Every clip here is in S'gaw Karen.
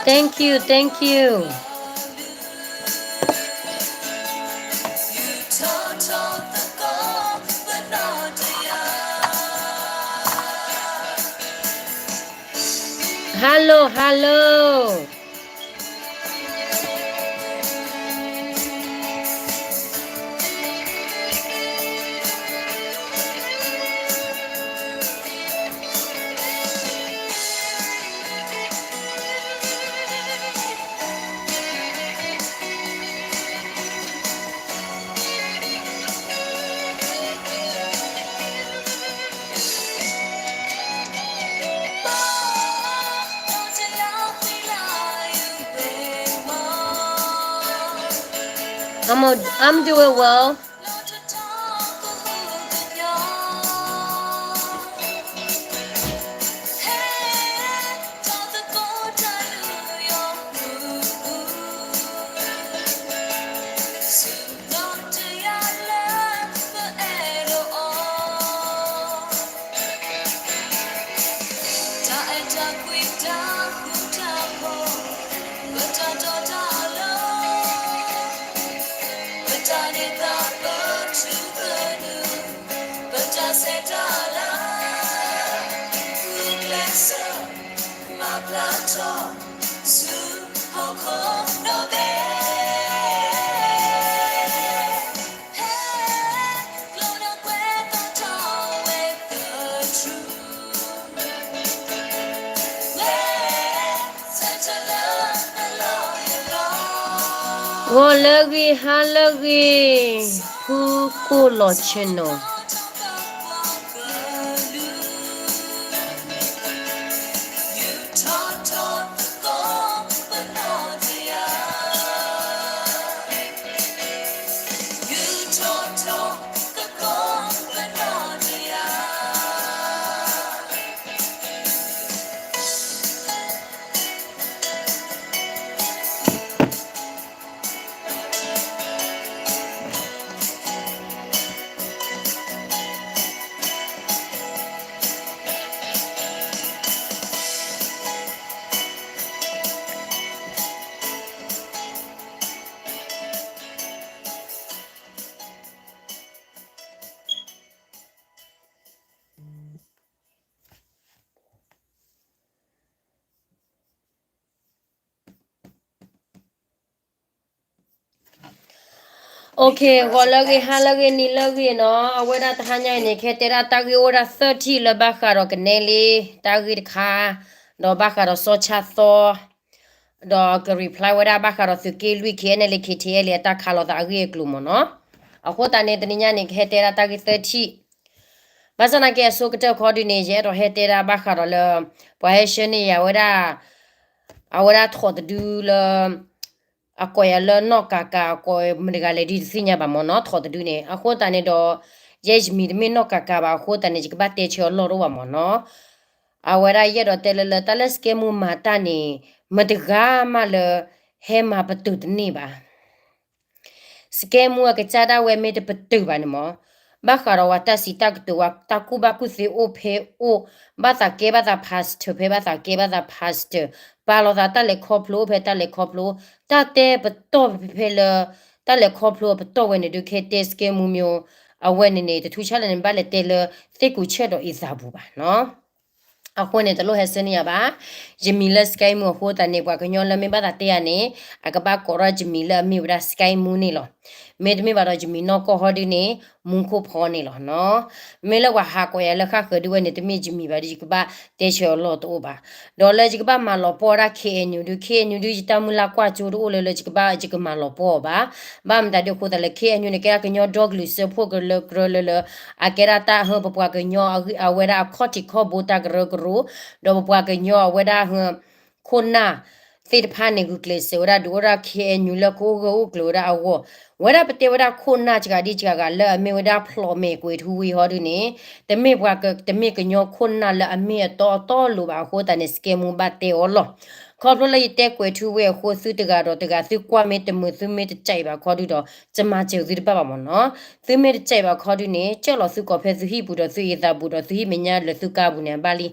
Thank you, thank you. Hello, hello. I'm, o- I'm doing well.ဂီၤလၢအဂ့ၤ, ဟါလၢအဂ့ၤ, ဖုကိၣ်လီၤ channel. Okay, ဂီၤလၢအဂ့ၤ, ဟါလၢအဂ့ၤ, နံၤလၢအဂ့ၤနီၤ. အဝဲဒၣ်တဟါညါအံၤန့ၣ် ကဟဲတဲဒၣ်တၢ်ဂ့ၢ်အိၣ်ဝဲဒၣ်သၢထံၣ်လၢဘၣ်ဃးဒီးကနဲလ့ တၢ်ဂ့ၢ်တခါ, ဒီးဘၣ်ဃးဒီးစီၤဆါသီ ဒီးက reply ဝဲဒၣ်ဘၣ်ဃးဒီးသုးက့လွံၢ် KNLA KTLA အတၢ်ခးလိာ်သးအဂ့ၢ်အကျိၤမ့ၢ်နီၤ. အဃိသတးန့ၣ် တနံၤညါန့ၣ် ကဟဲတဲဒၣ်တၢ်ဂ့ၢ်သၢထံၣ်. ဘၣ်ဆၣ်သနာ်က့အဆိကတၢၢ်ခီဒုန့ၣ် ယအဲၣ်ဒိးဟဲတဲဒၣ်ဘၣ်ဃးဒီးလၢ ပှၤဟဲဆှၢန့ၢ်ယၤဝဲဒၣ် အဝဲဒၣ်ထိးတဒုလၢ အကိးယၤလၢနီၢ်ကၤကၤ အကိးမတၤတဂၤလဲၣ်ဒ်တသ့ၣ်ညါဘၣ်မ့ၢ်နီၤ ထိးတဒုန့ၣ်. အဃိသတးန့ၣ်ဒီး ယဲယမံၤတမ့ၢ်နီၢ်ကၤကၤဘၣ် အဃိသတးန့ၣ် ယကဘၣ်တဲဆၢအလီၢ်တအိၣ်ဘၣ်မ့ၢ်နီၤ. အဝဲဒၣ်ယအဲၣ်ဒိးတဲလၢ လၢတၢ်လၢ scam မူမၤတၢ်န့ၣ် မတၤတဂၤမးလၢ ဟဲမၤပတုာ်တန့ၢ်ဘၣ်. scam မူအကစၢ်ဒၣ်ဝဲမ့ၢ်တပတုာ်ဘၣ်န့ၣ်မ့ၢ် ဘၣ်ဃးဒီးဝဲတၢ်စံးတၢ်ကတိၤ ဝဲတၢ်ကူၣ်ဘၣ်ကူၣ်သ့အိၣ်ဖဲအိၣ်, ဘၣ်သးကဲဘၣ်သး pastor ဖဲဘၣ်သးကဲဘၣ်သး pastor, ပာ်လီၤသးတၢ်လဲၤခီဖျိအိၣ်ဖဲတၢ်လဲၤခီဖျိ, တၢ်တဲပတီၢ်ဖဲဖဲလၢ တၢ်လဲၤခီဖျိအပတီၢ်ဝဲန့ၣ်ဒုး ကဟဲတဲ scam မူ အဝဲန့ၣ်န့ၣ် တထူးဆါလဲၣ်န့ၣ် ဘၣ်လဲၤတဲလၢသ့ၣ်ကူးဆၢၣ်ဒီးအံသးပူၤဘၣ်နီၤ. အဃိန့ၣ် တလိၣ်ဟဲဆှၢန့ၢ်ယၤဘၣ်. ယမံၤလၢ scam မူ အဃိသတးန့ၣ် ပှၤကညီလၢမ့ၢ်ဘၣ်သးတဲယၤန့ၣ် အကဘၣ်ကိးထီၣ်ယမံၤလၢအမ့ၢ်ဝဲဒၣ် scam မူ န့ၣ်လီၤ. မ့တမ့ၢ်ဘၣ်ဒီးယမံၤနီၢ်ကီၢ်ဟီဒုန့ၣ် မူခိၣ်ဖီန့ၣ်လီၤနီၤ. မ့ၢ်လၢပှၤဟးကိးယၤလၢဃၣ်ဃၢၤဒုဝဲန့ၣ် တမ့ၢ်ယမံၤဘၣ်ဒီး ယကဘၣ်တဲဆၢအလီၢ်တအိၣ်ဘၣ်. ဒီးလၢယကဘၣ်မၤလီၤပှီၢ်ဝဲဒၣ် KNU ဒု KNU ဒု ယတၢ်မုၢ်လၢ်ကွၢ်ကၠိတအိၣ်လၢလၢယကဘၣ်ယကမၤလီၤပှီၢ်အီၤဘၣ်. ဘၣ်မတၤဒုအဃိသတးလၢ KNU န့ၣ် ကဲဒၣ်ကညီဒီကလုာ်စၢဖှိၣ်ကရၢကရိလၢလၢ အကဲဒၣ်တၢ်ဟၢပပှၤကညီအဝဲဒၣ်အခီၣ်ထံးခီၣ်ဘိတၢ်ကရၢကရိ ဒီးပပှၤကညီအဝဲဒၣ် ခိၣ်နၢ်သ့ၣ်တဖၣ်န့ၣ် ဂုာ်ကျဲးစၢးဝဲဒၣ်ဒုးအိၣ်ဒၣ် ခ့ၣ်အဲၣ်ယူၣ် လၢကအိၣ်ဂၢၢ်အိၣ်ကျၢၤဝဲဒၣ်အဂီၢ်, ဝဲဒၣ်ပတဲဝဲဒၣ်ခိၣ်နၢ်စှၤဒံစှၤဂၤလၢအမ့ၢ်ဝဲဒၣ်ဖျိးမဲာ်ကွဲၤထူဝ့ၣ်ဟီဒုန့ၣ်, တမ့ၢ်ပှၤက, တမ့ၢ်ကညီခိၣ်နၢ်လၢအမ့ၢ်အတီအတီအလိၤဘၣ်အဃိသတးန့ၣ် စကဲမူဘၣ်တဲအီၤလီၤ. ခီဖျိလၢယတဲကွဲၤထူဝ့ၣ်အဃိ သုတဂၤဒီးတဂၤ သုကွၢ်မ့ၢ်တမုာ် သုမ့ၢ်တစဲးဘၣ်ခီဒုဒီး ကမၤစၢၤသုတဘၣ်ဘၣ်မ့ၢ်နီၤ. သုမ့ၢ်တစဲးဘၣ်ခီဒုန့ၣ် ကၢၢ်လီၤသုကိးဖဲသုဟံၣ်ပူၤဒီးသုအ့ၣ်သးပူၤဒီးသုဟံၣ်မဲာ်ညါလၢသုကါပူၤန့ၣ် အဘၣ်လံ.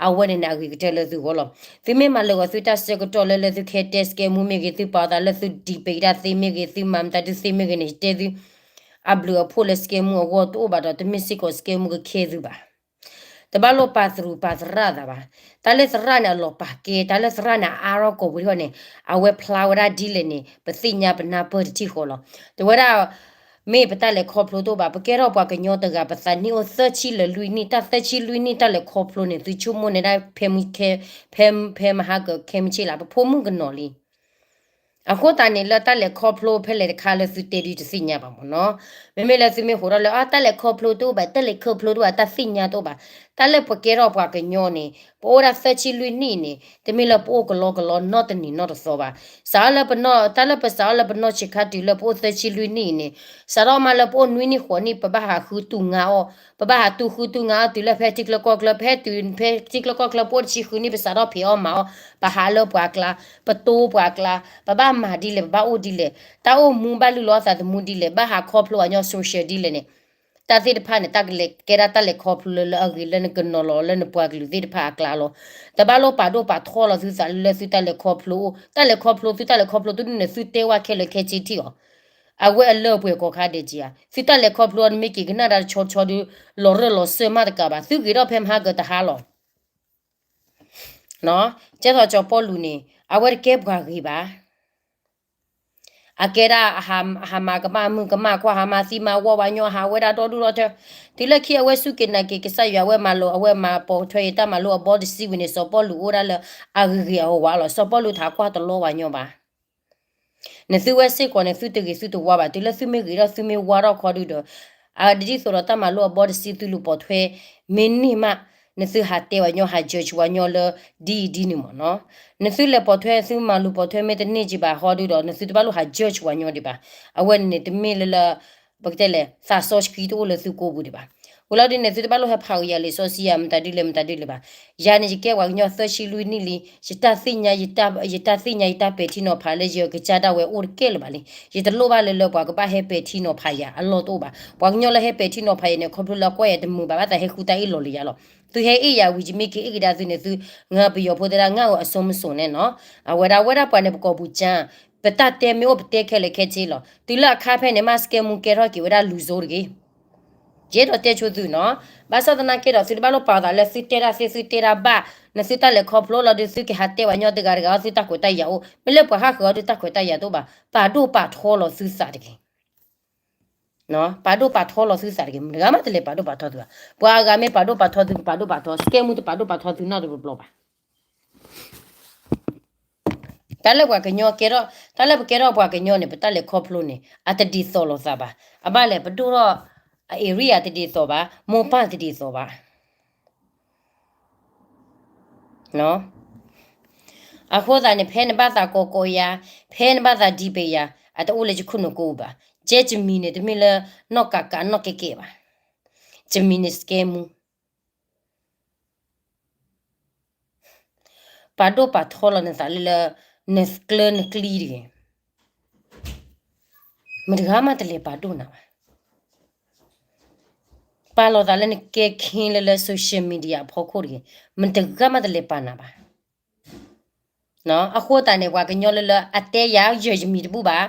အဝဲန့ၣ်န့ၣ် အဂ့ၤကတၢၢ်လၢသုဂီၢ်လီၤ. သုမ့ၢ်မၤလၢာ်ဂီၤသုတၢ်ဆၢကတီၢ်လၢ လၢသုကဟဲတဲစကဲမူမ့ၢ်ဂ့ၤ, သုပာ်အသးလၢသု debate တၢ်သ့မ့ၢ်ဂ့ၤ, သုမၤမတၤဒုသ့မ့ၢ်ဂ့ၤန့ၣ် ယတဲသု အဘျုးအဖှိၣ်လၢစကဲမူအဂီၢ်တအိၣ်ဘၣ်ဒီး တမ့ၢ်စ့ၢ်ကီးစကဲမူကခဲသုဘၣ်. တဘၣ်လိၣ်ပာ်သရူးပာ်သရၣ်သးဘၣ်. တၢ်လၢသရၣ်န့ၣ်အလီၤပာ်ကဲ, တၢ်လၢသရၣ်န့ၣ်အအါထီၣ်ကိာ်ပူၤထီၣ်န့ၣ် အဝဲဖျါဝဲဒၣ်ဒ်လဲၣ်န့ၣ် ပသ့ၣ်ညါပနၢ်ပၢၢ်တထံၣ်ဃီလီၤ. တဲဝဲဒၣ် မ့ၢ်ပတၢ်လဲၤခီဖျိတအိၣ်ဘၣ်, ပကဲထီၣ်ပှၤကညီတဂၤ ပသးနံၣ်အိၣ်သၢဆံလၢလွံၢ်နံၣ်, တၢ်သၢဆံလွံၢ်နံၣ်တၢ်လဲၤခီဖျိန့ၣ် သုဆိကမိၣ်န့ၢ်ဒၣ် ဖဲမုၢ်ခဲ, ဖဲ, ဖဲမဟါကခဲမုၢ်ဆ့ၣ်လၢ် ပဖိမုၣ်ကနီၤလံ. အဃိသတးန့ၣ် လၢတၢ်လဲၤခီဖျိဖဲလဲၣ်တခါလၢသုတဲဒုတသ့ၣ်ညါဘၣ်မ့ၢ်နီၤ. မ့မ့ၢ်လၢသုမ့ၢ်ဟးထီၣ်လၢ အါ တၢ်လဲၤခီဖျိတအိၣ်ဘၣ်, တၢ်လဲၤခီဖျိတအိၣ်ဘၣ်, တၢ်သ့ၣ်ညါတအိၣ်ဘၣ်, တၢ်လၢပကဲထီၣ်ပှၤကညီန့ၣ် ပအိၣ်ဒၣ်သၢဆံလွံၢ်နံၣ်န့ၣ် တမ့ၢ်လၢပအိၣ်ကလီကလီနီတနံၤနီတသီဘၣ်. စးထီၣ်လၢပနီၢ်, တၢ်လၢပစးထီၣ်လၢပနီၢ်ဆံးခါတုၤလၢပအိၣ်သၢဆံလွံၢ်နံၣ်အံၤန့ၣ်, စးထီၣ်မးလၢပအိၣ်နွံနံၣ်ဃိးနံၣ် ပဘၣ်ဟးဃုတူၢ်ငါအီၤ, ပဘၣ်ဟးတူၢ်ဃုတူၢ်ငါအီၤတုၤလၢဖဲထံချၢကီၢ်ချၢ, ဖဲတုၤဖဲထံချၢကီၢ်ချၢ ပအိၣ်တဆံဃုနံၣ် ပစးထီၣ်ဖံးအီၣ်မၤအီၣ်, ပဟးလၢပှၤကျါ, ပတိပှၤကျါ, ပဘၣ်မၤဒ်လဲၣ်, ပဘၣ်အိၣ်ဒ်လဲၣ်, တၢ်အိၣ်မူဘၣ်လုၢ်လီၤသးသမူဒ်လဲၣ်, ဘၣ်ဟးခီဖျိအညီ social ဒ်လဲၣ်န့ၣ်, တၢ်သ့ၣ်တဖၣ်န့ၣ် တၢ်ကလဲၤကဲဒၣ်တၢ်လဲၤခီဖျိလၢ လၢအဂ့ၤလၢနကနီၤလီၤလၢနပှၤကလုာ်သ့ၣ်တဖၣ်အကျါလီၤ. တဘၣ်လိၣ်ပာ်ဒိၣ်ပာ်ထီလီၤသုသးလၢသုတၢ်လဲၤခီဖျိအိၣ်, တၢ်လဲၤခီဖျိ သုတၢ်လဲၤခီဖျိသုန့ၣ် သုတဲဝဲခဲလၢာ်ခဲဆ့ထံၣ်အီၤ, အဝဲအလၢအပှဲၤကိးခါဒဲးက့ၤဧါ, သုတၢ်လဲၤခီဖျိအံၤ နမ့ၢ်က့ၤကနၣ်တၢ်တဆီတဆီဒီး လီၤရၢၢ်လီၤစၢၢ်မးတကးဘၣ်, သုဂ့ၤထီၣ်ဖဲမဟါကတဟါလီၤ. ကဲသိးစီၤပီလူးန့ၣ် အဝဲတကဲပှၤဂ့ၤဘၣ်. အကဲဒၣ် ဟးမၤကမၣ်မုၢ်ကမၣ်ခွါ, ဟးမၤသံမၤဝီပှၤညီ, ဟးဝဲဒၣ်ဒီဒူၣ်ဒီထၢ, တုၤလၢခံအဝဲစူၢ်က့ၤနာ်က့ၤကစၢ်ယွၤ အဝဲမၤလိာ် အဝဲမၤပိာ်ထွဲအံၤတၢ်မၤလိာ်အဘီတဆံဝံၤန့ၣ် စီၤပီလူးအိၣ်ဒၣ်လၢအဂ့ၤဂ့ၤအဝါဝါလီၤ. စီၤပီလူးတဟးကွၢ်တလီပှၤညီဘၣ်. နသုဝဲစ့ၢ်ကီးန့ၣ် သုတဂ့ၤသုတဝါဘၣ်, တုၤလၢသုမ့ၢ်ဂ့ၤထီၣ်သုမ့ၢ်ဝါထီၣ်ခီဒုဒီး အဒ်သိးဒီးတၢ်မၤလိအဘီတဆံသုလူၤပိာ်ထွဲ မ့ၢ်န့ၢ်မး, နသုဟးတဲပှၤညီ ဟး judge ပှၤညီလၢ ဒ်အံၤဒ်န့ၣ်မ့ၢ်နီၤ. နသုလဲၤပိာ်ထွဲ သုမၤလူၤပိာ်ထွဲမ့ၢ်တန့ၢ်က့ၤဘၣ်ဟီဒုဒီး နသုတဘၣ်လိၣ်ဟး judge ပှၤညီဒံးဘၣ်. အဝဲန့ၣ်န့ၣ် တမ့ၢ်လၢလၢ ပကတဲလဲၣ် သးစီဆှံတအိၣ်လၢသုကိာ်ပူၤဒံးဘၣ်. ဝံၤလီၤဒ်န့ၣ် သုတဘၣ်လိၣ်ဟဲဖးဝံၤယၤလံာ်စီဆှံယၤ မတၤဒ်လဲၣ် မတၤဒ်လဲၣ်ဘၣ်. ယၤန့ၣ် ယကဲပှၤကညီသၢဆံလွံၢ်နံၣ်လံ, ယတၢ်သ့ၣ်ညါ ယတၢ်, ယတၢ်သ့ၣ်ညါ ယတၢ်ပဲာ်ထံနီၤဖးလၢယကစၢ်ဒၣ်ဝဲအိၣ်တကဲလၢၤဘၣ်လံ. ယတလိၣ်ဘၣ်လၢလၢပှၤကဘၣ်ဟဲပဲာ်ထံနီၤဖးယၤအလီၢ်တအိၣ်ဘၣ်. ပှၤကညီလၢဟဲပဲာ်ထံနီၤဖးယၤန့ၣ် ခီဖျိလၢကွၢ်ယၤတမုာ်ဘၣ် ဘၣ်သးဟဲဃုတၢ်အ့ၣ်လိာ်လၢယၤလီၤ. သုဟဲအ့ၣ်ယၤဝံၤ ယမ့ၢ်က့ၤအ့ၣ်ကဒါသုန့ၣ် သု, ငါပယီၤဖိသ့ၣ်ဒၣ် ငါအၢအစိမ့ၢ်စိန့ၣ်နီၤ. အဝဲဒၣ် အဝဲဒၣ်ပှၤန့ၣ် ပကိာ်ပူၤကၠါ, ပတၢ်တဲမ့ၢ်အိၣ်ပတဲခဲလၢာ်ခဲဆ့လီၤ. တုၤလၢအခါဖဲန့ၣ် မ့ၢ်စကဲမူကဲထီၣ်က့ၤဝဲဒၣ် လူဆိုတဂ့ၤ ယအဲၣ်ဒိးတဲဆိသုနီၤ. ဘၣ်ဆၣ်သနာ်က့ဒီး သုတဘၣ်လိၣ်ပာ်အသးလၢသုတဲဒၣ်သ့ သုတဲဒၣ်ဘၣ်, နသုတၢ်လဲၤခီဖျိလီၤဒီး သုကဟးတဲပှၤညီတဂၤတဂၤအီၤ သုတၢ်ခွဲးတၢ်ယာ်အိၣ်, မ့ၢ်လၢပှၤဟးဃုာ်အီၤဒီးတၢ်ခွဲးတၢ်ယာ်တအိၣ်ဘၣ်, ပာ်ဒိၣ်ပာ်ထီလီၤသုသးတဂ့ၤ. ပာ်ဒိၣ်ပာ်ထီလီၤသုသးတဂ့ၤ, မတဂၤမးတလဲၤပာ်ဒိၣ်ပာ်ထီသုဘၣ်. ပှၤအဂၤမ့ၢ်ပာ်ဒိၣ်ပာ်ထီသု ပာ်ဒိၣ်ပာ်ထီ, စကဲမူတပာ်ဒိၣ်ပာ်ထီသုနီတဘျီဘၣ်. တၢ်လၢပှၤကညီကဲထီၣ်, တၢ်လၢပကဲထီၣ်ပှၤကညီန့ၣ် ပတၢ်လဲၤခီဖျိန့ၣ် အတဒ်သိးလိာ်သးဘၣ်. အဘၣ်လဲၣ် ပဒိၣ်ထီၣ်အ area တဒ်သိးဘၣ်, မိၢ်ပၢ်တဒ်သိးဘၣ်. အဃိသတးန့ၣ် ဖဲနဘၣ်သးကိးကိးယၤ, ဖဲနဘၣ်သး debate ယၤ, အတအိၣ်လၢယခိၣ်နူာ်ကိာ်ပူၤဘၣ်. ယဲယမံၤန့ၣ် တမ့ၢ်လၢနီၢ်ကးကးနီၢ်ကဲကဲဘၣ်. ယမံၤန့ၣ်စကဲမူ ပာ်ဒိၣ်ပာ်ထီလီၤနသးလၢလၢ နကျၢၤနကျံတဂ့ၤ. မတဂၤမးတလဲၤပာ်ဒိၣ်နၤဘၣ်. ပာ်လီၤသးလၢနကဲခ့လၢလၢ social media အဖီခိၣ်တဂ့ၤ. မတဂၤမးတလဲၤပာ်နၤဘၣ်. အဃိသတးန့ၣ် ပှၤကညီလၢလၢအတဲယၤ ယမံၤတဘူၣ်ဘၣ်.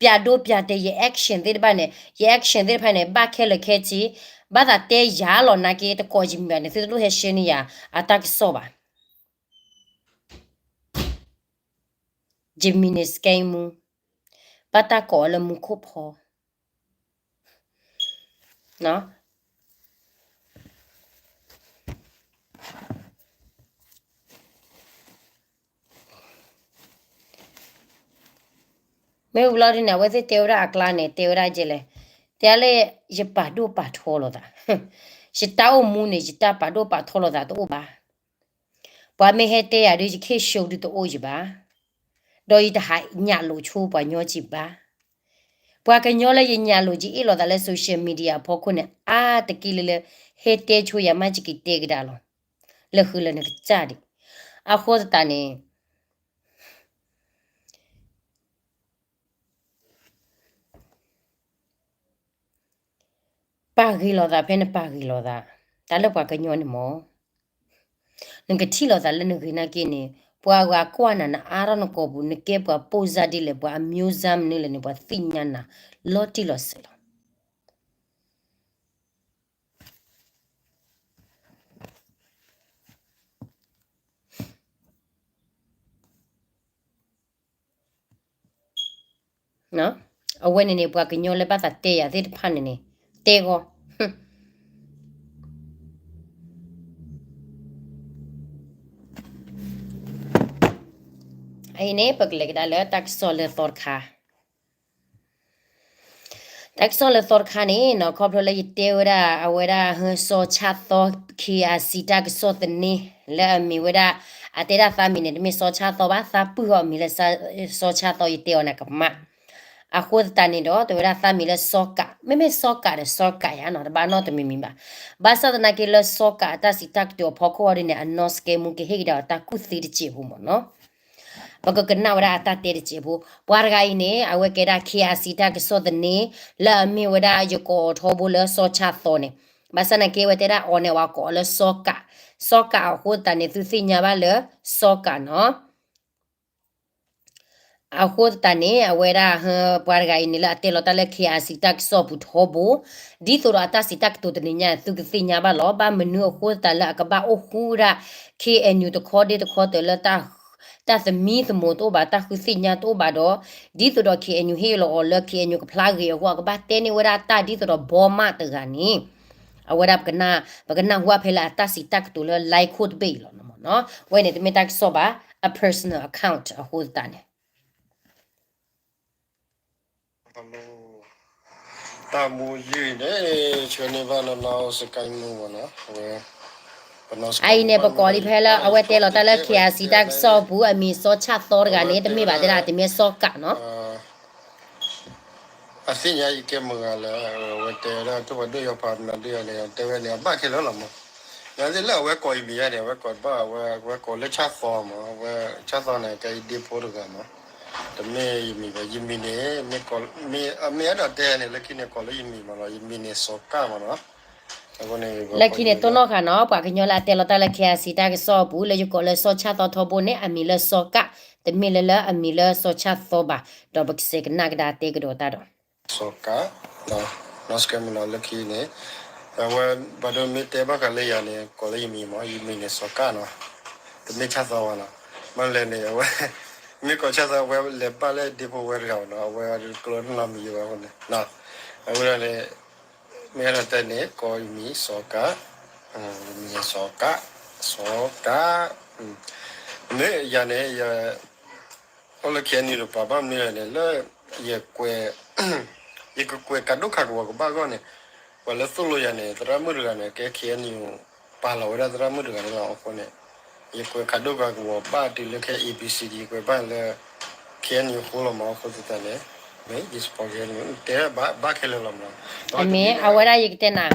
ပျးဒိပျးတဲာ်ယ action သ့ၣ်တဖၣ်န့ၣ်, ယ action သ့ၣ်တဖၣ်န့ၣ် ဘၣ်ခဲလၢာ်ခဲဆ့, ဘၣ်သးတဲယၤလီၤနာ်က့ တကိးယမံၤဘၣ်န့ၣ် သုတလိၣ်ဟဲ share န့ၢ်ယၤ အတၢ်ကစီၣ်ဘၣ်. ယမံၤန့ၣ် စကဲမူ, ဘၣ်တၢ်ကိးအီၤလၢမူခိၣ်ဖီ မ့ၢ်ဝံၤလီၤဒ်န့ၣ် အဝဲသ့ၣ်တဲဝဲဒၣ်အကျါန့ၣ် တဲဝဲဒၣ်ကဲလဲၣ်, တဲလၢ ယပာ်ဒိၣ်ပာ်ထီလီၤသး, ယတၢ်အိၣ်မူန့ၣ် ယတၢ်ပာ်ဒိၣ်ပာ်ထီလီၤသးတအိၣ်ဘၣ်. ပှၤမ့ၢ်ဟဲတဲယၤဒုး ယခ့ၣ်ဆိဒုးတအိၣ်ယဘၣ်, ဒီးယတဟးညၣ်လိာ်ဆိပှၤညီက့ဘၣ်. ပှၤကညီလၢယညၣ်လိာ် ယအ့ၣ်လိာ်သးလၢ social media အဖီခိၣ်န့ၣ် အါတက့ၢ်လၢလၢ ဟဲတဲဆိယၤမး ယက့ၤတဲကဒါလီၤ. လၢဃုလၢနကစၢ်ဒံး. အဃိသတးန့ၣ် ပာ်ဂ့ၤလိာ်သးဖဲနပာ်ဂ့ၤလိာ်သး, တၢ်လၢပှၤကညီန့ၣ်မ့ၢ် နကထံၣ်လိာ်သးလၢနဂ့ၤနာ်က့န့ၣ်, ပှၤဂၤကွၢ်နၤ နအါထီၣ်နကိာ်ပူၤ နကဲပှၤပိၢ်စၢ်ဒ်လဲၣ် ပှၤအမျိုးသားမနုၤလဲၣ်န့ၣ် ပှၤသ့ၣ်ညါနၤ လီၤတံၢ်လီၤဆဲးလီၤ. အဝဲန့ၣ်န့ၣ် ပှၤကညီလၢဘၣ်သးတဲယၤသ့ၣ်တဖၣ်န့ၣ်န့ၣ် တဲဂီၢ် အံၤန့ၣ် ပကလဲၤကဒါလၢတၢ်ကစီၣ်လၢသီတခါ. တၢ်ကစီၣ်လၢသီတခါန့ၣ်နီၤ ခီဖျိလၢယတဲဝဲဒၣ် အဝဲဒၣ်ဟၢစီၤဆၣ်သီ KIC တၢ်ကစီၣ်သန့ လၢအမ့ၢ်ဝဲဒၣ် အတဲဒၣ်သးမံၤန့ၣ် တမ့ၢ်စီၤဆၣ်သီဘၣ် သးပုၢ်အီၤမံၤလၢစီၤဆၣ်သီ ယတဲအီၤန့ၣ်ကမၣ်. အဃိသတးန့ၣ်ဒီး တဲဝဲဒၣ်သးမံၤလၢစီၤကး မ့မ့ၢ်စီၤကးဒီးစီၤကးယါနီၤ တဘၣ်နီတမံၤမံၤဘၣ်. ဘၣ်ဆၣ်သနာ်က့လၢစီၤကးအတၢ်စံးတၢ်ကတိၤအဖီခိၣ်အီၤဒ်န့ၣ် အနီၢ်စကဲမူကဟ့ၣ်ကဒါအတၢ်ကူၣ်သ့တစဲးဖိမ့ၢ်နီၤ. ပကကနၣ်ဝဲဒၣ်အတၢ်တဲတစဲးဖိ ပှၤတဂၤအံၤန့ၣ် အဝဲကဲဒၣ် KIC တၢ်ကစီၣ်သန့ လၢအမ့ၢ်ဝဲဒၣ်ယကိးအီၤထီဘိလၢစီၤဆၣ်သီန့ၣ်, ဘၣ်ဆၣ်သနာ်က့အဝဲတဲဒၣ်အီၤန့ၣ် အဝဲကိးအီၤလၢစီၤကး, စီၤကးအဃိသတးန့ၣ် သုသ့ၣ်ညါဘၣ်လၢစီၤကးနီၤ. အဃိသတးန့ၣ် အဝဲဒၣ်ဟၢ ပှၤတဂၤအံၤန့ၣ်လၢအတဲလီၤတၢ်လၢ KIC တၢ်ကစီၣ်ပူၤထီဘိ, ဒ်သိးဒီးအတၢ်စံးတၢ်ကတိၤတနံၤညါ သုကသ့ၣ်ညါဘၣ်လီၤ. ဘၣ်မနုၤအဃိသတးလၢအကဘၣ်အိၣ်ဃူဝဲဒၣ် KNU တခီဒ့တခီတၢၢ်လၢ တၢ်သမံသမိးတအိၣ်ဘၣ် တၢ်ဃုသ့ၣ်ညါတအိၣ်ဘၣ်ဒီး, ဒ်သိးဒီး KNU ဟ့ၣ်လီၤအီၤလၢ KNU ကဖျါဂ့ၤအဃိ အကဘၣ်တဲန့ၢ်ဝဲဒၣ်တၢ်ဒ်သိးဒီးဘီမးတဂၤန့ၣ်, အဝဲဒၣ် ပကနၢ်ဟူဖဲလၢအတၢ်စံးတၢ်ကတိၤလၢ line ခိၣ်တဘ့ၣ်အံၤလီၤ. ဝဲန့ၣ်တမ့ၢ်တၢ်ကစီၣ်ဘၣ်, အ personal account အဃိသတးန့ၣ် တၢ်မူယုၢ်န့ၣ် ဆှၢန့ၢ်ဘၣ်နီၢ်နီၢ်စကဲမူနီၤ, အဝဲ အအံၤန့ၣ် ပကိးဒံးဖဲလၢ အဝဲတဲလီၤတၢ်လၢ KIC တၢ်ကစီၣ်ပူၤ အမံၤစီၤဆၣ်သီတဂၤန့ၣ် တမ့ၢ်ဘၣ်တဲဒၣ် တမ့ၢ်စီၤကးနီၤ. အသ့ၣ်ညါယကဲမုာ်ဂၤလၢ အဝဲတဲဝဲဒၣ်ထိၣ်ဖးဒိၣ်ယီၤဖးမနုၤဒုးယၤန့ၣ် တဲဝဲန့ၣ် အဘၣ်ခဲလၢာ်လီၤမး. ယၤသ့ၣ်လၢအဝဲကိးယမံၤယၤန့ၣ် အဝဲကိးဘၣ် အဝဲကိးလၢဆၣ်သီမး, အဝဲဆၣ်သီန့ၣ် ကဲယဒ့ဖိတဂၤမး, တမ့ၢ်ယမံၤဘၣ်, ယမံၤန့ၣ် မ့ၢ်အဲၣ်ဒိးတဲန့ၣ် လၢခံန့ၣ်ကိးလၢယမံၤမးလီၤ, ယမံၤန့ၣ်စီၤကးမးနီၤ. အဃိန့ၣ် လၢခံန့ၣ်တိၢ်နီၣ်ဃာ်နီၤ ပှၤကညီလၢအတဲလီၤတၢ်လၢ KIC တၢ်ကစီၣ်အပူၤ လၢယကိးလၢစီၤဆၣ်သီထီဘိန့ၣ် အမံၤလၢစီၤကး, တမ့ၢ်လၢလၢအမံၤလၢစီၤဆၣ်သီဘၣ်, ဒီးပကစဲးကနၣ်ကဒါတဲကဒီးတၢ်ဒီး စီၤကး, နီၢ်စကဲမူနီၤ လၢခံန့ၣ် အဝဲ ဘၣ်ဒိမ့ၢ်တဲဘၣ်ဃးလၢယၤန့ၣ် ကိးလၢယမံၤမး, ယမံၤန့ၣ်စီၤကးနီၤ, တမ့ၢ်ဆၣ်သီဘၣ်နီၤ. မ့ၢ်လဲၣ်န့ၣ် အဝဲ မ့ၢ်ကိးဆၣ်သီ အဝဲလဲၤဘၣ်လၢဒ့ဖိဝဲတဂၤဘၣ်နီၤ, အဝဲကျိနီတမံၤယဘၣ်အဃိန့ၣ် အဝဲဒၣ်န့ၣ် မ့ၢ်အဲၣ်ဒိးတဲန့ၣ် ကိးယမံၤစီၤကး, ယမံၤစီၤကး, စီၤကး, မ့ၢ်ယၤန့ၣ် ယ အိၣ်လၢ KNU တပၤ ဘၣ်မနုၤလဲၣ်န့ၣ် လၢ ယကွဲး ယကကွဲးကးဒိၣ်ခးကဝီၤကဘၣ်အဂီၢ်န့ၣ် ပှၤလၢသိၣ်လိယၤန့ၣ် သရၣ်မုၣ်တဂၤန့ၣ် ကဲ KNU ပာ်လီၤဝဲဒၣ်သရၣ်မုၣ်တဂၤန့ၣ်လီၤ. အဃိန့ၣ် ယကွဲးကးဒိၣ်ခးကဝီၤဘၣ်တုၤလၢခဲ A B C D ယကွဲးဘၣ်လၢ KNU အဃိလီၤမး. အဃိသတးန့ၣ် မ့ၢ်ယ support KNU တဲဘၣ်ခဲလၢာ်လီၤမး. အမ့ၢ်အဝဲဒၣ်ယကတဲနၤ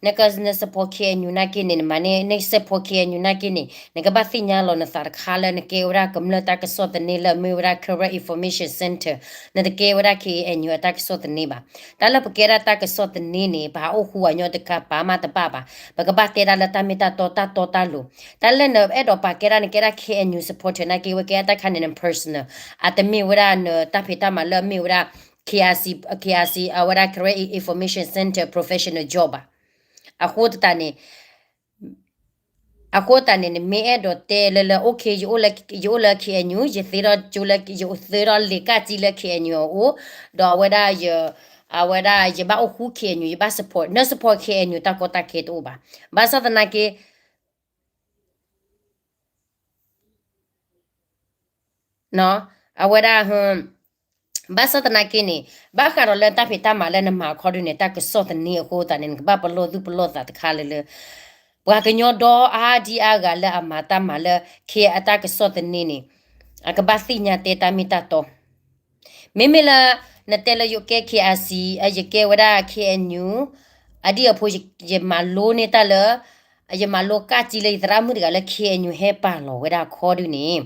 နက န support KNU နာ်က့န့ၣ် နမၤန့ၢ် န support KNU နာ်က့န့ၣ် နကဘၣ်သ့ၣ်ညါလီၤနသးတခါလၢနကဲဝဲဒၣ်ကမျၢၢ်တၢ်ကစီၣ်သန့လၢအမ့ၢ်ဝဲဒၣ် Karen Information Center, နတကဲဝဲဒၣ် K N U အတၢ်ကစီၣ်သန့ဘၣ်. တၢ်လၢပကဲဒၣ်တၢ်ကစီၣ်သန့န့ၣ် ပဟးအိၣ်ဃူအညီတကးပာ်မးတဘၣ်ဘၣ်. ပကဘၣ်တဲဒၣ်လၢတၢ်မ့ၢ်တၢ်တီတၢ်တီတၢ်လိၤ. တၢ်လၢနအဲၣ်ဒိးပာ်ကဲဒၣ်နကဲဒၣ် K N U supporter နာ်က့ ဝဲကဲဒၣ်တၢ်ခါန့ၣ် န personal, အတမ့ၢ်ဝဲဒၣ်နတၢ်ဖံးတၢ်မၤလၢအမ့ၢ်ဝဲဒၣ် K R C, K R C အဝဲဒၣ် Karen Information Center professional job ဘၣ်. အဃိသတးန့ၣ် အဃိသတးန့ၣ် နမ့ၢ်အဲၣ်ဒိးတဲလၢလၢ okay ယအိၣ်လၢ K N U, ယသ့ဒီးကၠိလၢ ယသ့ဒီးလံာ်ကၠၢ်ကၠံလၢ K N U အအိၣ်, ဒီးအဝဲဒၣ် အဝဲဒၣ်ယဘၣ်အိၣ်ဃူ K N U, ယဘၣ် support, န support K N U တၢ်ကီတၢ်ခဲတအိၣ်ဘၣ်. ဘၣ်ဆၣ်သနာ်က့ အဝဲဒၣ် ဘၣ်ဆၣ်သနာ်က့န့ၣ် ဘၣ်ဃးဒီးလၢတၢ်ဖံးတၢ်မၤလၢနမၤအခီဒုန့ၣ် တၢ်ကစီၣ်သန့အဃိသတးန့ၣ် နကဘၣ်ပလီၢ်သူၣ်ပလီၢ်သးတခါလၢလၢ ပှၤကညီဒီအါဒံအါဂၤလၢအမၤတၢ်မၤလၢ ခ့အတၢ်ကစီၣ်သန့န့ၣ် အကဘၣ်သ့ၣ်ညါတဲတၢ်မ့ၢ်တၢ်တီ. မ့မ့ၢ်လၢ နတဲလၢယိၤကဲ ခ့အစံ ယကဲဝဲဒၣ် ခ့အညူ အဒံၣ်အဖိ ယမၤလိန့ၢ်တၢ်လၢ ယမၤလိကၣ်ကံလၢယသရၣ်မုၣ်တဂၤလၢ ခ့အညူ ဟဲပာ်လီၤဝဲဒၣ်ခီဒုန့ၣ်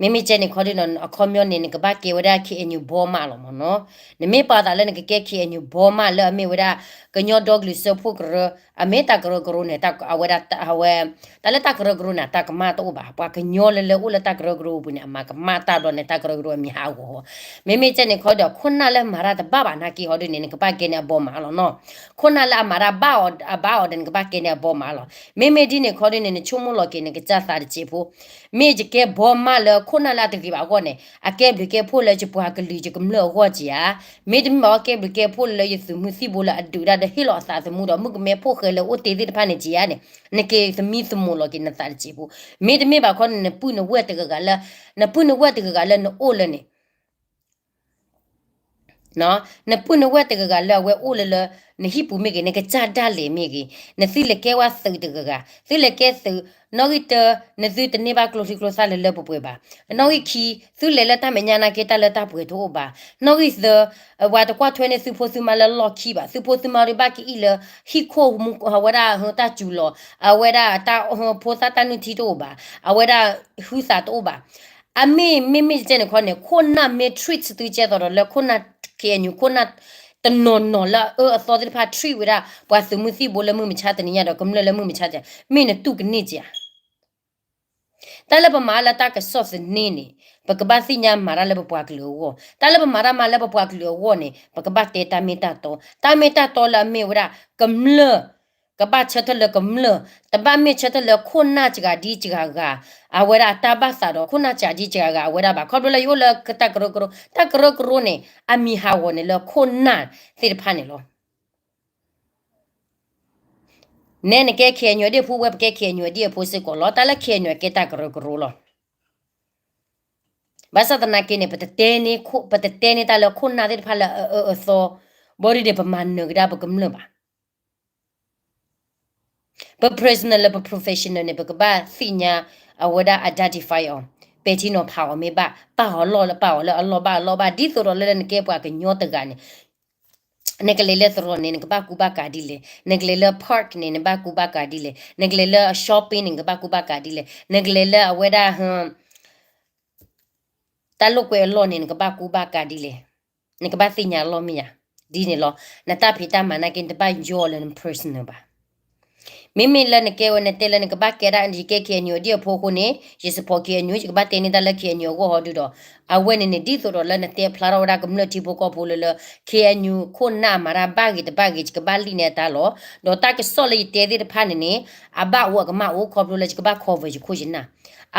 မ့မ့ၢ်ကဲန့ၣ်ခီဒုနီၤ အခီပညီန့ၣ် နကဘၣ်ကဲဝဲဒၣ် ခ့အညူ ဘီမးလီၤမ့ၢ်နီၤ. နမ့ၢ်ပာ်သးလၢနကကဲ ခ့အညူ ဘီမးလၢအမ့ၢ်ဝဲဒၣ် ကညီဒီကလုာ်စၢဖှိၣ်ကရၢ အမ့ၢ်တၢ်ကရၢကရိန့ၣ် အဝဲဒၣ် အဝဲ တၢ်လၢတၢ်ကရၢကရိန့ၣ် တၢ်ကမၣ်တအိၣ်ဘၣ်. ပှၤကညီလၢလၢအိၣ်လၢတၢ်ကရၢကရိပူၤန့ၣ် အမၤကမၣ်တၢ်ဘျီန့ၣ် တၢ်ကရၢကရိအမံၤဟးဂီၤ. မ့မ့ၢ်ကဲန့ၣ်ခီဒီး ခိၣ်နၢ်လၢမၤတၢ်တဘၣ်ဘၣ်နာ်က့ဟီဒုန့ၣ် နကဘၣ်ကဲန့ၣ်အဘီမးလီၤနီၤ. ခိၣ်နၢ်လၢအမၤတၢ်ဘၣ်အီၤ အဘၣ်အီၤဒီး နကဘၣ်ကဲန့ၣ်အဘီမးလီၤ. မ့မ့ၢ်ဒ်န့ၣ်ခီဒုန့ၣ် နဆိကမိၣ်လီၤက့ၤ နကစၢ်သးတစဲးဖိ မ့ၢ်ယကဲဘီမးလၢခိၣ်နၢ်လၢအတဂ့ၤဘၣ်အဂီၢ်န့ၣ် အကဲဘျုးကဲဖှိၣ်လၢယပှၤကလုာ်ယကမျၢၢ်အဂီၢ်က့ၤဧါ. မ့တမ့ၢ်ဘၣ် ကဲဘျုးကဲဖှိၣ်လၢယသုးမုၢ်သံၣ်ဘိလၢအဒုးတၢ်ဒီးဟ့ၣ်လီၤအသးသမူဒီး မုၣ်ကမဲဖိၣ်ဃဲလၢအိၣ်တ့ၢ်သ့ၣ်တဖၣ်န့ၣ်က့ၤဧါန့ၣ် နက့ၤသမံသမိးလီၤက့ၤနသးတစဲးဖိ. မ့တမ့ၢ်ဘၣ်ခီန့ၣ် နပုၢ်နဝဲၢ်တဂၤဂၤလၢ နပုၢ်နဝဲၢ်တဂၤဂၤလၢနအိၣ်လၢန့ၣ် နပုၢ်နဝဲၢ်တဂၤဂၤလၢအဝဲအိၣ်လၢလၢ နဟံၣ်ပူၤမ့ၢ်ဂ့ၤ နကစၢ်ဒၣ်လဲာ်မ့ၢ်ဂ့ၤ နသုလဲၤကဲဝဲသုးတဂၤဂၤ သုလဲၤကဲသုး နီၣ်ဂံၢ်တၢ နသုတန့ၢ်ဘၣ်ကျိချံကျိသၣ်လၢလၢပှဲၤပှဲၤဘၣ်. နီၣ်ဂံၢ်ခံ သုလဲၤလၢတၢ်မဲာ်ညါနာ်က့ တၢ်လၢတၢ်ပှဲၤတအိၣ်ဘၣ်. နီၣ်ဂံၢ်သၢ ဝဲတကွၢ်ထွဲန့ၢ်သုဖိသုမါလၢလီၢ်ခံဘၣ်. သုဖိသုမါဒုးဘၣ်ကအံၣ်လၢ ဟံၣ်ခိၣ်မူ အဝဲဒၣ်တၢ်စူၤလီၤ အဝဲဒၣ်တၢ်ဖိသၣ်တၢ်နုၢ်ထံတအိၣ်ဘၣ်. အဝဲဒၣ်ဟုသးတအိၣ်ဘၣ်. အမ့ၢ်မ့မ့ၢ်ကဲန့ၣ်ခီန့ၣ် ခိၣ်နၢ်မ့ၢ် treat သုကဲသိးဒီးလၢခိၣ်နၢ် ခ့အညူ ခိၣ်နၢ်တနီၤနီၤလၢအအၢအသီသ့ၣ်တဖၣ် treat ဝဲဒၣ် ပှၤသုးမုၢ်သံၣ်ဘိလၢမုၢ်မဆါတနံၤညါဒီး ကမျၢၢ်လၢမုၢ်မဆါတနံၤ မ့ၢ်နတူၢ်ကန့ၢ်က့ၤဧါ. တၢ်လၢပမၤတၢ်လၢတၢ်ကစီၣ်သန့န့ၣ် ပကဘၣ်သ့ၣ်ညါမၤတၢ်လၢပပှၤကလုာ်အဂီၢ်. တၢ်လၢပမၤတၢ်မၤလၢပပှၤကလုာ်အဂီၢ်န့ၣ် ပကဘၣ်တဲတၢ်မ့ၢ်တၢ်တီ. တၢ်မ့ၢ်တၢ်တီလၢအမ့ၢ်ဝဲဒၣ် ကမျၢၢ် ကဘၣ်ဆၢထၢၣ်လၢကမျၢၢ်, တဘၣ်မ့ၢ်ဆၢထၢၣ်လၢခိၣ်နၢ်စှၤဒံစှၤဂၤ အဝဲဒၣ်တၢ်ဘၣ်သးဒီး ခိၣ်နၢ်စှၤဒံစှၤဂၤအဝဲဒၣ်ဘၣ်. ခီဖျိလၢယအိၣ်လၢတၢ်ကရၢကရိ, တၢ်ကရၢကရိန့ၣ် အမံၤဟးဂီၤန့ၣ်လၢခိၣ်နၢ်သ့ၣ်တဖၣ်န့ၣ်လီၤ. နဲနကဲ ခ့အညူ အဒံၣ်အဖိ ဝဲပကဲ ခ့အညူ အဒံၣ်အဖိစ့ၢ်ကီးလီၤ. တၢ်လၢ ခ့အညူ အကဲတၢ်ကရၢကရိလီၤ. ဘၣ်ဆၣ်သနာ်က့န့ၣ် ပတတဲန့ၢ်တၢ်လၢခိၣ်နၢ်သ့ၣ်တဖၣ်လၢအအၢအသီ, ဘၣ်ဒ်န့ၣ် ပမၤနၢၤကဒါပကမျၢၢ်ဘၣ်. ပ personal လၢပ professional န့ၣ် ပကဘၣ်သ့ၣ်ညါ အဝဲဒၣ် identify အီၤ, ပဲာ်ထံနီၤဖးအီၤမ့ၢ်ဘၣ်, ပာ်အီၤလီၢ်လၢပာ်အီၤလၢအလီၢ်ဘၣ်အလီၢ်ဘၣ်, ဒ်သိးဒီးလၢနကဲပှၤကညီတဂၤန့ၣ် နကလဲၤလၢသရိာ်န့ၣ် နကဘၣ်ကူဘၣ်ကၤဒ်လဲၣ်, နကလဲၤလၢ park န့ၣ် နဘၣ်ကူဘၣ်ကၤဒ်လဲၣ်, နကလဲၤလၢ shopping န့ၣ် နကဘၣ်ကူဘၣ်ကၤဒ်လဲၣ်, နကလဲၤလၢအဝဲဒၣ် တၢ်လိာ်ကွဲအလီၢ်န့ၣ် နကဘၣ်ကူဘၣ်ကၤဒ်လဲၣ်, နကဘၣ်သ့ၣ်ညါအလီၢ်မ့ၢ်ဧါ. ဒ်န့ၣ်လီၤ. နတၢ်ဖံးတၢ်မၤနာ်က့ နတဘၣ်ယီလၢန personal ဘၣ်. မ့မ့ၢ်လၢနကဲဝဲ နတဲလၢနကဘၣ်ကဲဒၣ် ယကဲ ခ့အညူ အဒံၣ်အဖိအဃိန့ၣ် ယ support ခ့အညူ, ယကဘၣ်တဲန့ၢ်တၢ်လၢ ခ့အညူ အဂီၢ်ဟီဒုဒီး အဝဲန့ၣ်န့ၣ် ဒ်သိးဒီးလၢနတဲဖျါထီၣ်ဝဲဒၣ်ကမျၢၢ်ထံဖိကီၢ်ဖိလၢလၢ ခ့အညူ ခိၣ်နၢ်မၤတၢ်ဘၣ်ဂ့ၤတဘၣ်ဂ့ၤ ယကဘၣ်လံၣ်န့ၢ်အတၢ်လီၤ. ဒီးတၢ်ကစီၣ်လၢယတဲသ့ၣ်တဖၣ်န့ၣ်န့ၣ် အဘၣ်အိၣ်အကမၣ်အိၣ် ခီဖျိလၢယကဘၣ် cover ယခိၣ်ယနၢ်.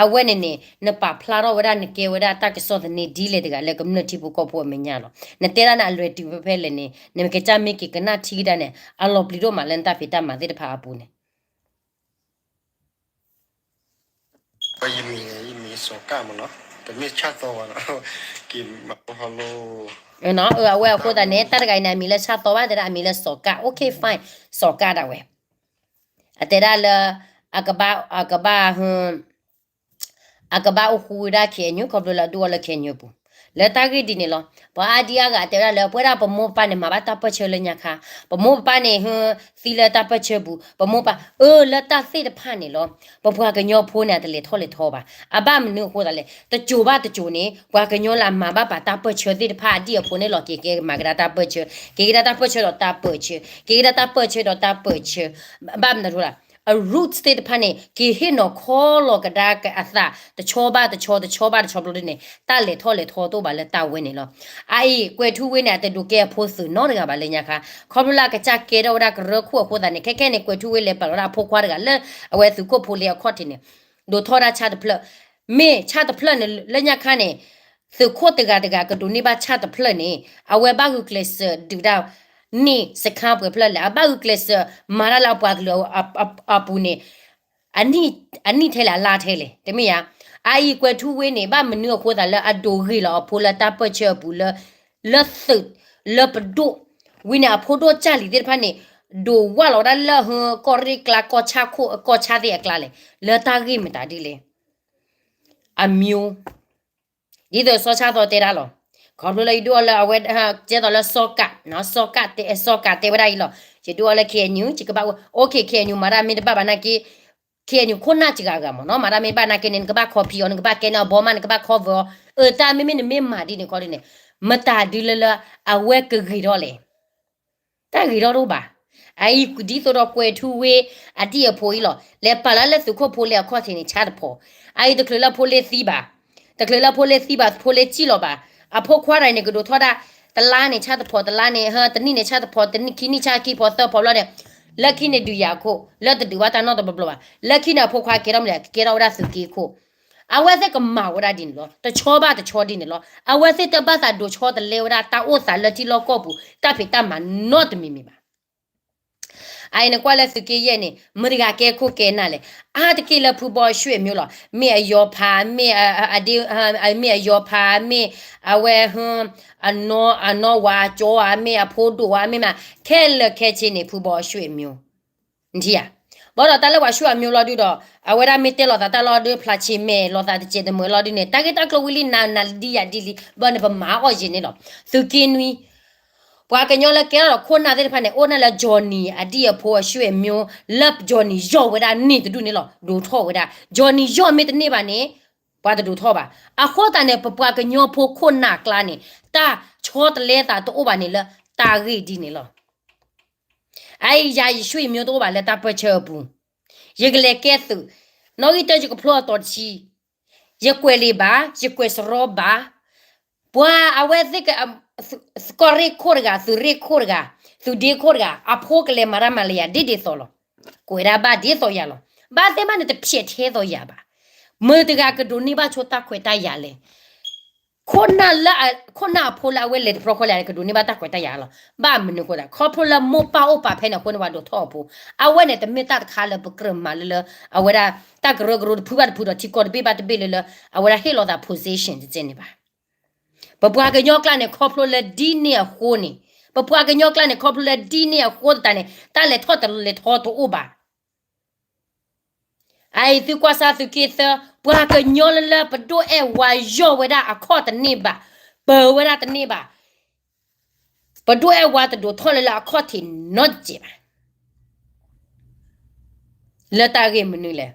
အဝဲန့ၣ်န့ၣ် နပာ်ဖျါထီၣ်ဝဲဒၣ်နကဲဝဲဒၣ်တၢ်ကစီၣ်သန့ဒ်လဲၣ်တဂၤလၢကမျၢၢ်ထံဖိကီၢ်ဖိအမဲာ်ညါလီၤ. နတဲဒၣ်န့ၣ် အလွဲၢ်တုၤဖဲဖဲလဲၣ်န့ၣ် နကစၢ်မ့ၢ်က့ၤကနၣ်ထံကဒါန့ၣ် အလီၤပျံၤဒိၣ်မးလၢနတၢ်ဖံးတၢ်မၤသ့ၣ်တဖၣ်အပူၤန့ၣ် ယမံၤန့ၣ် ယမံၤစီၤကၣ်မ့ၢ်နီၤ, တမ့ၢ်ဆၣ်သီဘၣ်နီၤ, က့ၤမၤဟီလိ အဝဲအဃိသတးန့ၣ် တၢ်တဂၤအံၤန့ၣ် အမံၤလၢဆၣ်သီဘၣ် တဲဒၣ်အမံၤလၢစီၤကၣ်, OK fine, စီၤကၣ်ဒၣ်ဝဲ အတဲဒၣ်လၢ အကဘၣ် အကဘၣ် အကဘၣ်အိၣ်ဃူဝဲဒၣ် ခ့အညူ ခီဖျိလၢအဒိၣ်အီၤလၢ ခ့အညူ အပူၤ, လၢတၢ်ဂ့ၢ်ဒ်န့ၣ်လီၤ. ပှၤအါဒံအါဂၤတဲဝဲဒၣ်လၢ ပဝဲဒၣ်ပမိၢ်ပပၢ်န့ၣ် မၤဘၣ်တၢ်ပၢၢ်ဆၢလၢညါခါ, ပမိၢ်ပပၢ်န့ၣ် ဟ သံလၢတၢ်ပၢၢ်ဆၢပူၤ, ပမိၢ်ပၢ် အၢ လၢတၢ်သ့ၣ်တဖၣ်န့ၣ်လီၤ. ပပှၤကညီဖိန့ၣ် အတလဲၤထီၣ်လဲၤထီဘၣ်. အဘၣ်မနုၤအဃိသတးလဲၣ်, တစိၤဘၣ်တစိၤန့ၣ် ပှၤကညီလၢအမၤဘၣ်ပာ်တၢ်ပၢၢ်ဆၢသ့ၣ်တဖၣ် အဒံၣ်အဖိန့ၣ်လီၤ က့ၤက့ၤမၤကဒါတၢ်ပၢၢ်ဆၢ, က့ၤကဒါတၢ်ပၢၢ်ဆၢဒီးတၢ်ပၢၢ်ဆၢ, က့ၤကဒါတၢ်ပၢၢ်ဆၢဒီးတၢ်ပၢၢ်ဆၢ, ဘၣ်မနုၤအဃိလဲၣ် အ roots သ့ၣ်တဖၣ်န့ၣ် က့ၤဟ့ၣ်နီၤခီလီၤကဒါအသး တဆီဘၣ်တဆီ တဆီဘၣ်တဆီဘျီဒ်န့ၣ် တၢ်လဲၤထီၣ်လဲၤထီတအိၣ်ဘၣ်လၢတၢ်ဝဲန့ၣ်လီၤ. အအံၤ ကွဲၤထူဝ့န့ၣ် အတဒိးကဲအဖိသုးနီတဂၤဘၣ်လၢညါခါ, ခီဖျိလၢအကစၢ်ကဲထီၣ်ဝဲဒၣ်ကရၢခိၣ်အဃိသတးန့ၣ် ခဲခဲန့ၣ် ကွဲၤထူဝ့လဲၤပာ်လီၤဒၣ်အဖိခွါတဂၤလၢ အဝဲသုးခိၣ်ဖိလ့အခီၣ်ထံးန့ၣ် ဒိးထီၣ်ဒၣ်ဆၣ်တဖျၢၣ်, မ့ၢ်ဆၣ်တဖျၢၣ်န့ၣ် လၢညါခါန့ၣ် သုးခိၣ်တဂၤတဂၤကဒိးန့ၢ်ဘၣ်ဆၣ်တဖျၢၣ်န့ၣ် အဝဲဘၣ်ဂုာ်ကျဲးစၢးဒုးတၢ်န့ၢ်စခါပှဲၤဖျၢၣ်လဲၣ်, အဘၣ်ဂုာ်ကျဲးစၢးမၤတၢ်လၢအပှၤကလုာ်အပူၤန့ၣ် အနံၣ်ထဲလဲၣ် အလါထဲလဲၣ် တမ့ၢ်ဧါ. အအံၤ ကွဲၤထူဝ့န့ၣ် ဘၣ်မနုၤအဃိသတးလၢအဒိးဂ့ၤလီၤအဖိလၢတၢ်ပၢၢ်ဆၢအပူၤလၢ လၢသုး လၢပဒိၣ် ဝံၤန့ၣ် အဖိဒိၣ်ကၢ်လံၤသ့ၣ်တဖၣ်န့ၣ် ဒိၣ်ဝၢ်လီၤဝဲဒၣ်လၢ ဟၢ ကီၢ်ရ့ၣ်ကျါ ကီၢ်ဆၣ်ခိၣ် ကီၢ်ဆၣ်သ့ၣ်အကျါလဲၣ်, လၢတၢ်ဂ့ၢ်မတၤဒ်လဲၣ်. အမျိုး, ဒ်သိးစီၤဆၣ်သီတဲဒၣ်လီၤ, ခီဖျိလၢယဒုးအီလၢအဝဲ ကဲသိးလၢစီၤကး, စီၤကးတဲဝဲဒၣ်အံၤလီၤ, ယဒုးအီလၢ ခ့ၣ်အဲၣ်ယူၣ် ယကဘၣ်အိၣ်, အိၣ်ခ့ၣ် ခ့ၣ်အဲၣ်ယူၣ် မၤတၢ်မ့ၢ်တဘၣ်ဘၣ်နာ်က့ ခ့ၣ်အဲၣ်ယူၣ် ခိၣ်နၢ်စှၤဂၤမ့ၢ်နီၤ, မၤတၢ်မ့ၢ်တဘၣ်နာ်က့န့ၣ် နကဘၣ် copy အီၤ, နကဘၣ်ကဲန့ၢ်အီၤဘီမး, နကဘၣ် cover အီၤ, အတၢ်မ့မ့ၢ်နမ့ၢ်မၤဒ်န့ၣ်ခီဒ်န့ၣ်, မတၤဒုးလၢလၢ အဝဲကဂ့ၤထီၣ်လဲၣ်. တၢ်ဂ့ၤထီၣ်တအိၣ်ဘၣ်. အအံၤဒ်သိးဒီးကွဲၤထူဝ့အဒံၣ်အဖိအံၤလီၤ, လဲၤပာ်လၢလၢသုးခိၣ်ဖိလ့အခီၣ်ထံးန့ၣ် ဆၣ်တဖီ, အအံၤတချုးလၢဖိလ့သံဘၣ်, တချုးလၢဖိလ့သံဘၣ် ဖိလ့စံၣ်လီၤဘၣ်, အဖိခွါတဂၤန့ၣ် ကဒိးထီၣ်ဒၣ် တလါန့ၣ် ဆၣ်တဖီ, တလါန့ၣ် ဟၢ တနံၣ်န့ၣ် ဆၣ်တဖီ, တနံၣ်ခံနံၣ် ဆၣ်ခံဖီ သၢဖီဘျီန့ၣ်, လၢခံန့ၣ်ဒုးယၤခိၣ်, လၢတဒုးဘၣ်တၢ်နီတဘျီဘျီဘၣ်, လၢခံန့ၣ်အဖိခွါကဲထီၣ်မနုၤလဲၣ်, ကဲထီၣ်ဝဲဒၣ်သုးက့ခိၣ်. အဝဲသ့ၣ်ကမၤဝဲဒၣ်ဒ်န့ၣ်လီၤ, တဆီဘၣ်တဆီဒ်န့ၣ်လီၤ. အဝဲသ့ၣ်တဘၣ်သးဒိးဆီတလဲဝဲဒၣ်တၢ်အိၣ်သးလၢထံလီၢ်ကီၢ်ပူၤ တၢ်ဖံးတၢ်မၤနီတမံၤမံၤဘၣ်. အအံၤနကွၢ်လၢသုးက့ယဲၢ်န့ၣ် မတၤတဂၤကဲခိၣ်ကဲနၢ်လဲၣ်, အါတက့ၢ်လၢဖုဘီအဆွေမျိုးလီၤ. မ့ၢ်အယီၤဖး, မ့ၢ်အ, မ့ၢ်အယီၤဖး, မ့ၢ်အဝဲဟၢ, အနီဝၤအကၠီဧါ, မ့ၢ်အဖိဒိၣ်ဧါ, မ့ၢ်မး, ခဲလၢာ်ခဲဆ့န့ၣ် ဖုဘီအဆွေမျိုး နထံၣ်ဧါ. ဘၣ်ဒီးတၢ်လၢပှၤဆွေမျိုးလီၤဒုဒီး အဝဲဒၣ်မ့ၢ်တဲလိာ်သးတၢ်လီၤဒု ဖျါဆံးမဲာ်လိာ်သးတစဲးတမုာ်လီၤဒုန့ၣ် တၢ်ဂ့ၢ်တၢ်ကျိၤဝံၤလံနၤနၤဒ်ယၤဒ်လံ ဘၣ်န့ၣ်ပမၤအီၣ်ယဲၢ်န့ၣ်လီၤ. သုးက့နွံ ပှၤကညီလၢကဲထီၣ်ဒီးခိၣ်နၢ်သ့ၣ်တဖၣ်န့ၣ် အိၣ်ဒၣ်လၢ Johnny အဒံၣ်အဖိအဆွေမျိုး လၢ Johnny ယီၢ်ဝဲဒၣ်န့ၢ်တဒူၣ်န့ၣ်လီၤ. ဒိးထီၣ်ဝဲဒၣ် Johnny ယီၢ်မ့ၢ်တန့ၢ်ဘၣ်န့ၣ် ပှၤတဒိးထီၣ်ဘၣ်. အဃိသတးန့ၣ် ပပှၤကညီဖိခိၣ်နၢ်အကျါန့ၣ် တၢ်ဆီတလဲသးတအိၣ်ဘၣ်န့ၣ်လၢတၢ်ဂ့ၢ်ဒ်န့ၣ်လီၤ. အအံၤယၤယဆွေမျိုးတအိၣ်ဘၣ်လၢတၢ်ပၢၢ်ဆၢအပူၤ, ယကလဲၤကဲသုး, နီၣ်ဂံၢ်တၢယကဖျိအတီၤတဆံ, ယကွဲးလံာ်ဘၣ်, ယကွဲးစရီဘၣ်, ပှၤအဝဲသ့ၣ်က, ကီၢ်ရ့ၣ်ခိၣ်တဂၤ, သုးရ့ၣ်ခိၣ်တဂၤ, သုးဒ့ခိၣ်တဂၤ, အဖိကလဲၤမၤတၢ်မၤလၢယၤဒ်ဒ်သိးလီၤ. ကွဲးဒၣ်ဘၣ်ဒ်သိးယၤလီၤ. ဘၣ်သ့ၣ်မးန့ၣ်တဖျဲးထဲသိးယၤဘၣ်. မတၤတဂၤကဒိးန့ၢ်ဘၣ်ဆိတၢ်ခွဲးတၢ်ယာ်လဲၣ်. ခိၣ်နၢ်လၢ, ခိၣ်နၢ်အဖိလၢအဝဲလဲၤတပြီဃီလဲၣ်န့ၣ် ကဒိးန့ၢ်ဘၣ်တၢ်ခွဲးတၢ်ယာ်လီၤ. ဘၣ်မနုၤအဃိသတး ခီဖျိလၢမိၢ်ပၢ်အိၣ်ပာ်ဖဲန့ၣ်အဃိန့ၣ် ပှၤဒိးထီၣ်အဖိ, အဝဲန့ၣ်တမ့ၢ်တၢ်တခါလၢပကြၢးမၤလၢလၢ, အဝဲဒၣ်တၢ်ကရၢကရိတဖုဘၣ်တဖုဒီးထံကီၢ်တဘ့ၣ်ဘၣ်တဘ့ၣ်လၢလၢ, အဝဲဒၣ်ဟ့ၣ်လီၤသး position တကဲန့ၣ်ဘၣ်. ပပှၤကညီကျါန့ၣ် ခီဖျိလၢဒ်န့ၣ်အဃိန့ၣ်, ပပှၤကညီကျါန့ၣ်ခီဖျိလၢဒ်န့ၣ်အဃိသတးန့ၣ် တၢ်လဲၤထီၣ်တလဲၤထီတအိၣ်ဘၣ်. အအံၤသုကွၢ်စၢ်သုးက့သၢ, ပှၤကညီလၢလၢပဒိၣ်အဲၣ်ဝါယီၢ်ဝဲဒၣ်အခီၣ်တန့ၢ်ဘၣ်, ပၢၤဝဲဒၣ်တန့ၢ်ဘၣ်, ပဒိၣ်အဲၣ်ဝါတဒိးထီၣ်လၢလၢအခီၣ်ထံးနီတစဲးဘၣ်. လၢတၢ်ဂ့ၢ်မနုၤလဲၣ်.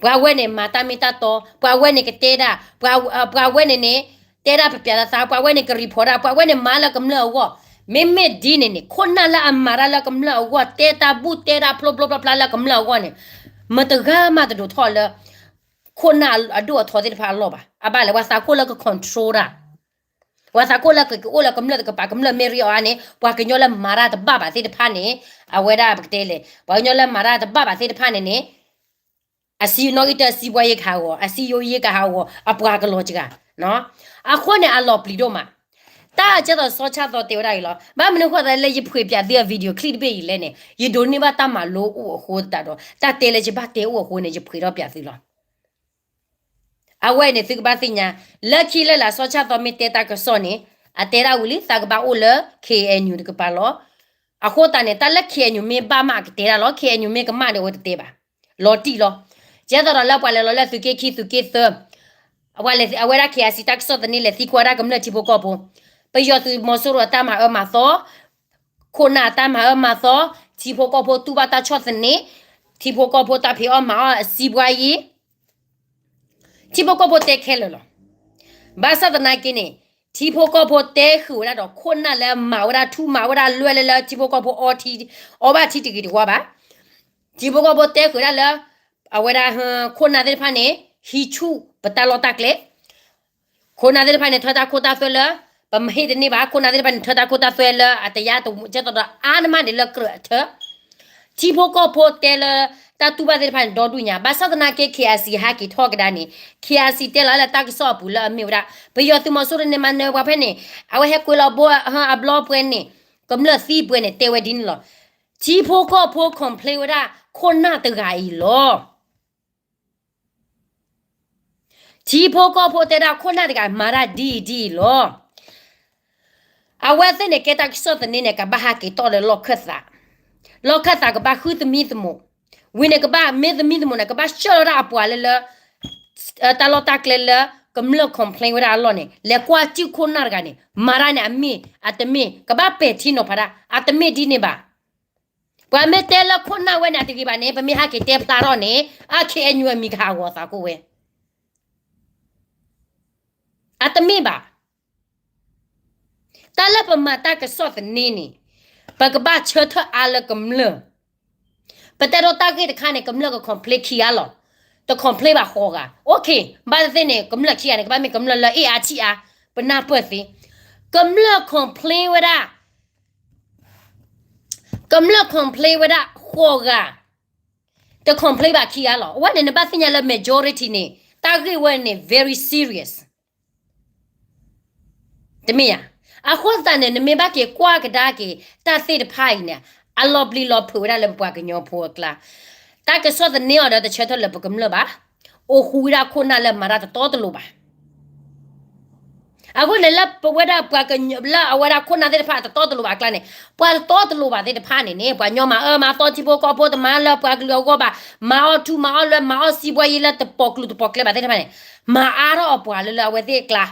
ပှၤဝဲန့ၣ်မၤတၢ်မ့ၢ်တၢ်တီ, ပှၤဝဲန့ၣ်ကတဲဒၣ်, ပှၤဝဲန့ၣ်န့ၣ်, တဲဒၣ်ပျးသး, ပှၤဝဲန့ၣ်က report ဒၣ်, ပှၤဝဲန့ၣ်မၤလၢကမျၢၢ်အဂီၢ်, မ့မ့ၢ်ဒ်န့ၣ်န့ၣ် ခိၣ်နၢ်လၢအမၤတၢ်လၢကမျၢၢ်အဂီၢ် တဲတၢ်ဘူၣ်တဲတၢ်ဖျိဖျိဖျါဖျါလၢကမျၢၢ်အဂီၢ်န့ၣ်, မတဂၤမးတဒိးထီၣ်လၢ ခိၣ်နၢ်အဒိၣ်အထီသ့ၣ်တဖၣ်အလီၢ်ဘၣ်. အဘၣ်လဲၣ် ပှၤသးခိၣ်လၢက control တၢ် ပှၤသးခိၣ်လၢကကအိၣ်လၢကမျၢၢ်တကပၤ ကမျၢၢ်မ့ၢ်ရ့အီၤန့ၣ် ပှၤကညီလၢမၤတၢ်တဘၣ်ဘၣ်သ့ၣ်တဖၣ်န့ၣ်, အဝဲဒၣ်ပကတဲလဲၣ် ပှၤကညီလၢမၤတၢ်တဘၣ်ဘၣ်သ့ၣ်တဖၣ်န့ၣ်န့ၣ်, အစံးနီၣ်ဂံၢ်တၢ အစံးဘှါယ့ကဟးဂီၤ, အစံးယိယ့ကဟးဂီၤ, အပှၤကလီၤစှၤ, အဃိန့ၣ် အလီၤပျံၤဒိၣ်မး. တၢ်ကဲသိးစီၤဆၣ်သီတဲဝဲဒၣ်အံၤလီၤ. ဘၣ်မနုၤအဃိသတးလၢယဖှ့ၣ်ပၠးသုအ video clip တဘ့ၣ်အံၤလဲၣ်န့ၣ် ယဒိးန့ၢ်ဘၣ်တၢ်မၤလိအိၣ်အဃိသတးဒီး တၢ်တဲလၢယဘၣ်တဲအိၣ်အဃိန့ၣ် ယဖှ့ၣ်ထီၣ်ပၠးသုလီၤ. အဝဲန့ၣ်သုကဘၣ်သ့ၣ်ညါ, လၢခံလၢလၢစီၤဆၣ်သီမ့ၢ်တဲတၢ်ကစီၣ်န့ၣ် အတဲဒၣ်ဝံၤလံ သးကဘၣ်အိၣ်လၢ ခ့ၣ်အဲၣ်ယူၣ် တကပၤလီၤ. အဃိသတးန့ၣ် တၢ်လၢ ခ့ၣ်အဲၣ်ယူၣ် မ့ၢ်ဘၣ်မးအကတဲဒၣ်လီၤ, ခ့ၣ်အဲၣ်ယူၣ် မ့ၢ်ကမၣ်ဒီးအဝဲတတဲဘၣ်. လီၤတံၢ်လီၤ. ကဲသိးဒီးလၢပှၤလဲၤလီၤလၢသုးက့ခံသုးက့သၢ, အဝဲဒၣ် ခ့ၣ်အဲၣ်စံၣ် တၢ်ကစီၣ်သန့ လဲၤသံကွၢ်ဒၣ်ကမျၢၢ်ထံဖိကီၢ်ဖိ, ပယီၤသုးမီၤစိရိၤအတၢ်မၤအၢမၤသီ, ခိၣ်နၢ်အတၢ်မၤအၢမၤသီ, ထံဖိကီၢ်ဖိတူၢ်ဘၣ်တၢ်ဆီၣ်သနံး, ထံဖိကီၢ်ဖိတၢ်ဖံးအီၣ်မၤအီၣ်အစံးဘှါယ့ ထံဖိကီၢ်ဖိတဲခဲလၢာ်လီၤ. ဘၣ်ဆၣ်သနာ်က့န့ၣ် ထံဖိကီၢ်ဖိတဲဃုာ်ဝဲဒၣ်ဒီး ခိၣ်နၢ်လၢမၤဝဲဒၣ်ထူမၤဝဲဒၣ်လွဲၢ်လၢလၢထံဖိကီၢ်ဖိအီထံ, အီဘၣ်ထံတဂ့ၤတဝါဘၣ်. ထံဖိကီၢ်ဖိတဲဃုာ်ဒၣ်လၢ အဝဲဒၣ် ခိၣ်နၢ်သ့ၣ်တဖၣ်န့ၣ် ဟံးဆူၣ်ပတၢ်လီၢ်တၢ်ကျဲ ခိၣ်နၢ်သ့ၣ်တဖၣ်န့ၣ် ထၢတၢ်ခိတၢ်သွဲလၢ ပမဟ့ၣ်တန့ၢ်ဘၣ်, ခိၣ်နၢ်သ့ၣ်တဖၣ်န့ၣ် ထၢတၢ်ခိတၢ်သွဲလၢအတယါတဝူ ကဲသိးဒီးအါန့ၢ်မးဒံးလၢကြၢးအထၢ ထံဖိကီၢ်ဖိတဲလၢ တၢ်တူၢ်ဘၣ်သ့ၣ်တဖၣ်န့ၣ် ဒီဒူၣ်ညါ, ဘၣ်ဆၣ်သနာ်က့ ခ့ၣ်အဲၣ်စံၣ် ဟးက့ၤထီၣ်ကဒါန့ၣ် ခ့ၣ်အဲၣ်စံၣ် တဲလီၤလၢတၢ်ကစီၣ်အပူၤလၢအမ့ၢ်ဝဲဒၣ် ပယီၤသုးမီၤစိရိၤန့ၣ်မၤနၢၤပှၤဖဲန့ၣ်, အဝဲဟဲကွံာ်လီၤဘိအဘျီပှဲၤန့ၣ်, ကမျၢၢ်သံပှဲၤန့ၣ် တဲဝဲဒ်န့ၣ်လီၤ. ထံဖိကီၢ်ဖိ complain ဝဲဒၣ် ခိၣ်နၢ်တဂၤအံၤလီၤ. ထံဖိကီၢ်ဖိတဲဒၣ်ခိၣ်နၢ်တဂၤမၤတၢ်ဒ်အံၤဒ်အံၤလီၤ. အဝဲသ့ၣ်န့ၣ် ကဲတၢ်ကစီၣ်သန့န့ၣ် ကဘၣ်ဟးက့ၤတီၢ်လၢလီၢ်ခၢၣ်သး, လီၢ်ခၢၣ်သးကဘၣ်ဃုသမံသမိး, ဝံၤန့ၣ်ကဘၣ်မ့ၢ်သမံသမိးန့ၣ် ကဘၣ်ဆှၢလီၤဒၣ်အပှၤလၢလၢ တၢ်လီၢ်တၢ်ကျဲလၢ ကမျၢၢ် complain ဝဲဒၣ်အလီၢ်န့ၣ် လဲၤကွၢ်စ့ၢ်ခိၣ်နၢ်တဂၤန့ၣ် မၤတၢ်န့ၣ်အမ့ၢ်အတမ့ၢ် ကဘၣ်ပဲာ်ထံနီၤဖးဒၣ် အတမ့ၢ်ဒ်န့ၣ်ဘၣ်. ပှၤမ့ၢ်တဲလၢခိၣ်နၢ်ဝဲန့ၣ် အတဂ့ၤဘၣ်န့ၣ် ပမ့ၢ်ဟဲက့ၤတဲဖျါထီၣ်န့ၣ် အါခ့အညူ အမံၤကဟးဂီၤသးကိးဝဲ အတမ့ၢ်ဘၣ်. တၢ်လၢပမၤတၢ်ကစီၣ်သန့န့ၣ် ပကဘၣ်ဆၢထၢၣ်အါလၢကမျၢၢ်, ပတဲဒိတၢ်ဂ့ၢ်တခါန့ၣ် ကမျၢၢ်က complain ခံဂၤလီၤ, တ complain ဘၣ်ဃိးဂၤ, OK, ဘၣ်သ့ၣ်သ့ၣ်န့ၣ် ကမျၢၢ်ခံဂၤန့ၣ် ကဘၣ်မ့ၢ်ကမျၢၢ်လၢအ့ၣ်အါဆံးအါ, ပနၢ်ပၢၢ်သ့, ကမျၢၢ် complain ဝဲဒၣ် ကမျၢၢ် complain ဝဲဒၣ်ဃိးဂၤ, တ complain ဘၣ်ခံဂၤလီၤ. အဝဲန့ၣ် နဘၣ်သ့ၣ်ညါလၢ majority န့ၣ် တၢ်ဂ့ၢ်ဝဲန့ၣ် very serious တမ့ၢ်ဧါ. အဃိသတးန့ၣ် နမ့ၢ်ဘၣ်က့ၤကွၢ်ကဒါက့ၤ တၢ်သ့ၣ်တဖၣ်အံၤန့ၣ် အလီၤပျံၤလီၤဖုးဝဲဒၣ်လၢပပှၤကညီဖိအကျါ, တၢ်ကစီၣ်သန့အီၤဒီးတဆၢထၢၣ်လၢပကမျၢၢ်ဘၣ်, အိၣ်ဃူဝဲဒၣ်ခိၣ်နၢ်လၢမၤတၢ်တတီတလိၤဘၣ်. အဃိန့ၣ်လၢပဝဲဒၣ်ပှၤကညီ လၢအဝဲဒၣ်ခိၣ်နၢ်သ့ၣ်တဖၣ်အတတီတလိၤဘၣ်အကျါန့ၣ် ပှၤတတီတလိၤဘၣ်သ့ၣ်တဖၣ်န့ၣ်န့ၣ် ပှၤညီမၤအၢမၤသီထံဖိကီၢ်ဖိ တမၤလၢပှၤကလုာ်အဂီၢ်ဘၣ်, မၤအီၣ်ထူမၤအီၣ်လွဲ မၤအီၣ်စံးဘှီယံၤလၢတပိာ်ကျူတပိာ်ကျဲဘၣ်သ့ၣ်တဖၣ်န့ၣ် မၤအါထီၣ်အပှၤလၢလၢအဝဲသ့ၣ်အကျါ.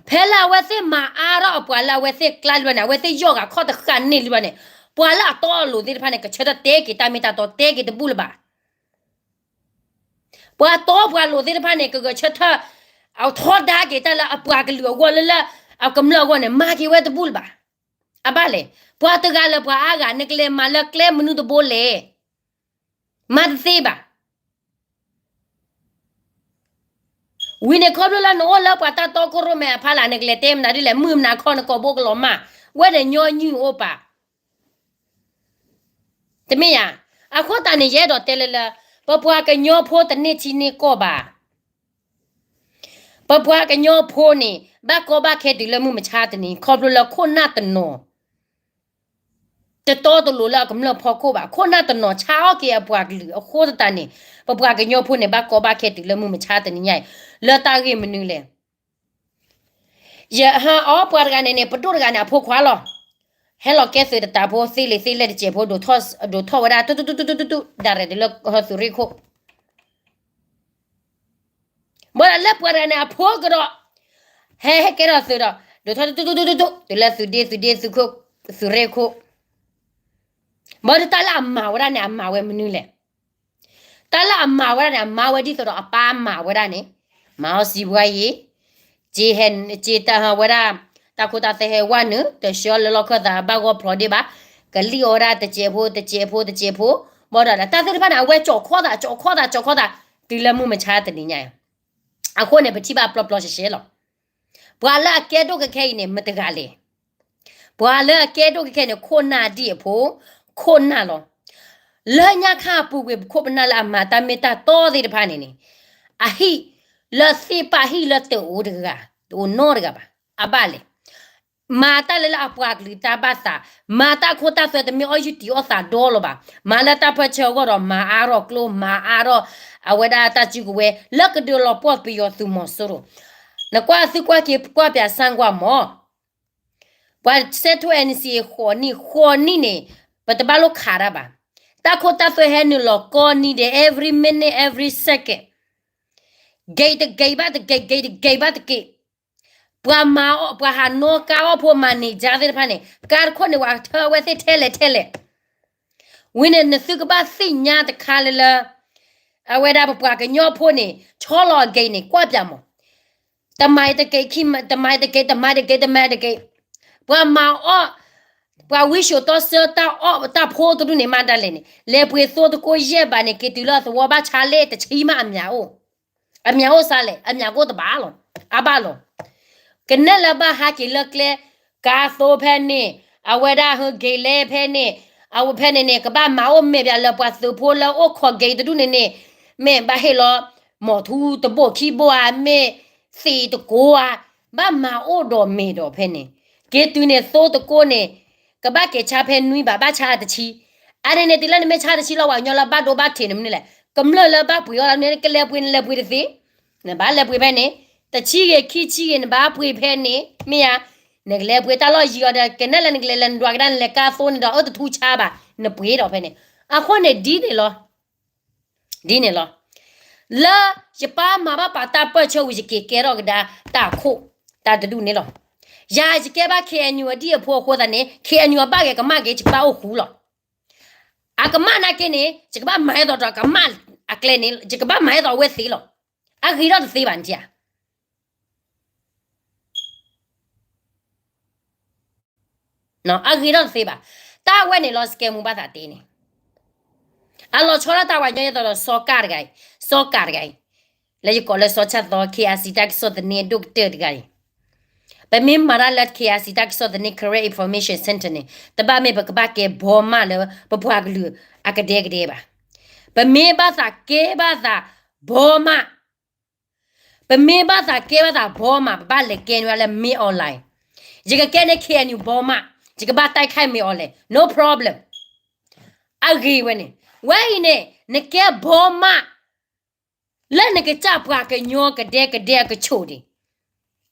ဖဲလၢအဝဲသ့ၣ်မၤအါထီၣ်အပှၤလၢအဝဲသ့ၣ်အကျါလံဘၣ်န့ၣ် အဝဲသ့ၣ်ယီၢ်ဂၤခီၣ်တဃာ်န့ၢ်လံဘၣ်န့ၣ် ပှၤလၢအတီအလိၤသ့ၣ်တဖၣ်န့ၣ် ကဆၢထၢၣ်တဲက့ၤတၢ်မ့ၢ်တၢ်တီတဲက့ၤတဘူၣ်လၢၤဘၣ်. ပှၤတီပှၤလိၤသ့ၣ်တဖၣ်န့ၣ် ကဂဲၤဆၢထၢၣ် အထီဒါက့ၤတၢ်လၢအပှၤကလုာ်အဂီၢ်လၢလၢ အကမျၢၢ်အဂီၢ်န့ၣ် မၤက့ၤဝဲတဘူၣ်လၢၤဘၣ်. အဘၣ်လဲၣ်, ပှၤတဂၤလၢပှၤအါဂၤ နကလဲၤမၤလၢကျဲမနုၤတဘိလဲၣ်. မၤတသ့ဘၣ်. ဝံၤန့ၣ်ခီဖျိလၢနအိၣ်လၢပှၤတၢ်တီခိၣ်ရိၣ်မဲအဖီလာ် နကလဲၤတဲမနုၤဒ်လဲၣ်, မုၢ်မနုၤခီနကိာ်ဘိကလီၤမၢ်, ဝဲန့ၣ်ညီနုၢ်အိၣ်ပာ် တမ့ၢ်ဧါ. အဃိသတးန့ၣ် ယအဲၣ်ဒိးတဲလၢလၢ ပပှၤကညီဖိတန့ၢ်ထံန့ၢ်ကီၢ်ဘၣ်. ပပှၤကညီဖိန့ၣ် ဘၣ်ကီဘၣ်ခဲတုၤလၢမုၢ်မဆါတနံၤ ခီဖျိလၢခိၣ်နၢ်တနီၤ တတီတလိၤလၢအကမျၢၢ်ဖီခိၣ်ဘၣ်, ခိၣ်နၢ်တနီၤဆါအီၣ်က့ၤအပှၤကလုာ်အဃိသတးန့ၣ် ပပှၤကညီဖိန့ၣ် ဘၣ်ကီဘၣ်ခဲတုၤလၢမုၢ်မဆါတနံၤညါအံၤ လၢတၢ်ဂ့ၢ်မနုၤလဲၣ်. ယဟါအီပှၤတဂၤန့ၣ်န့ၣ် ပဒိၣ်တဂၤန့ၣ် အဖိခွါလီၤ. ဟဲလီၤကဲသုးတတးဖိ သ့လံာ်သ့လဲၢ်တစဲးဖိ ဒိးထီၣ်ဝဲဒၣ် တူတူတူတူတူတူ ဒၣ်ရဲၣ်တုၤလၢသုးရ့ၣ်ခိၣ် ဘၣ်ဒီးလၢပှၤတဂၤန့ၣ် အဖိကဒီး ဟဲဟဲကဲထီၣ်သုးဒီး ဒိးထီၣ်တူတူတူတူတူ တုၤလၢသုးဒ့ သုးဒ့ သုးခိၣ် သုးရ့ၣ်ခိၣ် ဘၣ်ဒီးတၢ်လၢအမၤဝဲဒၣ်န့ၣ် အမၤဝဲမနုၤလဲၣ်. တၢ်လၢအမၤဝဲဒၣ်န့ၣ် အမၤဝဲဒ်သိးဒီးအပၢ်မၤဝဲဒၣ်န့ၣ်, မၤအီၣ်စံးဘှါယံၤ, စ့ဟဲ စ့တၢ်ဟးဝဲဒၣ် တၢ်ခိတၢ်သွဲဟဲဝဲနုာ် တဆှၢလၢလီၢ်ခၢၣ်သးဘၣ်ဂီၢ်ဖျိးဒ့ၣ်ဘၣ်, ကလံၣ်အီၣ်ဝဲဒၣ်တစဲးဖိ တစဲးဖိ တစဲးဖိ, ဘၣ်ဒီးတၢ်သ့ၣ်တဖၣ်န့ၣ် အဝဲကၠီၣ်ခီသး ကၠီၣ်ခီသး ကၠီၣ်ခီသး တုၤလၢမုၢ်မဆါတနံၤညါ အဃိန့ၣ် ပထံၣ်ဘၣ်ပျီပျီရှဲရှဲလီၤ. ပှၤလၢအကဲဒိၣ်ကဲခဲအံၤန့ၣ် မတဂၤလဲၣ်. ပှၤလၢအကဲဒိၣ်ကဲခဲန့ၣ် ခိၣ်နၢ်ဒ်အဖိ, ခိၣ်နၢ်လီၤ. လၢညါခါအပူၤကွံာ်ပခိၣ်ပနၢ်လၢအမၤတၢ်မ့ၢ်တၢ်တီသ့ၣ်တဖၣ်န့ၣ်န့ၣ်, အဟံၣ်လၢသ့ၣ်ပာ်ဟံၣ်လၢတအိၣ်တဂၤ, တအိၣ်နီတဂၤဘၣ်. အဘၣ်လဲၣ်. မၤတၢ်လၢလၢအပှၤကလုာ်တၢ်ဘၣ်သး, မၤတၢ်ခိတၢ်သွဲတမ့ၢ်အီၣ်ယုၢ်တံၢ်အီၣ်သးဒီလီၤဘၣ်. မၤလၢတၢ်ပၢဆှၢအဂီၢ်ဒီး မၤအါထီၣ်ကျိ မၤအါထီၣ် အဝဲဒၣ်တၢ်စုကဝဲၤ လၢကဒုးလီၤပှီၢ်ပယီၤသုးမီၤစိရိၤ. နကွၢ်သုကွၢ်က့ၤကွၢ်ပၠးစၣ်ကွၢ်မး ပှၤဆဲးထီၣ် NCA ဃိးနံၣ် ဃိးနံၣ်န့ၣ် ပတဘၣ်လိၣ်ခးတၢ်ဘၣ်. တၢ်ခိတၢ်သွဲဟဲနုာ်လီၤကိးနံၤဒဲး every minute every second. ဂ့ၤတဂ့ၤဘၣ်တဂ့ၤ ဂ့ၤတဂ့ၤဘၣ်တဂ့ၤ. ပှၤမၤအီၣ် ပှၤဟးနီၣ်ကါအီၣ်ဖိ manager သ့ၣ်တဖၣ်န့ၣ် ကါတခိၣ်န့ၣ် ပှၤထၢအဝဲသ့ၣ်ထဲလဲၣ်ထဲလဲၣ်. ဝံၤန့ၣ် နသုကဘၣ်သ့ၣ်ညါတခါလၢလၢ အဝဲဒၣ်ပပှၤကညီဖိန့ၣ် ဆီလီၤအဂ့ၤန့ၣ် ကွၢ်ပၠးမး တမၤတက့ၢ်ခံ တမၤတက့ၢ် တမၤတက့ၢ် တမၤတက့ၢ်. ပှၤမၤအီၣ် ပှၤဝံစိာ်တီဆှၢတၢ်အီၣ်တၢ်ဖိတဒူၣ်န့ၣ် မၤဒ်လဲၣ်န့ၣ် လဲၤပှ့ၤသိတကိးယဲၢ်ဘးန့ၣ် က့ၤတုၤလၢအသဝီဘၣ်ဆါလဲၣ် တဆံမးအမၠးအိၣ် အမၠးအိၣ်စးလဲၣ် အမၠးကအိၣ်တဘၣ်လီၤ. အဘၣ်လီၤ. ကနဲၣ်လၢဘၣ်ဟးက့ၤလၢကျဲ ကါသိဖဲန့ၣ် အဝဲဒၣ်ဟဲက့ၤလဲဖဲန့ၣ် အဝဲဖဲန့ၣ်န့ၣ် ကဘၣ်မၤအိၣ်မဲာ်ဘၣ်လၢပှၤသုးဖိလၢအိၣ်ခိးက့ၤတဒူၣ်န့ၣ်န့ၣ် မ့ၢ်ဘၣ်ဟ့ၣ်လီၤ မီၢ်ထူတဘိၣ်ခံဘိၣ်ဧါ မ့ၢ်သ့ၣ်တကိးဧါ ဘၣ်မၤအိၣ်ဒီးမဲာ်ဒီးဖဲန့ၣ် က့ၤတုၤန့ၣ်သိတကိးန့ၣ် ကဘၣ်က့ၤဆါဖဲနွံဘး ဘၣ်ဆါတဆံ. အါန့ၣ်န့ၣ် တုၤလၢနမ့ၢ်ဆါတဆံလီၤ ပှၤကညီလၢဘၣ်ဒိဘၣ်ထံးန့ၣ်မနုၤလဲၣ် ကမျၢၢ်လၢဘၣ်ပှ့ၤအီၣ်လၢန့ၣ် ကလဲၤပှ့ၤန့ၣ် လဲၤပှ့ၤတသ့ နဘၣ်လဲၤပှ့ၤဖဲန့ၣ် တဆံဂ့ၤ ခံဆံဂ့ၤ နဘၣ်ပှ့ၤဖဲန့ၣ် မ့ၢ်ဧါ. နကလဲၤပှ့ၤတၢ်လီၢ်ယံၤအီၤဒီး ကနဲၣ်လၢနကလဲၤလၢနဒွးကဒါနလဲၤကါသိန့ၣ်ဒီး အၢတထူဆါဘၣ် နပှ့ၤဒီးဖဲန့ၣ်. အဃိန့ၣ်ဒ်န့ၣ်လီၤ. ဒ်န့ၣ်လီၤ. လၢယပၢ်မၤဘၣ်ပာ်တၢ်ပၢၢ်ဆၢဝံၤ ယက့ၤကဲထီၣ်ကဒါတၢ်အခိၣ် တၢ်တဒူၣ်န့ၣ်လီၤ. ယၤယကဲဘၣ် K N U အဒံၣ်အဖိအဃိသတးန့ၣ် K N U အဘၣ်ဂဲၤကမၣ်က့ၤ ယကဘၣ်အိၣ်ဃူလီၤ. အကမၣ်နာ်က့န့ၣ် ယကဘၣ်မၤဟဲသိးဒီးကမၣ်အကျဲန့ၣ် ယကဘၣ်မၤဟဲသိးအဝဲသ့လီၤ. အဂ့ၤထီၣ်တသ့ဘၣ်နထံၣ်ဧါ. အဂ့ၤထီၣ်တသ့ဘၣ်. တၢ်ဝဲန့ၣ်လီၤ စကဲမူဘၣ်သးတဲန့ၣ် အလီၤဆီဒၣ်တၢ်ပှၤကညီ ယဲသိးဒီးစီၤကၣ်တဂၤအံၤ, စီၤကၣ်တဂၤအံၤ, လၢယကိးလၢစီၤဆၣ်သီ K I C တၢ်ကစီၣ်သန့အဒိၣ်ကတၢၢ်တဂၤအံၤ, ပမ့ၢ်မၤတၢ်လၢ K I C တၢ်ကစီၣ်သန့ Karen Information Center န့ၣ် တဘၣ်မ့ၢ်ပကဘၣ်ကဲဘီမးလၢ ပပှၤကလုာ်အကဒဲကဒဲဘၣ်. ပမ့ၢ်ဘၣ်သးကဲဘၣ်သးဘီမး ပမ့ၢ်ဘၣ်သးကဲဘၣ်သးဘီမး ပဘၣ်လဲၤကဲန့ၢ်ဝဲလၢ မင်းအောင်လှိုင်, ယကကဲန့ၢ် K N U ဘီမး, ယကဘၣ်တိုက်ခိုက် မင်းအောင်လှိုင်, no problem. အဂ့ၤဝဲန့ၣ်, ဝဲအံၤန့ၣ် နကဲဘီမး လၢနကစၢ်ပှၤကညီကဒဲကဒဲအကဆိးန့ၣ်,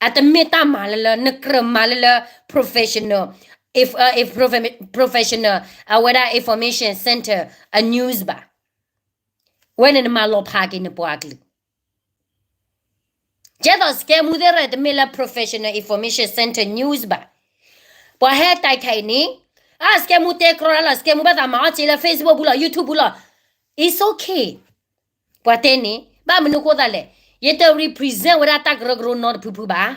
အတမ့ၢ်တၢ်မၤလၢလၢ နကြၢးမၤလၢလၢ professional, if, uh, if profe-, professional အဝဲဒၣ် information center အ news ဘၣ်. ဝဲန့ၣ်နမၤလီၤဖးက့ၤနပှၤကလုာ် ကဲသိးစကဲမူသ့ၣ်တဖၣ်န့ၣ် တမ့ၢ်လၢ Professional Information Center News ဘၣ်. ပှၤဟဲတဲခဲအံၤန့ၣ်, အါ စကဲမူတဲကြီတၢ်လီၤ, စကဲမူဘၣ်သးမၤအီၣ်စ့လၢ Facebook ပူၤလီၤ, YouTube ပူၤလီၤ. It's okay. ပှၤတဲန့ၣ် ဘၣ်မနုၤအဃိသတးလဲၣ်, ယတ represent ဝဲဒၣ်တၢ်ကရၢကရိနီတဖုဖုဘၣ်.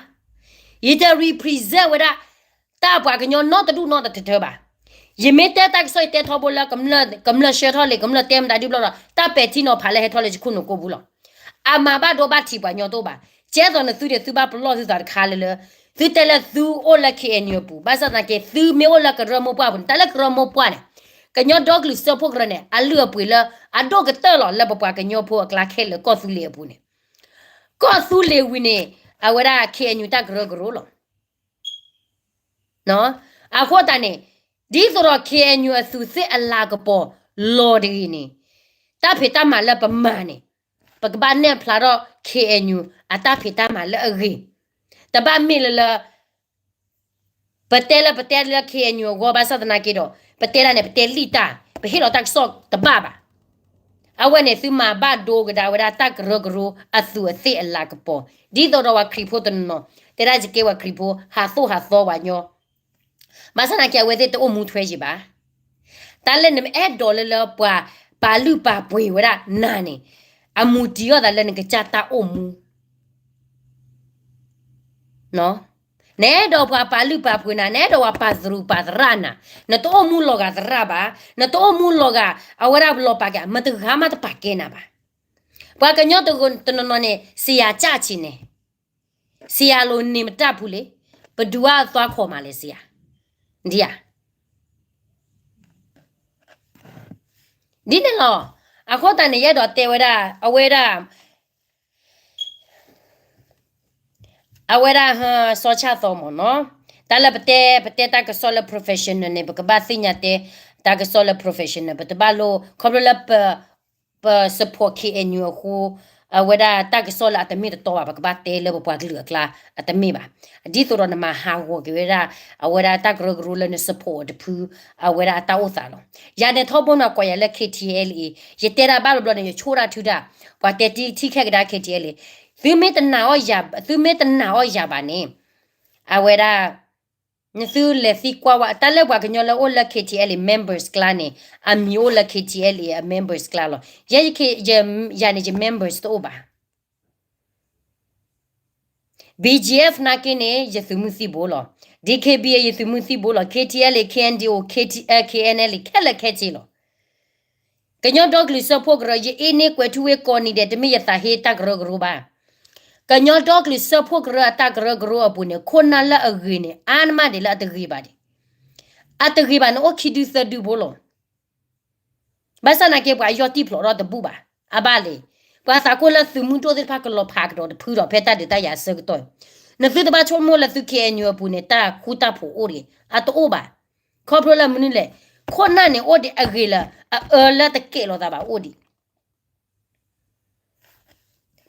ယတ represent ဝဲဒၣ် တၢ်ပှၤကညီနီတဒူၣ်နီတထၢထၢဘၣ်. ယမ့ၢ်တဲတၢ်ကစီၣ် ယတဲထီဘိလၢ ကမျၢၢ်ဆှၢထီၣ်လံ, ကမျၢၢ်တဲမတၤဒ်ဘျီဒီး တၢ်ပဲာ်ထံနီၤဖးလၢဟဲထီၣ်လၢယခိၣ်နူာ်ကိာ်ပူၤလီၤ. အမၤဘၣ်ဒိဘၣ်ထံးပှၤကညီတအိၣ်ဘၣ်. ကဲသိးနသုန့ၣ် သုဘၣ်ပလီၢ်သုသးတခါလၢလၢ, သုတဲလၢသုအိၣ်လၢ K N U အပူၤ, ဘၣ်ဆၣ်သနာ်က့ သုမ့ၢ်အိၣ်လၢကရၢမိၢ်ပှၢ်အပူၤန့ၣ်, တၢ်လၢကရၢမိၢ်ပှၢ်န့ၣ်, ကညီဒီကလုာ်စၢဖှိၣ်ကရၢန့ၣ် အလုၢ်အပှ့ၤလၢအဒိၣ်ကတၢၢ်လီၤ လၢပပှၤကညီဖိအကျါခဲလၢာ်ကီၢ်သူလ့ၤအပူၤန့ၣ်, ကီၢ်သူလ့ၤဝံၤန့ၣ် အဝဲဒၣ် K N U တၢ်ကရၢကရိလီၤ. အဃိသတးန့ၣ်, ဒ်သိးဒီး K N U အသူးသ့ၣ်အလၤကပီၤလီၤတဂ့ၤန့ၣ်, တၢ်ဖံးတၢ်မၤလၢပမၤန့ၣ်, ပကဘၣ်နဲၣ်ဖျါထီၣ် K N U အတၢ်ဖံးတၢ်မၤလၢအဂ့ၤ, တဘၣ်မ့ၢ်လၢလၢ ပတဲလၢပတဲလၢ K N U အဂီၢ် ဘၣ်ဆၣ်သနာ်က့ဒီး ပတဲဒၣ်န့ၣ် ပတဲလံၣ်တၢ်, ပဟ့ၣ်လီၤတၢ်ကစီၣ်တဘၣ်ဘၣ်. အဝဲန့ၣ် သုမၤဘၣ်ဒိကဒါဝဲဒၣ်တၢ်ကရၢကရိအသူးအသ့ၣ်အလၤကပီၤ, ဒ်သိးဒီးပှၤခရံာ်ဖိတနီၤနီၤ တဲဒၣ်ယကဲပှၤခရံာ်ဖိ ဟးသိၣ်ဟးသီပှၤကညီ, ဘၣ်ဆၣ်သနာ်က့ အဝဲသ့ၣ်တအိၣ်မူထွဲယံၤဘၣ်. တၢ်လၢနအဲၣ်ဒိးလၢလၢပှၤပာ်လုၢ်ပာ်ပှ့ၤဝဲဒၣ်နၤန့ၣ်, အမူတံၤအီၣ်သးလၢနကစၢ်တၢ်အိၣ်မူ နအဲၣ်ဒိးပှၤပာ်လုၢ်ပာ်ပှ့ၤနၤ, နအဲၣ်ဒိးပှၤပာ်သရူးပာ်သရၣ်နၤ, နတအိၣ်မူလီၤဂာ်သရၣ်ဘၣ်, နတအိၣ်မူလီၤဂာ် အဝဲဒၣ်လီၤပာ်ကဲ မတဂၤမးတပာ်ကဲနၤဘၣ်. ပှၤကညီတနီၤနီၤန့ၣ် စယၤကၢ်ဆံးန့ၣ်, စယၤလိၤန့ၣ်မတၢ်ဖူလံ, ပဒုးအသွါခိးမးလဲၣ်စယၤ, ဒ်ဧါ. ဒ်န့ၣ်လီၤ. အဃိသတးန့ၣ် ယအဲၣ်ဒိးတဲဝဲဒၣ် အဝဲဒၣ် အဝဲဒၣ် စီၤဆၣ်သီမ့ၢ်နီၤ, တၢ်လၢပတဲ ပတဲတၢ်ကစီၣ်လၢ professional န့ၣ် ပကဘၣ်သ့ၣ်ညါတဲတၢ်ကစီၣ်လၢ professional, ပတဘၣ်လိၣ် ခီဖျိလၢပ ပ support K N U အဃိ, အဝဲဒၣ်တၢ်ကစီၣ်လၢအတမ့ၢ်တတီဘၣ် ပကဘၣ်တဲလၢပပှၤကလုာ်အကျါ အတမ့ၢ်ဘၣ်. ဒ်သိးဒီးနမၤဟးဂီၤက့ၤဝဲဒၣ် အဝဲဒၣ်တၢ်ကရၢကရိလၢန support တဖု အဝဲဒၣ်အတၢ်အိၣ်သးလီၤ. ယၤန့ၣ်ထီဘိန့ၣ် ကွၢ်ယၤလၢ K T L A, ယတဲဒၣ်ဘၣ်တဘျီန့ၣ် ယဆိၣ်တၢ်ထုတၢ်, ပှၤတဲတံထံခဲကဒါ K T L A, သုမ့ၢ်တနာ်အီၣ်ယၤ, သုမ့ၢ်တနာ်အီၣ်ယၤဘၣ်န့ၣ်, အဝဲဒၣ် နသုလဲၤသံကွၢ်ဝဲ တၢ်လၢပှၤကညီလၢအိၣ်လၢ K T L A members ကျါန့ၣ်, အမံၤအိၣ်လၢ K T L A အ members ကျါလီၤ. ယဲ ယၤန့ၣ် ယ members တအိၣ်ဘၣ်. B G F နာ်က့န့ၣ် ယသုးမုၢ်သံၣ်ဘိလီၤ. D K B A ယသုးမုၢ်သံၣ်ဘိလီၤ. K T L A, K N D O, K T, K N L A ခဲလၢာ်ခဲဆ့လီၤ. ကညီဒီကလုာ်စၢဖှိၣ်ကရၢ ယအ့န့ၢ်ကွဲးထူဝ့ၣ်ကိးနံၤဒဲး တမ့ၢ်ယသးဟ့တၢ်ကရၢကရိဘၣ်. ကညီဒီကလုာ်စၢဖှိၣ်ကရၢအတၢ်ကရၢကရိအပူၤန့ၣ် ခိၣ်နၢ်လၢအဂ့ၤန့ၣ် အါနမးဒံးလၢအတဂ့ၤဘၣ်ဒံး. အတဂ့ၤဘၣ်န့ၣ် အိၣ်ခံဒုသၢဒုဘိလီၤ. ဘၣ်ဆၣ်နာ်က့ ပှၤအယီၢ်တံၢ်ဖျိးထီၣ်တဘူၣ်ဘၣ်. အဘၣ်လဲၣ်, ပှၤသးကိၢ်လၢသုးမုၢ်ဒိၣ်သ့ၣ်တဖၣ်ကလီၤဖးကဒီးတဖုဒီး ဖဲတၢ်ဒုးတၢ်ယၤအဆၢကတီၢ်, နသုတဘၣ်ဆိကမိၣ်လၢသု K N U အပူၤန့ၣ် တၢ်ဃူတၢ်ဖိးအိၣ်ဒံး, အတအိၣ်ဘၣ်. ခီဖျိလၢမနုၤလဲၣ်, ခိၣ်နၢ်န့ၣ်အိၣ်ဒံးအဂ့ၤလၢ အအၢလၢတကဲးလိာ်သးဘၣ်အိၣ်ဒံး.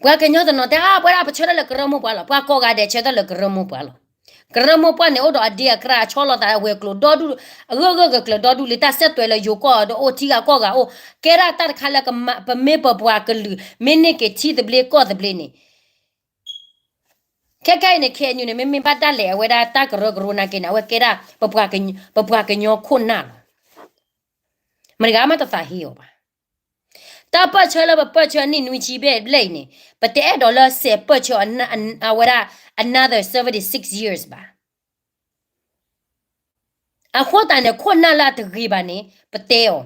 ပှၤကညီတနီၤတဲ အါ ပဝဲဒၣ်ပဆၢထၢၣ်လၢကရၢမိၢ်ပှၢ်လီၤ. ပှၤကိးဂၤဒဲးဆၢထၢၣ်လၢကရၢမိၢ်ပှၢ်လီၤ. ကရၢမိၢ်ပှၢ်န့ၣ် အိၣ်ဒီးအဒ့အကြၢး အဆီလီၤသးအဝဲၤကျိၤဒီဒူၣ်, အဂၢၢ်ဂၢၢ်ကျၢၤကျၢၤဒီဒူၣ် လံာ်တၢ်ဆဲးတွဲးလၢယိၤကီၢ်ဒီးအိၣ် ထံဂၤကီၢ်ဂၤအိၣ်, ကဲဒၣ်တၢ်တခါလၢကမၤ ပမ့ၢ်ပပှၤကလုာ် မ့ၢ်န့ၢ်က့ၤထံသဘျ့ကီၢ်သဘျ့န့ၣ်, ခဲခဲအံၤန့ၣ် ခဲအံၤန့ၣ် မ့မ့ၢ်ဘၣ်ဒၣ်လဲာ်အဝဲဒၣ်တၢ်ကရၢကရိနာ်က့န့ၣ် အဝဲကဲဒၣ် ပပှၤကညီခိၣ်နၢ်လီၤ. မတၤတဂၤမးတသးဟ့အီၤဘၣ်. တၢ်ပၢၢ်ဆၢလၢပပၢၢ်ဆၢအနံၣ်နွံဆံဘျဲၣ်အံၤန့ၣ် ပတအဲၣ်ဒိးလၢစဲးပၢၢ်ဆၢအဝဲဒၣ် another seventy six years ဘၣ်. အဃိသတးန့ၣ် ခိၣ်နၢ်လၢအတဂ့ၤဘၣ်န့ၣ် ပတဲအီၤ,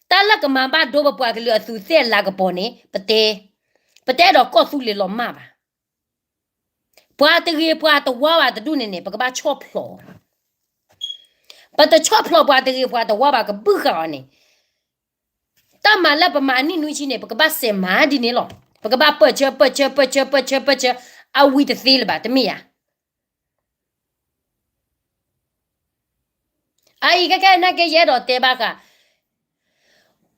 တၢ်လၢကမၤဘၣ်ဒိပပှၤကလုာ်အသူးသ့ၣ်အလၤကပီၤန့ၣ် ပတဲ, ပတအဲၣ်ဒိးကီၢ်သူလ့ၤလီၤမၢ်ဘၣ်. ပှၤတဂ့ၤပှၤတဝါဘၣ်တဒူၣ်န့ၣ်န့ၣ် ပကဘၣ်ဆီၣ်ဖျိး, ပတဆီၣ်ဖျိးပှၤတဂ့ၤပှၤတဝါဘၣ် ကဘုၣ်ဃာ်အီၤန့ၣ်, တၢ်မၤလၢပမၤအနံၣ်နွံဆံန့ၣ် ပကဘၣ်စဲးမၤဒ်န့ၣ်လီၤ. ပကဘၣ်ပၢၢ်ဆၢ ပၢၢ်ဆၢ ပၢၢ်ဆၢ ပၢၢ်ဆၢ ပၢၢ်ဆၢ အဝံၤတသ့လၢၤဘၣ် တမ့ၢ်ဧါ. အအံၤခဲခဲနာ်က့ ယအဲၣ်ဒိးတဲဘၣ်ဃး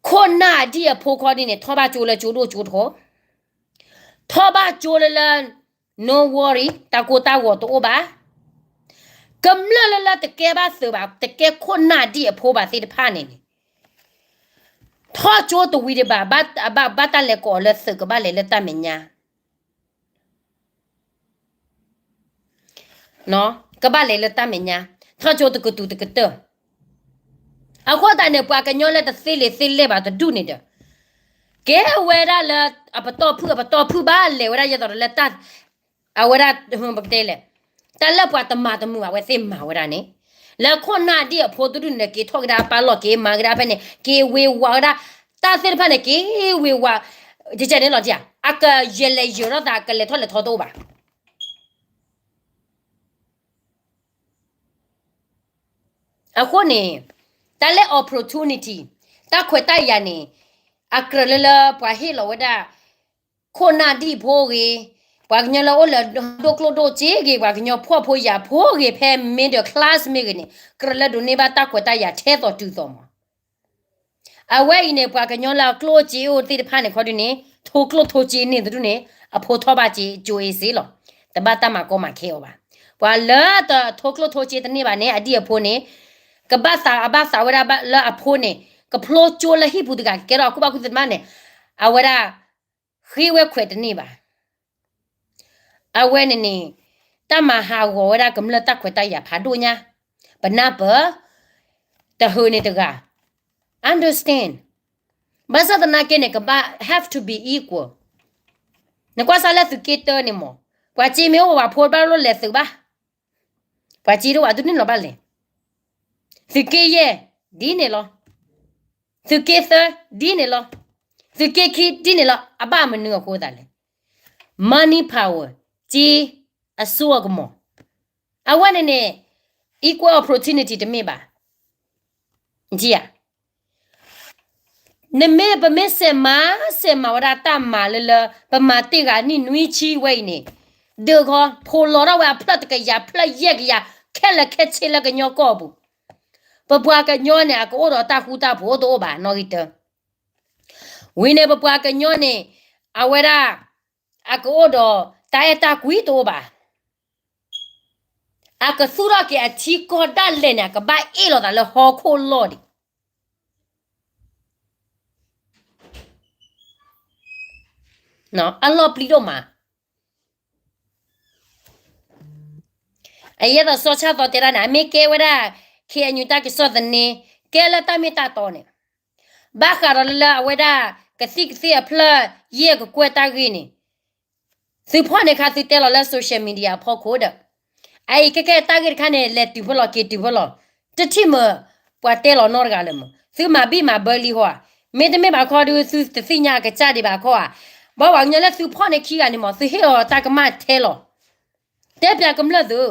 ခိၣ်နၢ်အဒံၣ်အဖိခီဒ်န့ၣ် ထီၣ်ဘၣ်ကၠိလၢကၠိဒိၣ်ကၠိထီ, ထီၣ်ဘၣ်ကၠိလၢလၢ no worry တၢ်ကိၢ်တၢ်ဂီၤတအိၣ်ဘၣ်. ကမျၢၢ်လၢလၢတကဲဘၣ်သုးဘၣ် တကဲခိၣ်နၢ်ဒံၣ်အဖိဘၣ်သ့ၣ်တဖၣ်န့ၣ်န့ၣ် ထီၣ်ကၠိတဝံၤဒံးဘၣ်, ဘၣ်တၢ်လဲၤကိးအီၤလၢသုး ကဘၣ်လဲၤလၢတၢ်မဲာ်ညါ ကဘၣ်လဲၤလၢတၢ်မဲာ်ညါ, ထီၣ်ကၠိတကတူာ်တကတၢၢ်. အဃိသတးန့ၣ် ပှၤကညီလၢတသ့လံာ်သ့လဲၢ်ဘၣ်တဒူၣ်န့ၣ်ဒီး ကဲဝဲဒၣ်လၢ အပတီၢ်ဖုၣ်အပတီၢ်ဖုၣ်ဘၣ်လဲၤဝဲဒၣ်ယဲသိးဒီးလၢ အဝဲဒၣ် ပကတဲလဲၣ်, တၢ်လၢပှၤတမၤတမုာ်အဝဲသ့ၣ်မၤဝဲဒၣ်န့ၣ်, လၢခိၣ်နၢ်ဒံၣ်အဖိတဒူၣ်န့ၣ်ဒီး က့ၤထီၣ်က့ၤဒၣ်ပာ်လီၢ် က့ၤမၤက့ၤဒၣ်ဖဲန့ၣ် က့ၤဝ့ၤဝးဝဲဒၣ်, တၢ်သ့ၣ်တဖၣ်န့ၣ် က့ၤဝ့ၤဝး, ကဲန့ၣ်လီၤတံၢ်ဧါ, အကယဲၢ်လဲၤယၢၤထီၣ်သး အကလဲၤထီၣ်လဲၤထီတအိၣ်ဘၣ်. အဃိန့ၣ် တၢ်လၢ opportunity တၢ်ခွဲးတၢ်ယာ်န့ၣ် အကြၢးလၢလၢပှၤဟ့ၣ်လီၤဝဲဒၣ် ခိၣ်နၢ်ဒံၣ်ဖိဂ့ၤ, ပှၤကညီလၢအိၣ်လၢဒိၣ်ကျိၣ်ဒိၣ်စ့ဂ့ၤ, ပှၤကညီဖှီၣ်ဖိယာ်ဖိဂ့ၤ, ဖဲ middle class မ့ၢ်ဂ့ၤန့ၣ် ကြၢးလၢဒိးန့ၢ်ဘၣ်တၢ်ခွဲးတၢ်ယာ်ထဲသိးတုၤသိးမး. အဝဲအံၤန့ၣ် ပှၤကညီလၢအကျိၣ်စ့အိၣ်သ့ၣ်တဖၣ်န့ၣ်ခီဒုန့ၣ် ထိကျိၣ်ထိစ့န့ၣ်တဒူၣ်န့ၣ် အဖိထီၣ်ဘၣ်စ့ ကၠိအ့စ့လီၤ. တဘၣ်တၢ်မၤကီမၤခဲအီၤဘၣ်. ပှၤလၢတထိကျိၣ်ထိစ့တန့ၢ်ဘၣ်န့ၣ် အဒံၣ်အဖိန့ၣ် ကဘၣ်သးအဘၣ်သးဝဲဒၣ်လၢအဖိန့ၣ် ကဖျိကၠိလၢဟံၣ်ပူၤတဂၤ ကကဲထီၣ်အကူၣ်ဘၣ်ကူၣ်သ့တမံၤန့ၣ် အဝဲဒၣ် ဃ့ဝဲခွဲးတန့ၢ်ဘၣ်. အဝဲန့ၣ်န့ၣ် တၢ်မၤဟးဂီၤဝဲဒၣ်ကမျၢၢ်တၢ်ခွဲးတၢ်ယာ်ဖးဒိၣ်ညါ, ပနၢ်ပၢၢ် တဟၢန့ၣ်တဂၤ understand. ဘၣ်ဆၣ်သနာ်က့န့ၣ် ကဘၣ် have to be equal. နကွၢ်စၢ်လၢသုးက့တၢန့ၣ်မး, ပှၤစ့မ့ၢ်အိၣ်ပှၤဖိတဘၣ်လိၣ်လဲၤသုးဘၣ်. ပှၤစ့တအိၣ်ဘၣ် ဒုးန့ၢ်လီၤဘၣ်လဲၣ်. သုးက့ယဲၢ် ဒ်န့ၣ်လီၤ. သုးက့သၢ ဒ်န့ၣ်လီၤ. သုးက့ခံ ဒ်န့ၣ်လီၤ. အဘၣ်မနုၤအဃိသတးလဲၣ်. Money power, စ့အစိအကမီၤ. အဝဲန့ၣ်န့ၣ် equal opportunity တမ့ၢ်ဘၣ်. နမ့ၢ်ပမ့ၢ်စဲးမၤ စဲးမၤဝဲဒၣ်တၢ်မၤလၢလၢ ပမၤတ့ၢ်ဂၤနံၣ်နွံဆံဝဲအံၤန့ၣ် ဒုးဃီ ဖိးလီၤထီၣ်ဝဲအဖျၢၣ်တကယၤဖျၢၣ်ယဲၢ်ကယၤ ခဲလၢာ်ခဲဆ့လၢကညီကီၢ်ပူၤ. ပပှၤကညီန့ၣ် အကအိၣ်ဒီးတၢ်ဃူတၢ်ဖိးတအိၣ်ဘၣ်နီၣ်ဂံၢ်တၢ ဝံၤန့ၣ် ပပှၤကညီန့ၣ် အဝဲဒၣ် အကအိၣ်ဒီးတၢ်အဲၣ်တၢ်ကွံတအိၣ်ဘၣ်. အကသူၣ်ထီၣ်က့ၤအထံကီၢ်ဒၣ်လဲာ်န့ၣ် အကဘၣ်အ့ၣ်လိာ်သးလၢဟီၣ်ခိၣ်လီၢ်ဒံး အလီၢ်ပျံၤဒိၣ်မး. အယဲၢ်သီးစီၤဆၣ်သီတဲဒၣ်န့ၣ် အမ့ၢ်ကဲဝဲဒၣ် ခ့ၣ်အဲၣ်ယူၣ် တၢ်ကစီၣ်သန့ ကဲလၢတၢ်မ့ၢ်တၢ်တီန့ၣ် ဘၣ်ဃးဒီးလၢလၢအဝဲဒၣ် ကသံၣ်ကသ့အဖျၢၣ်ယဲၢ်ကကွဲၢ်တၢ်ဂ့ၢ်န့ၣ် သုဖီၣ်န့ၣ်ခါ သုတဲလီၤလၢ social media အဖီခိၣ်ဒီး အအံၤခဲကဲတၢ်ဂ့ၢ်တခါန့ၣ် လဲၤတုၤဖဲလီၤက့ၤတုၤဖဲလီၤ တထံၣ်မ့ၢ်ပှၤတဲလီၤနီတဂၤလၢၤမး သုမၤဘံၣ်မၤဘၢလံဟီဧါ. မ့တမ့ၢ်ဘၣ်ခီဒုး သုတသ့ၣ်ညါအကစၢ်ဒံးဘၣ်ခီဧါ. ဘၣ်ပှၤကညီလၢသုဖီၣ်န့ၢ်ခံဂၤန့ၣ်မး သုဟ့ၣ်အီၤတၢ်ကမၣ်ထဲလီၤ. တဲပၠးကမျၢၢ်သု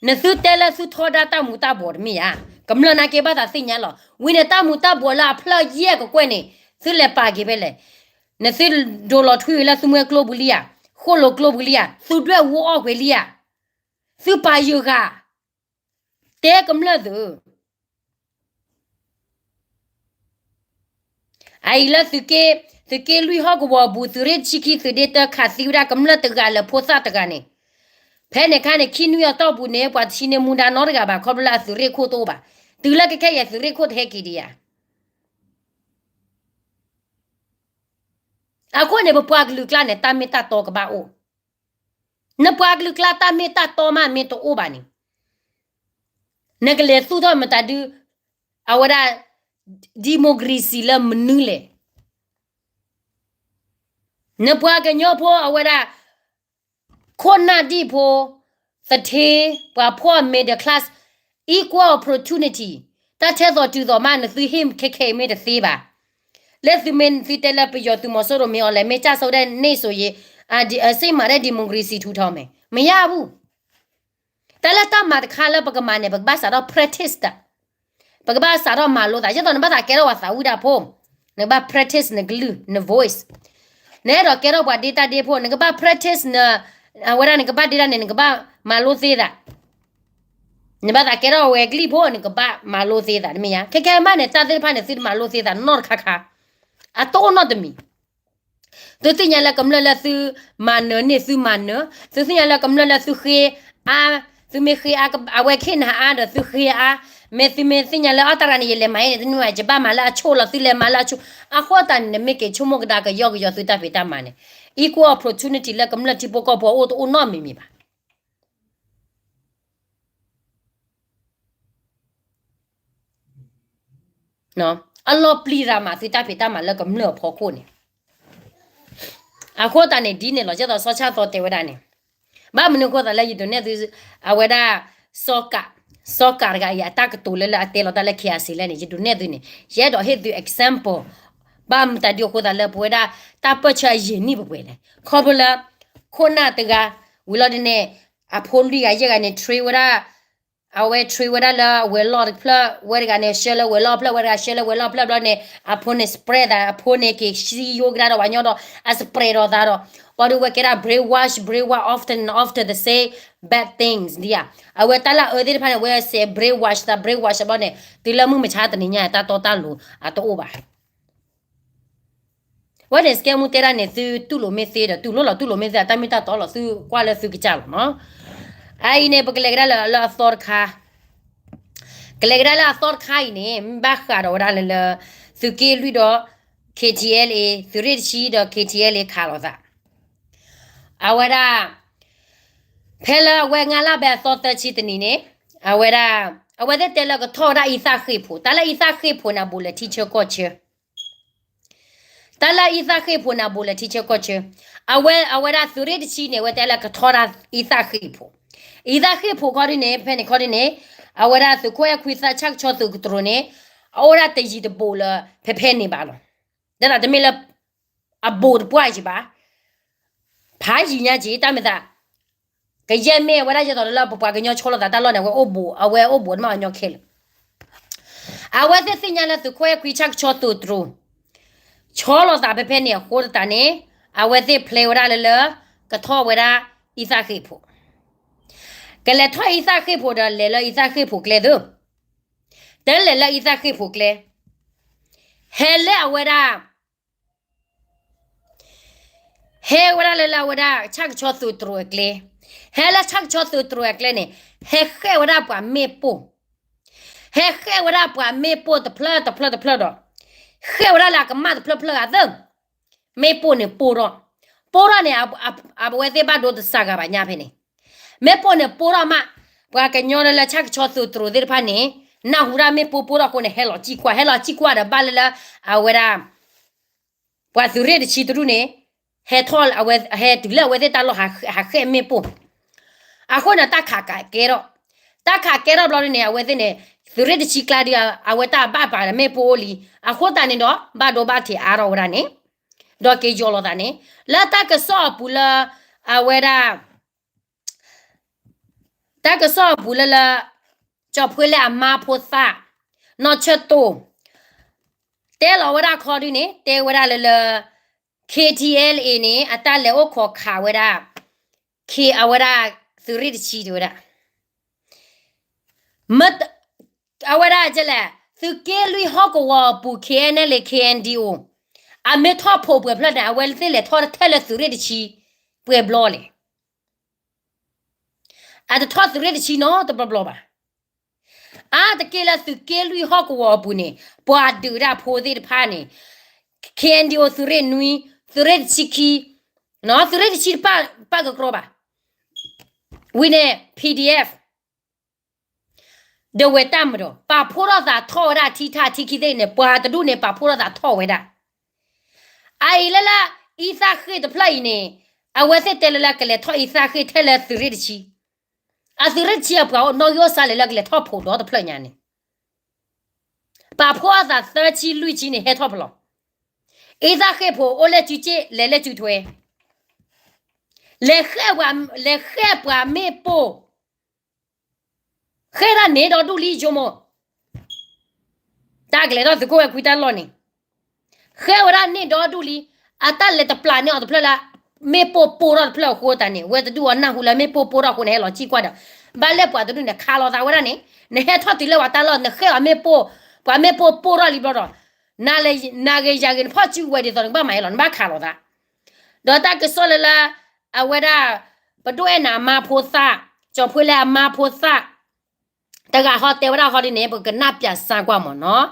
နသုတဲလၢသုထီဒါတၢ်မူၤတၢ်ဘှီးတမ့ၢ်ဧါ. ကမျၢၢ်နာ်က့ဘၣ်သးသ့ၣ်ညါလီၤ. ဝံၤန့ၣ်တၢ်မူၤတၢ်ဘှီးလၢအဖျၢၣ်ယဲၢ်ကကွဲၢ်န့ၣ် သုလဲၤပာ်က့ၤဖဲလဲၣ်. နသုဒိးလီၤထွံဝံၤလၢသုမွဲကျိပူၤလံဧါ, ဃိၣ်လိာ်ကျိပူၤလံဧါ, သုဒွဲၣ်ဝူအီၣ်ကွံာ်လံဧါ, သုပာ်ယုၢ်ဂၤ တဲကမျၢၢ်သု အအံၤလၢသုးက့ သုးက့လွံၢ်ဟီၣ်ကဝီၤပူၤ သုးရ့ၣ်တဆံခံ သုးဒ့တၢ ခးသံဝဲဒၣ်ကမျၢၢ်တဂၤလၢဖိသၣ်တဂၤန့ၣ်, ဖဲန့ၣ်ခါန့ၣ် ခံနွံအတီၢ်ပူၤန့ၣ် ပှၤတဆံန့ၢ်မူဒါနီတဂၤဘၣ် ခီဖျိလၢအသုးရ့ၣ်ခိၣ်တအိၣ်ဘၣ်. တုၤလၢခဲခဲအံၤအသုးရ့ၣ်ခိၣ်တဟဲက့ၤဒံးဧါ. အဃိန့ၣ် ပပှၤကလုာ်ကျါန့ၣ် တၢ်မ့ၢ်တၢ်တီကဘၣ်အိၣ်. နပှၤကလုာ်ကျါတၢ်မ့ၢ်တၢ်တီမးမ့ၢ်တအိၣ်ဘၣ်န့ၣ် နကလဲၤသူၣ်ထီၣ်မတၤဒု အဝဲဒၣ် democracy လၢမနုၤလဲၣ်. နပှၤကညီဖိအဝဲဒၣ် ခိၣ်နၢ်ဒံၣ်ဖိ, သထ့, ပှၤဖှီၣ် middle class, equal opportunity, တၢ်ထဲသိးတုၤသိးမး နသုဟ့ၣ်ခဲခဲအံၤမ့ၢ်တသ့ဘၣ်. လၢသုမ့ၢ်သုတဲလၢပယီၤသုးမီၤစိရိၤမ့ၢ်အီၤလဲၣ် မ့ၢ်ကၢ်ဆိဒဲးန့ၣ်စိၤယံၤ အစ့မးဒဲး democracy ထူးထီၣ်မဲာ် မ့ၢ်ယါပူၤ တၢ်လၢတၢ်မၤတခါလၢပကမၤန့ၣ် ပကဘၣ်စးထီၣ် practice တၢ်, ပကဘၣ်စးထီၣ်မၤလိသး ဒ်သိးနဘၣ်သးကဲထီၣ်ပှၤသးဝံၣ်တၢ်ဖိ, နကဘၣ် practice နကလုၢ် န voice, နအဲၣ်ဒိးကဲထီၣ်ပှၤဒ့တၢ်ဒ့ဖိ နကဘၣ် practice န, အဝဲဒၣ်နကဘၣ်ဒ့တၢ်န့ၣ် နကဘၣ်မၤလိသ့သး, နဘၣ်သးကဲထီၣ်ဝဲကလံၢ်ဖိ နကဘၣ်မၤလိသ့သး တမ့ၢ်ယါ ခဲခဲမးန့ၣ် တၢ်သ့ၣ်တဖၣ်န့ၣ် သုတမၤလိသ့သးနီတခါခါ, အတအိၣ်နီတမံၤ သုသ့ၣ်ညါလၢကမျၢၢ်လၢသုမၤနၢၤန့ၣ်သုမၤနၢၤ, သုသ့ၣ်ညါလၢကမျၢၢ်လၢသုဃ့အါ, သုမ့ၢ်ဃ့အါ အဝဲခ့ၣ်နၤအါဒီးသုဃ့အါ, မ့ၢ်သုမ့ၢ်သ့ၣ်ညါလၢအတၢ်ရၤန့ၣ် ယလဲၤမၤအ့န့ၣ် တန့ၢ်ဘၣ် ယဘၣ်မၤလၢအဆိၣ်လီၤ သုလဲၤမၤလၢအဆိၣ်, အဃိသတးန့ၣ် နမ့ၢ်က့ၤဆိကမိၣ်ကဒါကယီကယီသုတၢ်ဖံးတၢ်မၤန့ၣ် equal opportunity လၢကမျၢၢ်ထံဖိကီၢ်ဖိအအိၣ်တအိၣ်နီတမံၤမံၤဘၣ်. အလီၤပျံၤရၤမးသုတၢ်ဖံးတၢ်မၤလၢကမျၢၢ်အဖီခိၣ်န့ၣ်, အဃိသတးန့ၣ် ဒ်န့ၣ်လီၤ ဒ်သိးစီၤဆၣ်သီတဲဝဲဒၣ်န့ၣ်, ဘၣ်မနုၤအဃိသတးလၢယဒုးနဲၣ်သု အဝဲဒၣ် စီၤကး, စီၤကးတဂၤအံၤ အတၢ်ကတိၤလၢလၢအတဲလီၤတၢ်လၢ KIC လဲၣ်န့ၣ် ယဒုးနဲၣ်သုန့ၣ် ယအဲၣ်ဒိးဟ့ၣ်သု example, ဘၣ်မတၤဒုအဃိသတးလၢပဝဲဒၣ် တၢ်ပၢၢ်ဆၢအယံာ်နံၣ်ပပှဲၤလဲၣ် ခီဖျိလၢ ခိၣ်နၢ်တဂၤ ဝံၤလီၤဒ်န့ၣ် အဖိလွံၢ်ဂၤယဲၢ်ဂၤန့ၣ် train ဝဲဒၣ် အဝဲ train ဝဲဒၣ်လၢအဝဲၤလီၢ်တဖျၢၣ် ဝဲတဂၤန့ၣ် ဆှၢလၢဝဲၤလီၢ်ဖျၢၣ် ဝဲတဂၤဆှၢလၢဝဲၤလီၢ်ဖျၢၣ်ဘျီန့ၣ် အဖိန့ၣ် spread သး အဖိန့ၣ် က့ၤစံယိကဒါဒီးပှၤကညီဒီး အ spread ဒီးသးဒီး ဘၣ်ဒီးဝဲကဲဒၣ် brainwash, brainwash often and often the same bad things ဒ်ဧါ, အဝဲတၢ်လၢအအၢသ့ၣ်တဖၣ်န့ၣ် အဝဲစဲး brainwash သး brainwash ဘျီန့ၣ် တုၤလၢမုၢ်မဆါတနံၤညါ တၢ်တီတၢ်လိၤအတအိၣ်ဘၣ်. ဝဲန့ၣ် စကဲမူတဲဒၣ်န့ၣ် သုတူၢ်လိာ်မ့ၢ်သ့ဒီး တူၢ်လိာ်လီၤ တူၢ်လိာ်မ့ၢ်သ့ အတၢ်မ့ၢ်တၢ်တီလီၤ သုကွၢ်လၢသုကစၢ်လီၤနီၤ. အအံၤန့ၣ် ပကလဲၤကဒါလၢအသီတခါ, ကလဲၤကဒါလၢအသီတခါအံၤန့ၣ် မ့ၢ်ဘၣ်ဃးဒီးဝဲဒၣ်လၢ သုးက့လွံၢ်ဒီး KTLA သုးရ့ၣ်တဆံဒီး KTLA ခးလိာ်သး အဝဲဒၣ် ဖဲလၢအဝဲငါးလါဘဲအသီသၢဆံတနံၤန့ၣ် အဝဲဒၣ် အဝဲသ့ၣ်တဲလၢကထီၣ်ဝဲဒၣ်အံသၣ်ဃ့ၢ်ဖိ, တၢ်လၢအံသၣ်ဃ့ၢ်ဖိန့ၣ် အဘူးလဲၤထံဆၢကီၢ်ဆၢ, တၢ်လၢအံသၣ်ဃ့ၢ်ဖိန့ၣ် အဘူးလဲၤထံဆၢကီၢ်ဆၢ, အဝဲ အဝဲဒၣ်သုးရ့ၣ်တဆံန့ၣ် အဝဲတဲလၢကထီၣ်ဒၣ်အံသၣ်ဃ့ၢ်ဖိ, အံသၣ်ဃ့ၢ်ဖိခီဒ်န့ၣ် ဖဲန့ၣ်ခီဒ်န့ၣ် အဝဲဒၣ်သုးခိၣ်အဲၣ်ခွံသၣ်ဆၣ်ကဆီသုးကတြူၢ်န့ၣ် အအိၣ်ဒၣ်တယံၤတဘူးလၢ ဖဲဖဲန့ၣ်ဘၣ်လီၤ. ဒ်သိးတမ့ၢ်လၢ အဘူးတပှၢ်က့ၤဘၣ်, ဖးယံၤညါက့ၤ တၢ်မ့ၢ်သး ကယဲၢ်မ့ၢ်ဝဲဒၣ်ယဲသိးလၢပပှၤကညီဆီလိာ်သးတၢ်လီၢ်န့ၣ် အဝဲအိၣ်ဘူး အဝဲအိၣ်ဘူးတမ့ၢ်အညီခဲလၢာ်, အဝဲသ့ၣ်သ့ၣ်ညါလၢသုးခိၣ်အဲၣ်ခွံဆၣ်ကဆီသုးတြူၢ် ဆီလိာ်သးဖဲဖဲန့ၣ်အဃိသတးန့ၣ် အဝဲသ့ၣ်ဖျဲဝဲဒၣ်လၢလၢ ကထီၣ်ဝဲဒၣ်အံသၣ်ဃ့ၢ်ဖိ, ကလဲၤထီၣ်အံသၣ်ဃ့ၢ်ဖိဒီးလဲၤလၢအံသၣ်ဃ့ၢ်ဖိကျဲသၢ, တလဲၤလၢအံသၣ်ဃ့ၢ်ဖိကျဲ, ဟဲလၢအဝဲဒၣ် ဟဲဝဲဒၣ်လၢလၢအဝဲဒၣ် ဆၣ်ကဆီသုးတြူၢ်အကျဲ, ဟဲလၢဆၣ်ကဆီသုးတြူၢ်အကျဲန့ၣ် ဟဲဃဲၣ်ဝဲဒၣ်ပှၤမ့ၣ်ပိၢ်, ဟဲဃဲၣ်ဝဲဒၣ်ပှၤမ့ၣ်ပိၢ်တဖျၢၣ်တဖျၢၣ်တဖျၢၣ်ဒီး ဃဲၣ်ဝဲဒၣ်လၢအကမၣ်တဖျၢၣ်ဖျၢၣ်ဂၤသၢ, မ့ၣ်ပိၢ်န့ၣ်ပိၢ်ထီၣ်, ပိၢ်ထီၣ်န့ၣ် အဝဲသ့ၣ်ဘၣ်ဒိတစှၤဂၤဘၣ်ညါဖဲန့ၣ်, မ့ၣ်ပိၢ်န့ၣ်ပိၢ်ထီၣ်မး, ပှၤကညီလၢလၢဆၣ်ကဆီသုးတြူၢ်သ့ၣ်တဖၣ်န့ၣ် နၢ်ဟူဒၣ်မ့ၣ်ပိၢ်ပိၢ်ထီၣ်အဃိန့ၣ် ဟဲလီၤစံၣ်ကွၢ် ဟဲလီၤစံၣ်ကွၢ်ဒီးဘၣ်လၢလၢ အဝဲဒၣ် ပှၤသုးရ့ၣ်တဆံတရူၣ်န့ၣ် ဟဲထီၣ်အဝဲ ဟဲတုၤလၢအဝဲသ့ၣ်တၢ်လီၢ်ဟးဃဲၣ်မ့ၣ်ပိၢ်, အဃိန့ၣ်တၢ်ခးကဲထီၣ်, တၢ်ခးကဲထီၣ်ဘျီဒ်န့ၣ် အဝဲသ့ၣ်န့ၣ် သုးရ့ၣ်တဆံကျါဒီး အဝဲတၢ်ဘၣ်ပာ်ဒီးမ့ၣ်ပိၢ်အိၣ်လံ, အဃိသတးန့ၣ်ဒီး ဘၣ်ဒိဘၣ်ထံးအါထီၣ်ဝဲဒၣ်န့ၣ်, ဒီးက့ၤယီၤလိာ်သးန့ၣ် လၢတၢ်ကစီၣ်အပူၤလၢ အဝဲဒၣ် တၢ်ကစီၣ်အပူၤလၢလၢ ကၠီၤဖှ့လ့အမါဖိသၣ် နီၢ်ဆၢတိၢ် တဲလီၤဝဲဒၣ်ခီဒ်န့ၣ် တဲဝဲဒၣ်လၢလၢ KTLA န့ၣ် အတၢ်လဲၤအိၣ်ခိးခးဝဲဒၣ် ခ့အဝဲဒၣ် သုးရ့ၣ်တဆံတဲဝဲဒၣ် အဝဲဒၣ်ကလဲၣ် သုးက့လွံၢ်ဟီၣ်ကဝီၤအပူၤ KNLA KNDO အမ့ၢ်ထီၣ်ဖိးပှဲၤဖျၢၣ်န့ၣ် အဝဲသ့ၣ်လဲၤထီၣ်ထဲလၢသုးရ့ၣ်တဆံ ပှဲၤဘျီလဲၣ်. အတထီၣ်သုးရ့ၣ်တဆံနီတဘျီဘျီဘၣ်. အါတက့ၢ်လၢသုးက့လွံၢ်ဟီၣ်ကဝီၤအပူၤန့ၣ် ပှၤဒုးဒၣ်ဖိသ့ၣ်တဖၣ်န့ၣ် ခ့ၣ်အဲၣ်ယူၣ် သုးရ့ၣ်နွံ, သုးရ့ၣ်တဆံခံ, သုးရ့ၣ်တဆံတပၣ်ကကြီဘၣ်, ဝံၤန့ၣ် PDF ဒီးဝဲတၢ်မၤဒီး ပာ်ဖှိၣ်ထီၣ်သးထီၣ်ဝဲဒၣ်ထံထၣ်ထံခံသ့ၣ်န့ၣ် ပှၤတဒူၣ်န့ၣ် ပာ်ဖှိၣ်ထီၣ်သးထီၣ်ဝဲဒၣ်. အအံၤလၢလၢ အံသၣ်ဃ့ၢ်တဖျၢၣ်အံၤန့ၣ် အဝဲသ့ၣ်တဲလၢလၢကလဲၤထီၣ်အံသၣ်ဃ့ၢ်ထဲလၢသုးရ့ၣ်တဆံ, အသုးရ့ၣ်တဆံအပှၤအိၣ်နီၣ်ဂံၢ်အိၣ်စါလဲၣ်လၢကလဲၤထီၣ်ဖိးဒီတဖျၢၣ်ညါန့ၣ် ပာ်ဖှိၣ်အသးသၢဆံလွံၢ်ဆံန့ၣ် ဟဲထီၣ်ဖဲလဲၣ်. အံသၣ်ဃ့ၢ်ဖိအိၣ်လၢစုစ့ၣ် လဲၤလၢစုထွဲ, လဲၤဃ့ၢ်ပှၤ, လဲၤဃ့ၢ်ပှၤမ့ၣ်ပိၢ်, ဃ့ၢ်ဒၣ်န့ၣ်ဒီဒူၣ်လံ ယိမိၢ်, တၢ်ကလဲၤထီၣ်သုးခိၣ်ဝဲၢ်ခွံတၢ်လီၢ်န့ၣ် ဃ့ၢ်ဝဲဒၣ်န့ၣ်ဒီဒူၣ်လံ. အတၢ်လဲၤတပျၢ်န့ၢ်အီၤတဖျၢၣ်လၢ မ့ၣ်ပိၢ်ပိၢ်ထီၣ်တဖျၢၣ်အဃိသတးန့ၣ် ဝဲတဒူၣ်အီၤနၢ်ဟူလၢမ့ၣ်ပိၢ်ပိၢ်ထီၣ်အဃိန့ၣ် ဟဲလီၤစံၣ်ကွၢ်ဒီး ဘၣ်လဲၣ်ပှၤတဒူၣ်န့ၣ် ခးလိာ်သးဝဲဒၣ်န့ၣ် နဟဲထီၣ်တုၤလၢပှၤတၢ်လီၢ် နဃ့ၢ်အီၤမ့ၣ်ပိၢ်, ပှၤမ့ၣ်ပိၢ်ပိၢ်ထီၣ်လံဘျီဒီး နဂ့ၤယၤဂ့ၤ နဖီၣ်စုကဝဲၤဒ်သိးနကဘၣ်မၤအလီၤ နဘၣ်ခးလိာ်သး. ဒီးတၢ်ကစီၣ်လၢလၢ အဝဲဒၣ် ပဒိၣ်အဲၣ်နၤအမါဖိသၣ်, ကၠီၤဖှ့လၢအမါဖိသၣ် တဂၤဟီတဲဝဲဒၣ်ဟီဒ်န့ၣ် ပကနၢ်ပၠးစၢ်ကွၢ်မၢ်နီၤ,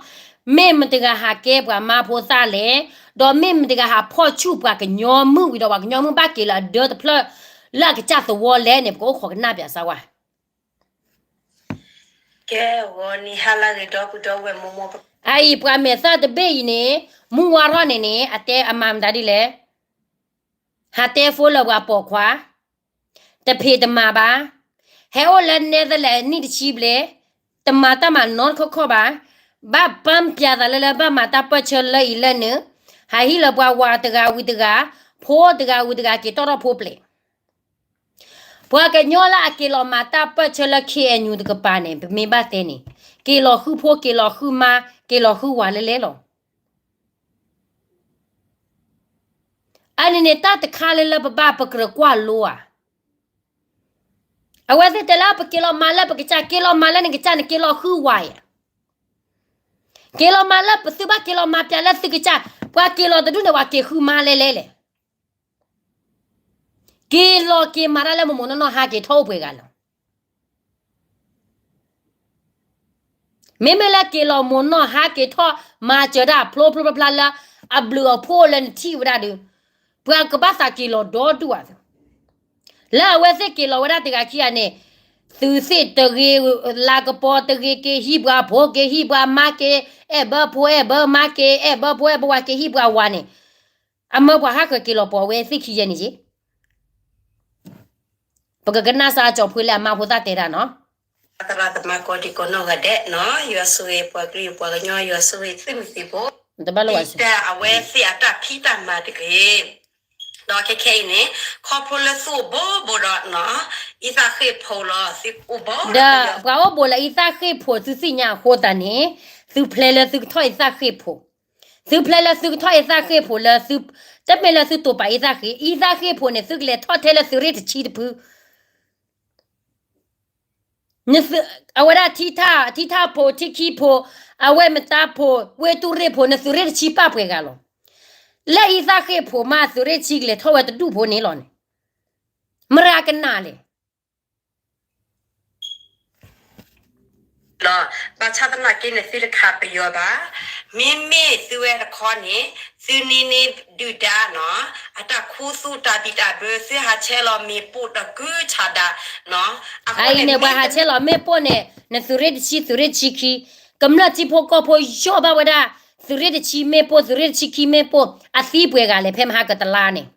မ့ၢ်မတဂၤဟးကဲပှၤမါဖိသၣ်လဲၣ်, ဒီးမ့ၢ်မတဂၤဟးဖီၣ်ဆူၣ်ပှၤကညီမုၣ်ဝံၤဒီးပှၤကညီမုၣ်ဘၣ်က့ၤလၢအဒၢတဖျၢၣ်လၢအကစၢ်သဝီလဲၣ်န့ၣ် ပကအိၣ်ခိးကနၢ်ပၠးစၢ်ကွၢ် ကဲ ဂီၤနံၤဟါလၢအဂ့ၤ ဒီပုၢ်ဒီဝဲၢ်မိၢ်မိၢ်ပၢ်ပၢ်, အအံၤပှၤမဲာ်သၣ်တဘ့ၣ်အံၤန့ၣ် မုၢ်ဝါထီၣ်န့ၣ်န့ၣ် အတဲအမၤမတၤဒ်လဲၣ်, ဟးတဲဖိလၢပှၤပိာ်ခွါ, တဖံးတမၤဘၣ်, ဟဲအိၣ်လၢနဲသလဲးနံၣ်တဆံဘျဲၣ်, တမၤတၢ်မၤနီတခီခီဘၣ်, ဘၣ်ပၢ်ပျးသးလၢလၢဘၣ်မၤတၢ်ပၢၢ်ဆၢလၢအံၤလၢနုၤ, ဟးဟံးလၢပှၤဝၤတဂၤဝံၤတဂၤ, ဖိတဂၤဝံၤတဂၤက့ၤတီၣ်ထီၣ်ဖိပျဲၢ် ပှၤကညီလၢအက့ၤလီၤမၤတၢ်ပၢၢ်ဆၢလၢ ခ့ၣ်အဲၣ်ယူၣ် တကပၤန့ၣ် ပမ့ၢ်ဘၣ်တဲန့ၣ် က့ၤလီၤဃုဖိ က့ၤလီၤဃုမါ က့ၤလီၤဃုဝၤလဲလဲလီၤ. အန့ၣ်န့ၣ် တၢ်တခါလၢလၢပဘၣ်ပကြၢးကွၢ်လိဧါ. အဝဲသ့ၣ်တဲလၢပက့ၤလီၤမၤလၢပကစၢ် က့ၤလီၤမၤလၢနကစၢ်န့ၣ် က့ၤလီၤဃုဝၤဧါ. က့ၤလီၤမၤလၢပသုဘၣ်က့ၤလီၤမၤပျးလၢသုကစၢ်, ပှၤက့ၤလီၤတဒူၣ်န့ၣ် ပှၤက့ၤဃုမါလဲလဲလဲၣ်. က့ၤလီၤက့ၤမၤတၢ်လၢမိၢ်မိၢ်နီၢ်နီၢ်ဟါက့ၤထီၣ်အိၣ်ပှဲၤဂၤလီၤ. မ့မ့ၢ်လၢက့ၤလီၤမိၢ်နီၢ်ဟါက့ၤထီၣ်မၤစၢၤတၢ်ဖျိဖျိဖျါဖျါလၢ အဘျုးအဖှိၣ်လၢနထံၣ်ဝဲဒၣ်ဒီး ပှၤကဘၣ်သးက့ၤလီၤဒီဒူၣ်ဧါ. လၢအဝဲသ့ၣ်က့ၤလီၤဝဲဒၣ်တဂၤခံဂၤန့ၣ် သုးသ့ၣ်တဂ့ၤ, လၤကပီၤတဂ့ၤ, က့ၤဟံးပှၤဖိ က့ၤဟံးပှၤမါ က့ၤအဲၣ်ဘၢဖိအဲၣ်ဘၢမါ က့ၤအဲၣ်ဘၢဖိအဲၣ်ဘၢဝၤ က့ၤဟံးပှၤဝၤန့ၣ် အမၢပှၤဟးဃၢၤက့ၤလီၤပိာ်ဝဲသ့ၣ်ခံယဲၢ်န့ၣ်က့ၤ. ပကကနၣ်စၢ်ကၠီၤဖှ့လၢအမါဖိသၣ်တဲဒၣ်နီၤ. သရၣ်သမါကိးဒံကိးနီၢ်ဂၤဒဲးနီၤ, ယွၤဆိၣ်ဂ့ၤပှၤကလုာ်ပှၤကညီ ယွၤဆိၣ်ဂ့ၤသုးမုၢ်သံၣ်ဘိ, တၢ်အဝဲသ့ၣ်အတၢ်ဖံးတၢ်မၤတဂ့ၤ. ဒီးခဲခဲအံၤန့ၣ် ခီဖျိလၢသုအိၣ်ဘူးဘူးဒီး အံသၣ်ဃ့ၢ်ဖိးလီၤ သုအိၣ်ဘူးဒီး ပှၤအိၣ်ဘူးလၢအံသၣ်ဃ့ၢ်ဖိးသုသ့ၣ်ညါအဃိသတးန့ၣ် သုဖျဲလၢသုကထီၣ်အံသၣ်ဃ့ၢ်ဖိး, သုဖျဲလၢသုကထီၣ်အံသၣ်ဃ့ၢ်ဖိးလၢသု, တမ့ၢ်လၢသုတိာ်ပာ်အံသၣ်ဃ့ၢ်, အံသၣ်ဃ့ၢ်ဖိးန့ၣ် သုကလဲၤထီၣ်ထဲလၢသုးရ့ၣ်တဆံတဖု အဝဲဒၣ်ထံထၣ်, ထံထၣ်ဖိး, ထံခံဖိး, အဝဲမတၤဖိး, ဝ့ၢ်တူၢ်ရ့ၣ်ဖိး, နသုးရ့ၣ်တဆံပာ်ပှဲၤဂၤလီၤ. လၢအံသၣ်ဃ့ၢ်ဖိးမး သုးရ့ၣ်တဆံကလဲၤထီၣ်ဝဲတဒူၣ်ဖိန့ၣ်လီၤန့ၣ်, မရၤကနၣ်လဲၣ် လီၤ. ဘၣ်ဆၣ်သနာ်က့န့ၣ် သုတခးပယီၤဘၣ်. မ့မ့ၢ်သုဝဲတခီန့ၣ် သုန့ၢ်န့ၢ်ဒုၣ်ဒါနီၤ, အတၢ်ခူသူၣ်တၢ်ဘံၣ်တၢ်ဘၢ သုဟးဆဲးလီၤမ့ၣ်ပိၢ်တကုၤဆးဒးနီၤ, အအံၤန့ၣ် ပှၤဟးဆဲးလီၤမ့ၣ်ပိၢ်န့ၣ် နသုးရ့ၣ်တဆံ သုးရ့ၣ်တဆံခံ, ကမျၢၢ်ထံဖိကီၢ်ဖိယီၢ်ဘၣ်ဝဲဒၣ် သုးရ့ၣ်တဆံမ့ၣ်ပိၢ် သုးရ့ၣ်တဆံခံမ့ၣ်ပိၢ် အသံပှဲၤဂၤလဲၣ် ဖဲမဟါကတလါန့ၣ်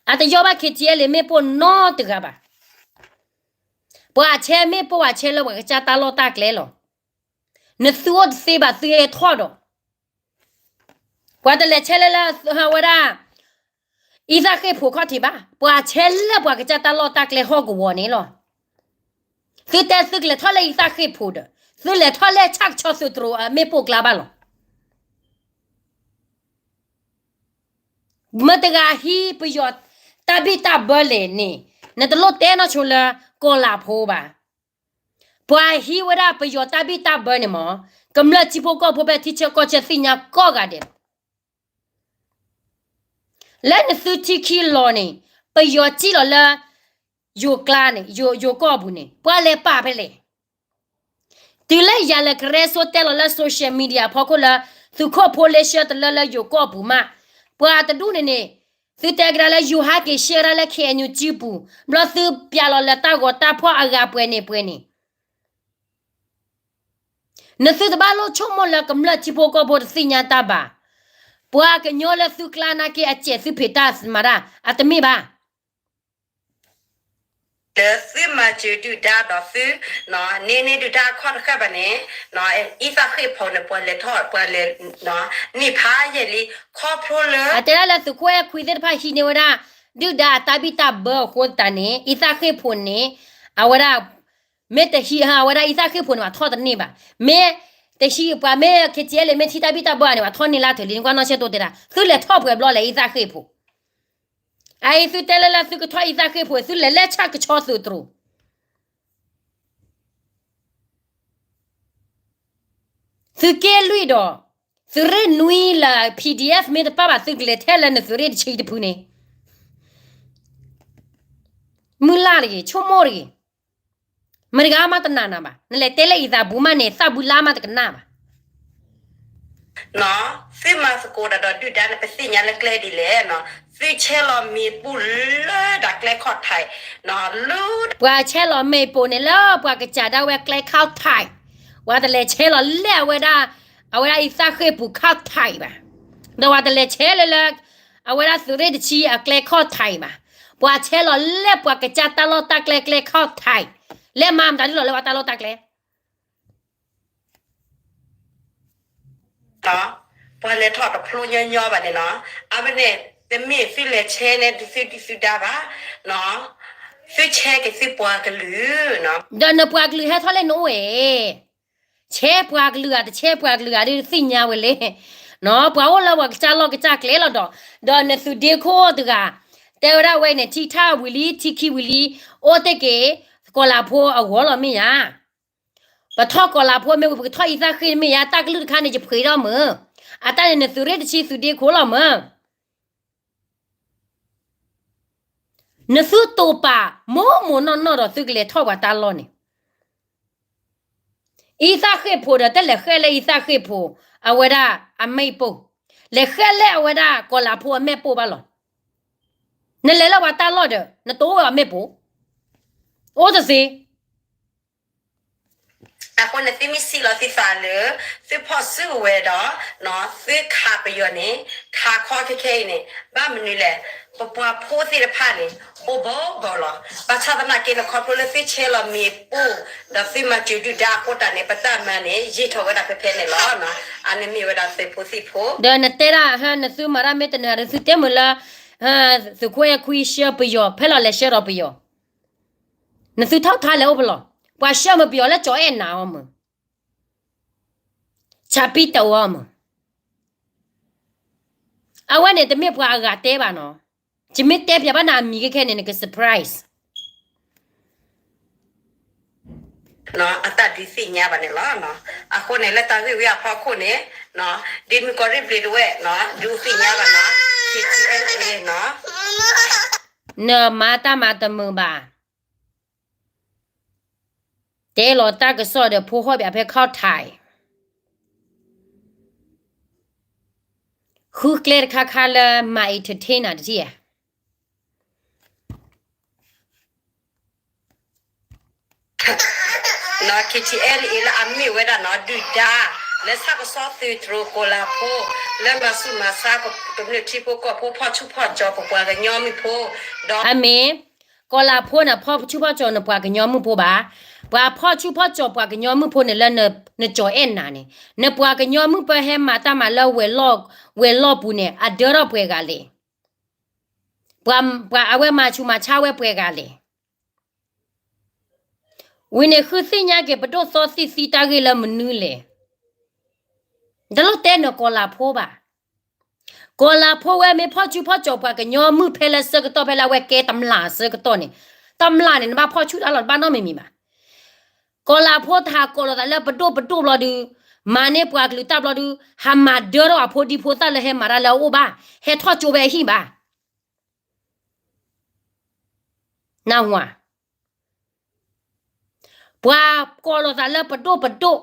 အတယီၢ်ဘၣ် ခ့ၣ်ထံၣ်အဲလ့ၣ် မ့ၣ်ပိၢ်နီတဂၤဘၣ်. ပှၤဆဲးမ့ၣ်ပိၢ် ပှၤဆဲးလၢပှၤကစၢ်တၢ်လီၢ်တၢ်ကျဲလီၤ. နသုအိၣ်တသ့ဘၣ် သုဟဲထီၣ်ဒီး ပှၤတလဲၤဆဲးလၢလၢဝဲဒၣ် အံသၣ်ဃ့ၢ်ဖိးခီၣ်ထံးဘၣ်, ပှၤဆဲးလၢပှၤကစၢ်တၢ်လီၢ်တၢ်ကျဲဟီၣ်ကဝီၤန့ၣ်လီၤ. သုတဲသုကလဲၤထီၣ်လၢအံသၣ်ဃ့ၢ်ဖိးဒီး သုလဲၤထီၣ်လၢဆၣ်ကဆီသုးတရိးအမ့ၣ်ပိၢ်ကျါဘၣ်လီၤ. မတၤတဂၤဟံးပယီၤတၢ်ဘံၣ်တၢ်ဘၢလဲၣ်န့ၣ် နတလိၣ်တဲနီၢ်ဆိလၢကီၢ်လၤဖိဘၣ်. ပှၤဟံးဝဲဒၣ်ပယီၤတၢ်ဘံၣ်တၢ်ဘၢန့ၣ်မ့ၢ် ကမျၢၢ်ထံဖိကီၢ်ဖိဖဲထံဆၢကီၢ်ဆၢသ့ၣ်ညါကိးဂၤဒဲးလီၤ. လၢနသုထံခံလီၤန့ၣ် ပယီၤစံၣ်လီၤလၢ ယိၤကျါန့ၣ် ယိၤကီၢ်ပူၤန့ၣ် ပှၤလဲၤပာ်ဖဲလဲၣ်. တုၤလၢယၤလဲၤကရဲဆိတဲလီၤလၢ social media ဖီခိၣ်လၢ သုးခိၣ်ဖိလ့ဆှၢတလၢလၢ ယိၤကီၢ်ပူၤမး, ပှၤတဒူၣ်န့ၣ်န့ၣ် သုတဲကဒါလၢ ယိၤဟးက့ၤရှဲဒၣ်လၢ KNU စုပူၤ ဘျီသုပျးလီၤလၢတၢ်ဂီၤတၢ်ဖီၣ်အဂၤပှဲၤန့ၣ်ပှဲၤန့ၣ် နသုတဘၣ်လိၣ်ဆိကမိၣ်လၢကမျၢၢ်ထံဖိကီၢ်ဖိတသ့ၣ်ညါတၢ်ဘၣ်. ပှၤကညီလၢသုကျါနာ်က့ အစဲးသုဖံးတၢ်မၤတၢ် အတမ့ၢ်ဘၣ်. လၢသုမၤစၢၤဒုၣ်ဒါဒီးသု န့ၢ်န့ၢ်ဒုၣ်ဒါအခီၣ်တဃၣ်ဘၣ်န့ၣ် အံသၣ်ဃ့ၢ်ဖိန့ၣ် ပှၤလဲၤထီၣ် ပှၤလဲၤ န့ၢ်ဖးယံာ်လံ ခီဖျိလၢ အတဲဒၣ်လၢသုးခိၣ်အဲၣ်ခွံသ့ၣ်တဖၣ်ဟံးန့ၢ်ဝဲဒၣ် ဒုၣ်ဒါအတၢ်ဘံၣ်တၢ်ဘၢအဃိသတးန့ၣ် အံသၣ်ဃ့ၢ်ဖိန့ၣ် အဝဲဒၣ် မ့ၢ်တဟံး အဝဲဒၣ်အံသၣ်ဃ့ၢ်ဖိန့ၣ် ပှၤထီၣ်တန့ၢ်ဘၣ်. မ့ၢ်တဟံးပှၤ မ့ၢ် KTLA မ့ၢ်ထံၣ်တၢ်ဘံၣ်တၢ်ဘၢန့ၣ် ပှၤထီၣ်န့ၢ်လၢထၢၣ်လံ နကွၢ်နီၢ်ဆဲးတိတဲဒၣ် သုလဲၤထီၣ်ပှဲၤဘျီလဲၣ် အံသၣ်ဃ့ၢ်ဖိ အအံၤသုတဲလၢလၢသုကထီၣ်အံသၣ်ဃ့ၢ်ဖိ သုလဲၤလဲၤဆၣ်ကဆီသုးတြိၤ သုက့လွံၢ်ဒီး သုးရ့ၣ်နွံလၢ PDF မ့ၢ်တပၣ်ဘၣ် သုကလဲၤထဲလၢနသုးရ့ၣ်တဆံတဖုန့ၣ် မုၢ်လၢ်တဂ့ၤ ဆိကမိၣ်တဂ့ၤ. မတၤတဂၤမးတနာ်နၤဘၣ်. နလဲၤတဲလၢအံသးပူၤမးန့ၣ် သၣ်ဘုလါမးတကနၣ်ဘၣ်. သုမၤသကိးတၢ်ဒီးဒုၣ်ဒါန့ၣ် ပသ့ၣ်ညါလၢကျဲဒ်လဲၣ်, သုဆဲးလီၤမ့ၣ်ပိၢ်လၢဒၣ်ကျဲခီၣ်ထံး, လၢ ပှၤဆဲးလီၤမ့ၣ်ပိၢ်န့ၣ်လၢပှၤကစၢ်ဒၣ်ဝဲကျဲခီၣ်ထံး, ပှၤတလဲၤဆဲးလီၤလၢအဝဲဒၣ်, အဝဲဒၣ်အံသၣ်ဃ့ၢ်ပူၤခီၣ်ထံးဘၣ်, ဒီးပှၤတလဲၤဆဲးလၢလၢ, အဝဲဒၣ်သုးရ့ၣ်တဆံအကျဲခီၣ်ထံးဘၣ်, ပှၤဆဲးလီၤလၢပှၤကစၢ်တၢ်လီၢ်တၢ်ကျဲကျဲခီၣ်ထံး, လဲၤမၤမတၤဒ်လီၤလၢပှၤတၢ်လီၢ်တၢ်ကျဲ ပှၤလဲၤထီၣ်တဖျိညီညီဘၣ်န့ၣ်လီၤ. အဝဲန့ၣ် တမ့ၢ်သုလဲၤဆဲးန့ၣ် သုဒုၣ်သုဒါဘၣ်, သုဆဲးက့ၤသုပှၤကလုာ်, ဒီးနပှၤကလုာ်ဟဲထီၣ်လၢနအိၣ်ဝဲ, ဆဲးပှၤကလုာ်ဧါ တဆဲးပှၤကလုာ်ဧါ ဒ်သ့ၣ်ညါဝဲလဲၣ်, ပှၤအိၣ်လၢပှၤကစၢ်လီၢ်ကစၢ်ကျဲလီၤဒီး, ဒီးနသုးဒ့ခိၣ်တဂၤ, တဲဝဲဒၣ်ဝဲန့ၣ် ထံထၣ်ဝံၤလံ ထံခံဝံၤလံ, အိၣ်တ့ၢ်က့ၤ, ကီၤလၤဖိအဂီၢ်လီၤမ့ၢ်ဧါ ပထီၣ်ကီၤလၤဖိမ့ၢ်ဝံၤ ပကထီၣ်အံသၣ်ဃ့ၢ်မ့ၢ်ဧါ တၢ်ကလုၢ်တခါန့ၣ် ယဖှ့းထီၣ်မၢ်, အတၢ်န့ၣ် နသုးရ့ၣ်တဆံသုးဒ့ခိၣ်လီၤမၢ်, နသုတိာ်ပာ်မိၢ်မိၢ်နီၢ်နီၢ်ဒီးသုကလဲၤထီၣ်ပှၤတၢ်လီၢ်န့ၣ်, အံသၣ်ဃ့ၢ်ဖိဒီး တလဲၤဃဲလၢအံသၣ်ဃ့ၢ်ဖိ, အဝဲဒၣ်အမ့ၣ်ပိၢ်, လဲၤဃဲလၢအဝဲဒၣ်ကီၤလၤဖိအမ့ၣ်ပိၢ်ဘၣ်လီၤ, နလဲၤလၢပှၤတၢ်လီၢ်ဒီး နတအိၣ်ဝဲအမ့ၣ်ပိၢ်, အိၣ်တသ့ အဃိန့ၣ်သုမ့ၢ်စံးလီၤသုသးလၢ သုဖီၣ်စုကဝဲၤဒီး, သုခးပယီၤန့ၣ်, ခးခီခဲခဲအံၤန့ၣ်, ဘၣ်မနုၤလဲၣ်, ပပှၤဖိသ့ၣ်တဖၣ်န့ၣ်, အိၣ်ဘီဘီလီၤ, ဘၣ်ဆၣ်သနာ်က့န့ၣ် ခီဖျိလၢသုဆဲးလီၤမ့ၣ်ပိၢ်, ဒီးသုမၤစၢၤဒုၣ်ဒါအဃိတၢ်န့ၣ် ပတၢ်မၤန့ၣ် ယံာ်ထီၣ်ဝဲဒၣ်ဖဲဖဲန့ၣ်လီၤ, အန့ၣ်မ့ၢ်ဝဲဒၣ်သုးဖိသံၣ်ဖိ, ဒီးနတဲဒၣ်ဟဲ နသုမၤတၢ်မ့ၢ်တနၢၤဒီးသုတဲမုာ်လၢ, သုးခိၣ်အဲၣ်ခွံဆှၢပယီၤ ဖဲလီၤလဲၤဆှၢဒီးပယီၤ နသုထီၣ်ခါလဲၤအိၣ်ဖဲလဲၣ်, ပှၤဆှၢမ့ၢ်ပယီၤလၢကၠီၤအဲၣ်နၤအီၤမုၢ်, ဆၣ်ပံတအီၤမုၢ်, အဝဲန့ၣ်တမ့ၢ်ပှၤအဂၤတဲဘၣ်နီၤ, ယမ့ၢ်တဲပၠးဘၣ်နၤအမံၤခဲခဲန့ၣ် နက surprise အတၢ်ဒုးသ့ၣ်ညါဘၣ်န့ၣ်လီၤ, အဃိန့ၣ်လၢတၢ်ဂ့ၢ်ဝဲအဖီခိၣ်န့ၣ်, ဒ့မုၣ်ကီၤရ့ၣ်ဘျ့းတဝဲၢ်, ဒုးသ့ၣ်ညါဘၣ်နီၤ, နမၤတၢ်မၤတမုာ်ဘၣ် တဲလီၤတၢ်ကစီၣ်ဒီးဖိဟီၣ်ဘၣ်ဖဲခီၣ်ထံး, ဃုကျဲတခါခါလၢမၤ entertain နၤတထံၣ်ဧါ, နီၤ KTLA လၢအမ့ၢ်ဝဲဒၣ်နီၤ ဒုၣ်ဒါ လၢဆၣ်ကဆီသုးတြိၤကီၤလၤဖိ လၢမၤဆူၣ်မၤဆါကမျၢၢ်ထံဖိကီၢ်ဖိ ဖီၣ်ဆူၣ်ဖီၣ်ကၠီၤပပှၤကညီမုၣ်ဖိ, ဒီးအမ့ၢ် ကီၤလၤဖိန့ၣ် ဖီၣ်ဆူၣ်ဖီၣ်ကၠီၤနပှၤကညီမုၣ်ဖိဘၣ်, ပှၤဖီၣ်ဆူၣ်ဖီၣ်ကၠီၤပှၤကညီမုၣ်ဖိန့ၣ်လၢ နကၠီၤအဲၣ်နၤန့ၣ်, နပှၤကညီမုၣ်ဖိဟဲမၤတၢ်မၤလၢ ဝဲၤလီၢ်ပူၤန့ၣ် အဒၢထီၣ်ပှဲၤဂၤလဲၣ် ပှၤအဝဲမၤဆူၣ်မၤဆါဝဲပှဲၤဂၤလဲၣ်. ဝံၤန့ၣ်ဃုသ့ၣ်ညါက့ၤ ပဒိၣ်သီသံၣ်သံတၢ်ဂ့ၢ်လၢမနုၤလဲၣ်. တလိၣ်တဲနကီၤလၤဖိဘၣ်. ကီၤလၤဖိဝဲမ့ၢ်ဖီၣ်ဆူၣ်ဖီၣ်ကၠီၤပှၤကညီမုၣ်ဖဲလၢဆၢကတီၢ်ဖဲလၢအဝဲကဲတမျၢ်အဆၢကတီၢ်န့ၣ်, တမျၢ်န့ၣ် နဘၣ်ဖီၣ်ဆူၣ်တၢ်လီၤ တဘၣ်နီတမံၤမံၤဘၣ်. ကီၤလၤဖိတဟးကိးလီၤသးလၢပဒိၣ်ပဒိၣ်ဘျီဒု, မၤန့ၢ်ပှၤကလုာ်တၢ်ဘျီဒု, ဟးမၤဒၢထီၣ်အဖိဒံဖိသၣ်လၢဟဲမၤတၢ်လၢအအိၣ်ဘၣ်, ဟဲထီၣ်ကၠိဖဲအဟံၣ်ဘၣ်. နၢ်ဟူဧါ. ပှၤကိးလီၤသးလၢပဒိၣ်ပဒိၣ်,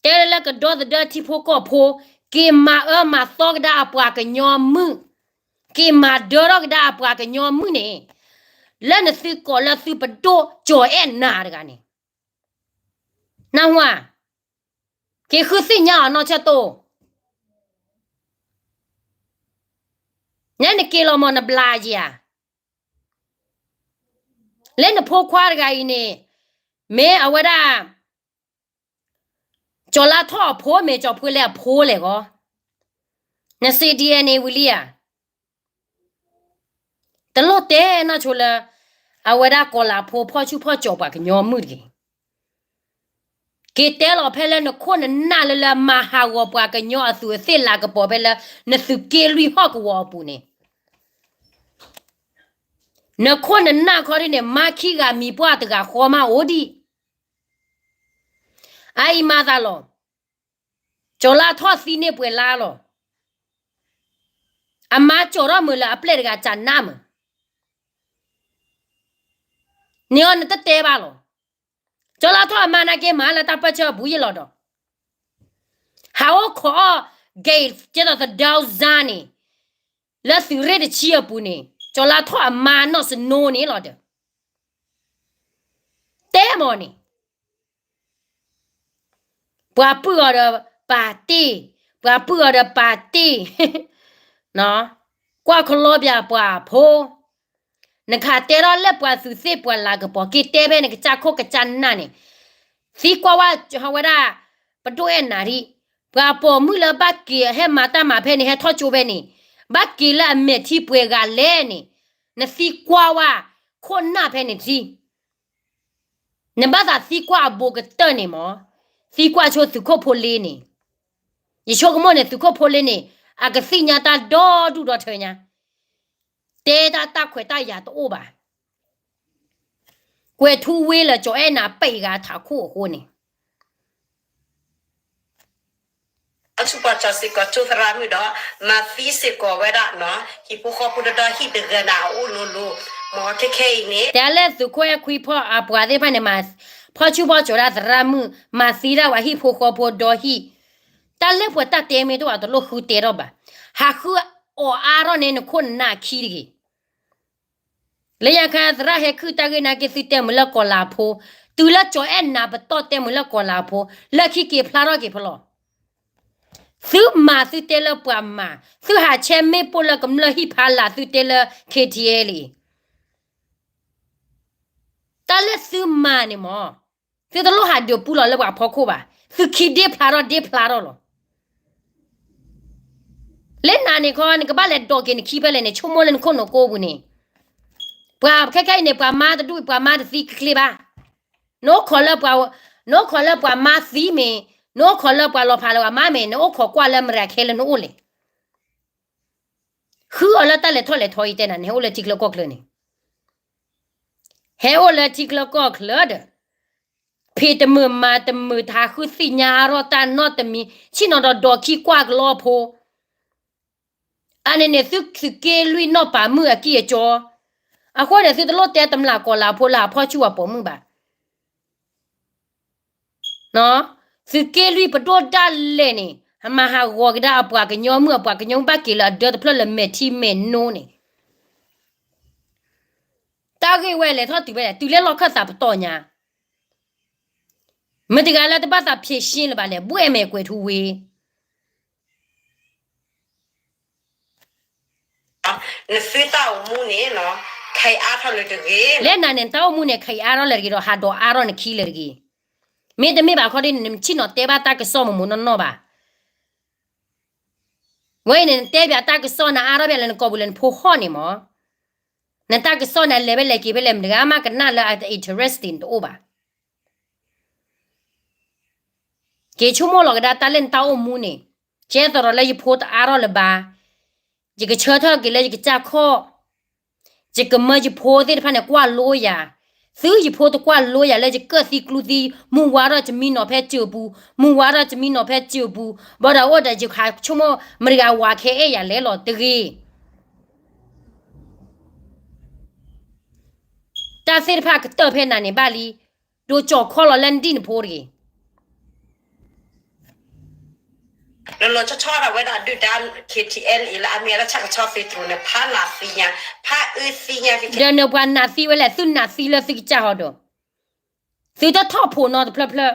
တဲလၢကဒီသဒၢထံဖိကီၢ်ဖိ, က့ၤမၤအၢမၤသီကဒါအပှၤကညီမုၣ်, က့ၤမၤဒၢထီၣ်ကဒါအပှၤကညီမုၣ်န့ၣ်, လၢနသုကိးလၢသုပဒိၣ်ကၠီၤအဲၣ်နၤတဂၤန့ၣ်, နၢ်ဟူဧါ, က့ၤဃုသ့ၣ်ညါအီၤနီၢ်ဆၢၣ်တိၣ်, နဲနက့ၤလီၤမၢ်နဘျါယၤဧါ, လၢနဖိခွါတဂၤအံၤန့ၣ်, မ့ၢ်အဝဲဒၣ် ကၠီၤလါထီၣ်အဖိ မ့ၢ်ကၠီၤဖှ့လဲအဖိလဲၣ်ဂီၢ်, နစံးဒ်အံၤန့ၣ်ဝံၤလံဧါ, တလိၣ်တဲနီၢ်ဆိလၢ အဝဲဒၣ်ကီၤလၤဖိဖီၣ်ဆူၣ်ဖီၣ်ကၠီၤပှၤကညီမုၣ်တဂ့ၤ, က့ၤတဲလီၤဖဲလၢနခိၣ်နနၢ်လၢလၢမၤဟးဂီၤပှၤကညီအသူးအသ့ၣ်လၤကပီၤဖဲလၢ နသုးက့လွံၢ်ဟီၣ်ကဝီၤအပူၤန့ၣ် နခိၣ်နနၢ်ခီဒ်န့ၣ် မါခံဂၤမံၤပှၢ်တဂၤဃီမးအိၣ်ဒံး, အအံၤမၤသးလီၤ, ကၠီၤလါထီၣ်သံန့ၢ်ပှဲၤလါလီၤ, အမါကၠီၤထီၣ်မုာ်လၢအပျဲၢ်တဂၤကနၣ်မုာ်, န့ၣ်အီၤနတတဲဘၣ်လီၤ, ကၠီၤလါထီၣ်အမါနာ်က့မၤလၢတၢ်ပၢၢ်ဆၢအပူၤယ့ၢ်လီၤဒီး ဟးအိၣ်ခိးအီၣ် ကဲ ကဲသိးသဒၢစါန့ၣ်, လၢသုးရ့ၣ်တဆံအပူၤန့ၣ် ကၠီၤလါထီၣ်အမါနီၢ်စနိန့ၣ်လီၤဒီး တဲမၢ်န့ၣ်, ပှၤပုၢ်အီၤဒီးပာ်တ့ၢ်, ပှၤပုၢ်အီၤဒီးပာ်တ့ၢ်, ကွၢ်ခလီပၠးပှၤဖိ နခးတဲထီၣ်လၢပှၤသူးသ့ၣ်ပှၤလၤကပီၤ က့ၤတဲဖဲန့ၣ် ကစၢ်ခိၣ်ကစၢ်နၢ်န့ၣ်, သံကွၢ်ဝဲ ဟဝဲဒၣ် ပဒိၣ်အဲၣ်နၤဒံး, ပှၤပိာ်မုၣ်လၢဘၣ်က့ၤဟဲမၤတၢ်မၤဖဲန့ၣ် ဟဲထီၣ်ကၠိဖဲန့ၣ်, ဘၣ်က့ၤလၢအမဲာ်ထံပှဲၤဂၤလဲၣ်န့ၣ်, နသံကွၢ်ဝဲ ခိၣ်နၢ်ဖဲန့ၣ်တထံၣ် နဘၣ်သးသံကွၢ်အဘိကတၢၢ်န့ၣ်မၢ်, သံကွၢ်ဆိသုးခိၣ်ဖိလ့န့ၣ်, ယဆိကမိၣ်န့ၣ် သုးခိၣ်ဖိလ့န့ၣ် အကသ့ၣ်ညါတၢ်ဒီဒူၣ်ဒီထၢညါ, တဲတၢ်တၢ်ခွဲးတၢ်ယာ်တအိၣ်ဘၣ်, ကွဲၤထူဝ့လၢကၠီၤအဲၣ်နၤပံးဂၤထးခိၣ်အဃိန့ၣ် ဆူပှၤစၢၤစ့ၢ်ကီးကၠိသရၣ်မုၣ်ဒီး မၤသံစ့ၢ်ကီးဝဲဒၣ် ဟံၣ်ဖိဃီဖိတဒီဟံၣ်တဂၤန့ၣ်အအိၣ်လိၤလိၤ, မ့ၢ်ခဲခဲအံၤန့ၣ် တဲလၢသုးခိၣ်အဲၣ်ခွံဖီၣ်အပှၤသ့ၣ်တဖၣ်န့ၣ် မၤဖီၣ်ဆူၣ်ဖီၣ်ကၠီၤဒၣ်သရၣ်မုၣ် မၤသံဒၣ်ဝဲဟံၣ်ဖိဃီဖိဒီဟံၣ်, တၢ်လၢပှဲၤတၢ်တဲမ့ၢ်တအိၣ်ဘၣ်တလိၣ်ဃုတဲထီၣ်ဘၣ်, ဟးဃုအီၣ်အါထီၣ်န့ၣ် နခိၣ်နနၢ်ခံတဂ့ၤ လၢညါခါသရၣ်ဟဲခုၣ်တၢ်ဂ့ၢ်နာ်က့ သုတဲမုာ်လၢကီၤလၤဖိ, တုၤလၢကၠီၤအဲၣ်နၤပတီၢ်တဲမုာ်လၢကီၤလၤဖိ, လၢခံက့ၤဖျါထီၣ်က့ၤဖဲလဲၣ်, သုမၤသုတဲလၢပှၤမၤ, သုဟးဆဲမ့ၣ်ပိၢ်လၢကမျၢၢ်ဟံၣ်ဖးလၢ်သုတဲလၢ ခ့ထံအဲလံ, တၢ်လၢသုမၤန့ၣ်မၢ်, သုတလိၣ်ဟးဒုးပူလီၤလၢပှၤဖီခိၣ်ဘၣ်, သုခံဒ့ဖျါထီၣ်ဒ့ဖျါထီၣ်လီၤ လၢနၤန့ၣ်ခီ နကဘၣ်လဲၤဒိးက့ၤနခံဖဲလဲၣ်န့ၣ် ဆိကမိၣ်လၢနခိၣ်နကိးပူၤန့ၣ်, ပှၤခဲခဲအံၤန့ၣ် ပှၤမါတဒူၣ် ပှၤမါတသံချ့ဘၣ်, နအိၣ်ခိးလၢပှၤ, နအိၣ်ခိးလၢပှၤမါသံမ့ၢ်, နအိၣ်ခိးလၢပှၤလီၤဖးလၢပှၤမါမ့ၢ် နအိၣ်ခိးကွၢ်လၢမတၤခဲလၢာ်နအိၣ်လဲၣ်, ဃုအီၤလၢတၢ်လဲၤထီၣ်လဲၤထီအံၤတဲနၤန့ၣ် ဟဲအိၣ်လၢထံချၢကီၢ်ချၢန့ၣ် ဟဲအိၣ်လၢထံချၢကီၢ်ချၢဒီး ဖံးတမုာ်မၤတမုာ် တဟးဃုသ့ၣ်ညါအါထီၣ်တၢ်နီတမံၤ ဆ့ၣ်နီၤဒီးဒိးခံကွၢ်ကလီဖိ, အန့ၣ်န့ၣ် သုသုးက့လွံၢ်နီၢ်ပၤမုၣ်အကံၢ်အကီ, အဃိန့ၣ် သုတလိၣ်တဲတမျးကီၤလၤဖိလၢအဖီၣ်ဆူၣ်အပိာ်မုၣ်ဘၣ် သုးက့လွံၢ်ပဒိၣ်ဒၣ်လဲာ်န့ၣ် မၤဟးဂီၤကဒါအပှၤကညီမုၣ် အပှၤကညီမုၣ်ဘၣ်က့ၤလၢအဒၢတဖျၢၣ်လၢမဲာ်ထံမဲာ်နိန့ၣ်, တၢ်ဂ့ၢ်ဝဲလဲၤထီၣ်တုၤဖဲလဲၣ် တုၤလၢလီၢ်ခၢၣ်သးပတီၢ်ညါ, မတၤတဂၤလၢတဘၣ်သးဖံးရှ့လၢၤဘၣ်လဲၣ် ဘှဲၣ်မဲာ်ကွဲးထူဝ့ နသုတၢ်အိၣ်မူန့ၣ် ခဲအံၤအါထီၣ်လၢၤတဂ့ၤ, လၢနၤန့ၣ် နတၢ်အိၣ်မူန့ၣ် ခဲအံၤအါထီၣ်လၢၤတဂ့ၤဒီး ဟးဒိးအါထီၣ်နခံလၢၤတဂ့ၤ, မ့တမ့ၢ်ဘၣ်ခီဒ်န့ၣ် နဆ့ၣ်နီၤတဲဘၣ်တၢ်ကစီၣ်မိၢ်မိၢ်နီၢ်နီၢ်ဘၣ်, ဝဲအံၤန့ၣ် နတဲဘၣ်တၢ်ကစီၣ်နၤအါထီၣ်ဘၣ်လၢနကိာ်ပူၤလၢနဖိဟီၣ်န့ၣ်မၢ်, နတၢ်ကစီၣ်နၤလဲၤဖဲလဲၣ်က့ၤဖဲလဲၣ် မတၤတဂၤမးကနၣ်လၢအ interesting တအိၣ်ဘၣ် က့ၤဆိကမိၣ်လီၤကဒါတၢ်လၢနတၢ်အိၣ်မူန့ၣ်, ကဲသိးဒီးလၢယဖိတအါထီၣ်လၢၤဘၣ်, ယကဆၢထၢၣ်က့ၤလၢယကစၢ်ခီၣ်, ယကမၢယဖိသ့ၣ်တဖၣ်န့ၣ် ကွၢ်လိယၤ, သုယဖိတကွၢ်လိယၤလၢယကၢၣ်သံကျူသံ, မုၢ်ဝါထီၣ်ယမံနီၤဖဲစၢၤပူၤ, မုၢ်ဝါထီၣ်ယမံနီၤဖဲစၢၤပူၤ, ဘၣ်ဒီးအိၣ်ဒီးယခးဆိကမိၣ် မတၤတဂၤဝၤခဲအဲၣ်ယၤလဲၣ်လီၤတဂ့ၤ တၢ်သ့ၣ်တဖၣ်ကတၢၢ်ဖဲနၤန့ၣ်ဘၣ်လံ, ဒိကၠီၣ်ခီလီၤလၢနဒံၣ်နဖိတဂ့ၤ. လီၤလီၤဆီဆီဒၣ်ဝဲဒၣ်ဒုၣ်ဒါ K T L A လၢအမ့ၢ်ဝဲဒၣ်ဆၣ်ကဆီသုးတြူးန့ၣ် ဖးနးသံညါ, ဖးအၢသံညါက့ၤ, ဒီးနပှၤနးသံဝဲလဲၣ်, သုနးသံလၢသုကစၢ်ဟီဒီး သုတထီၣ်ဖိးနီတဖျၢၣ်ဖျၢၣ်,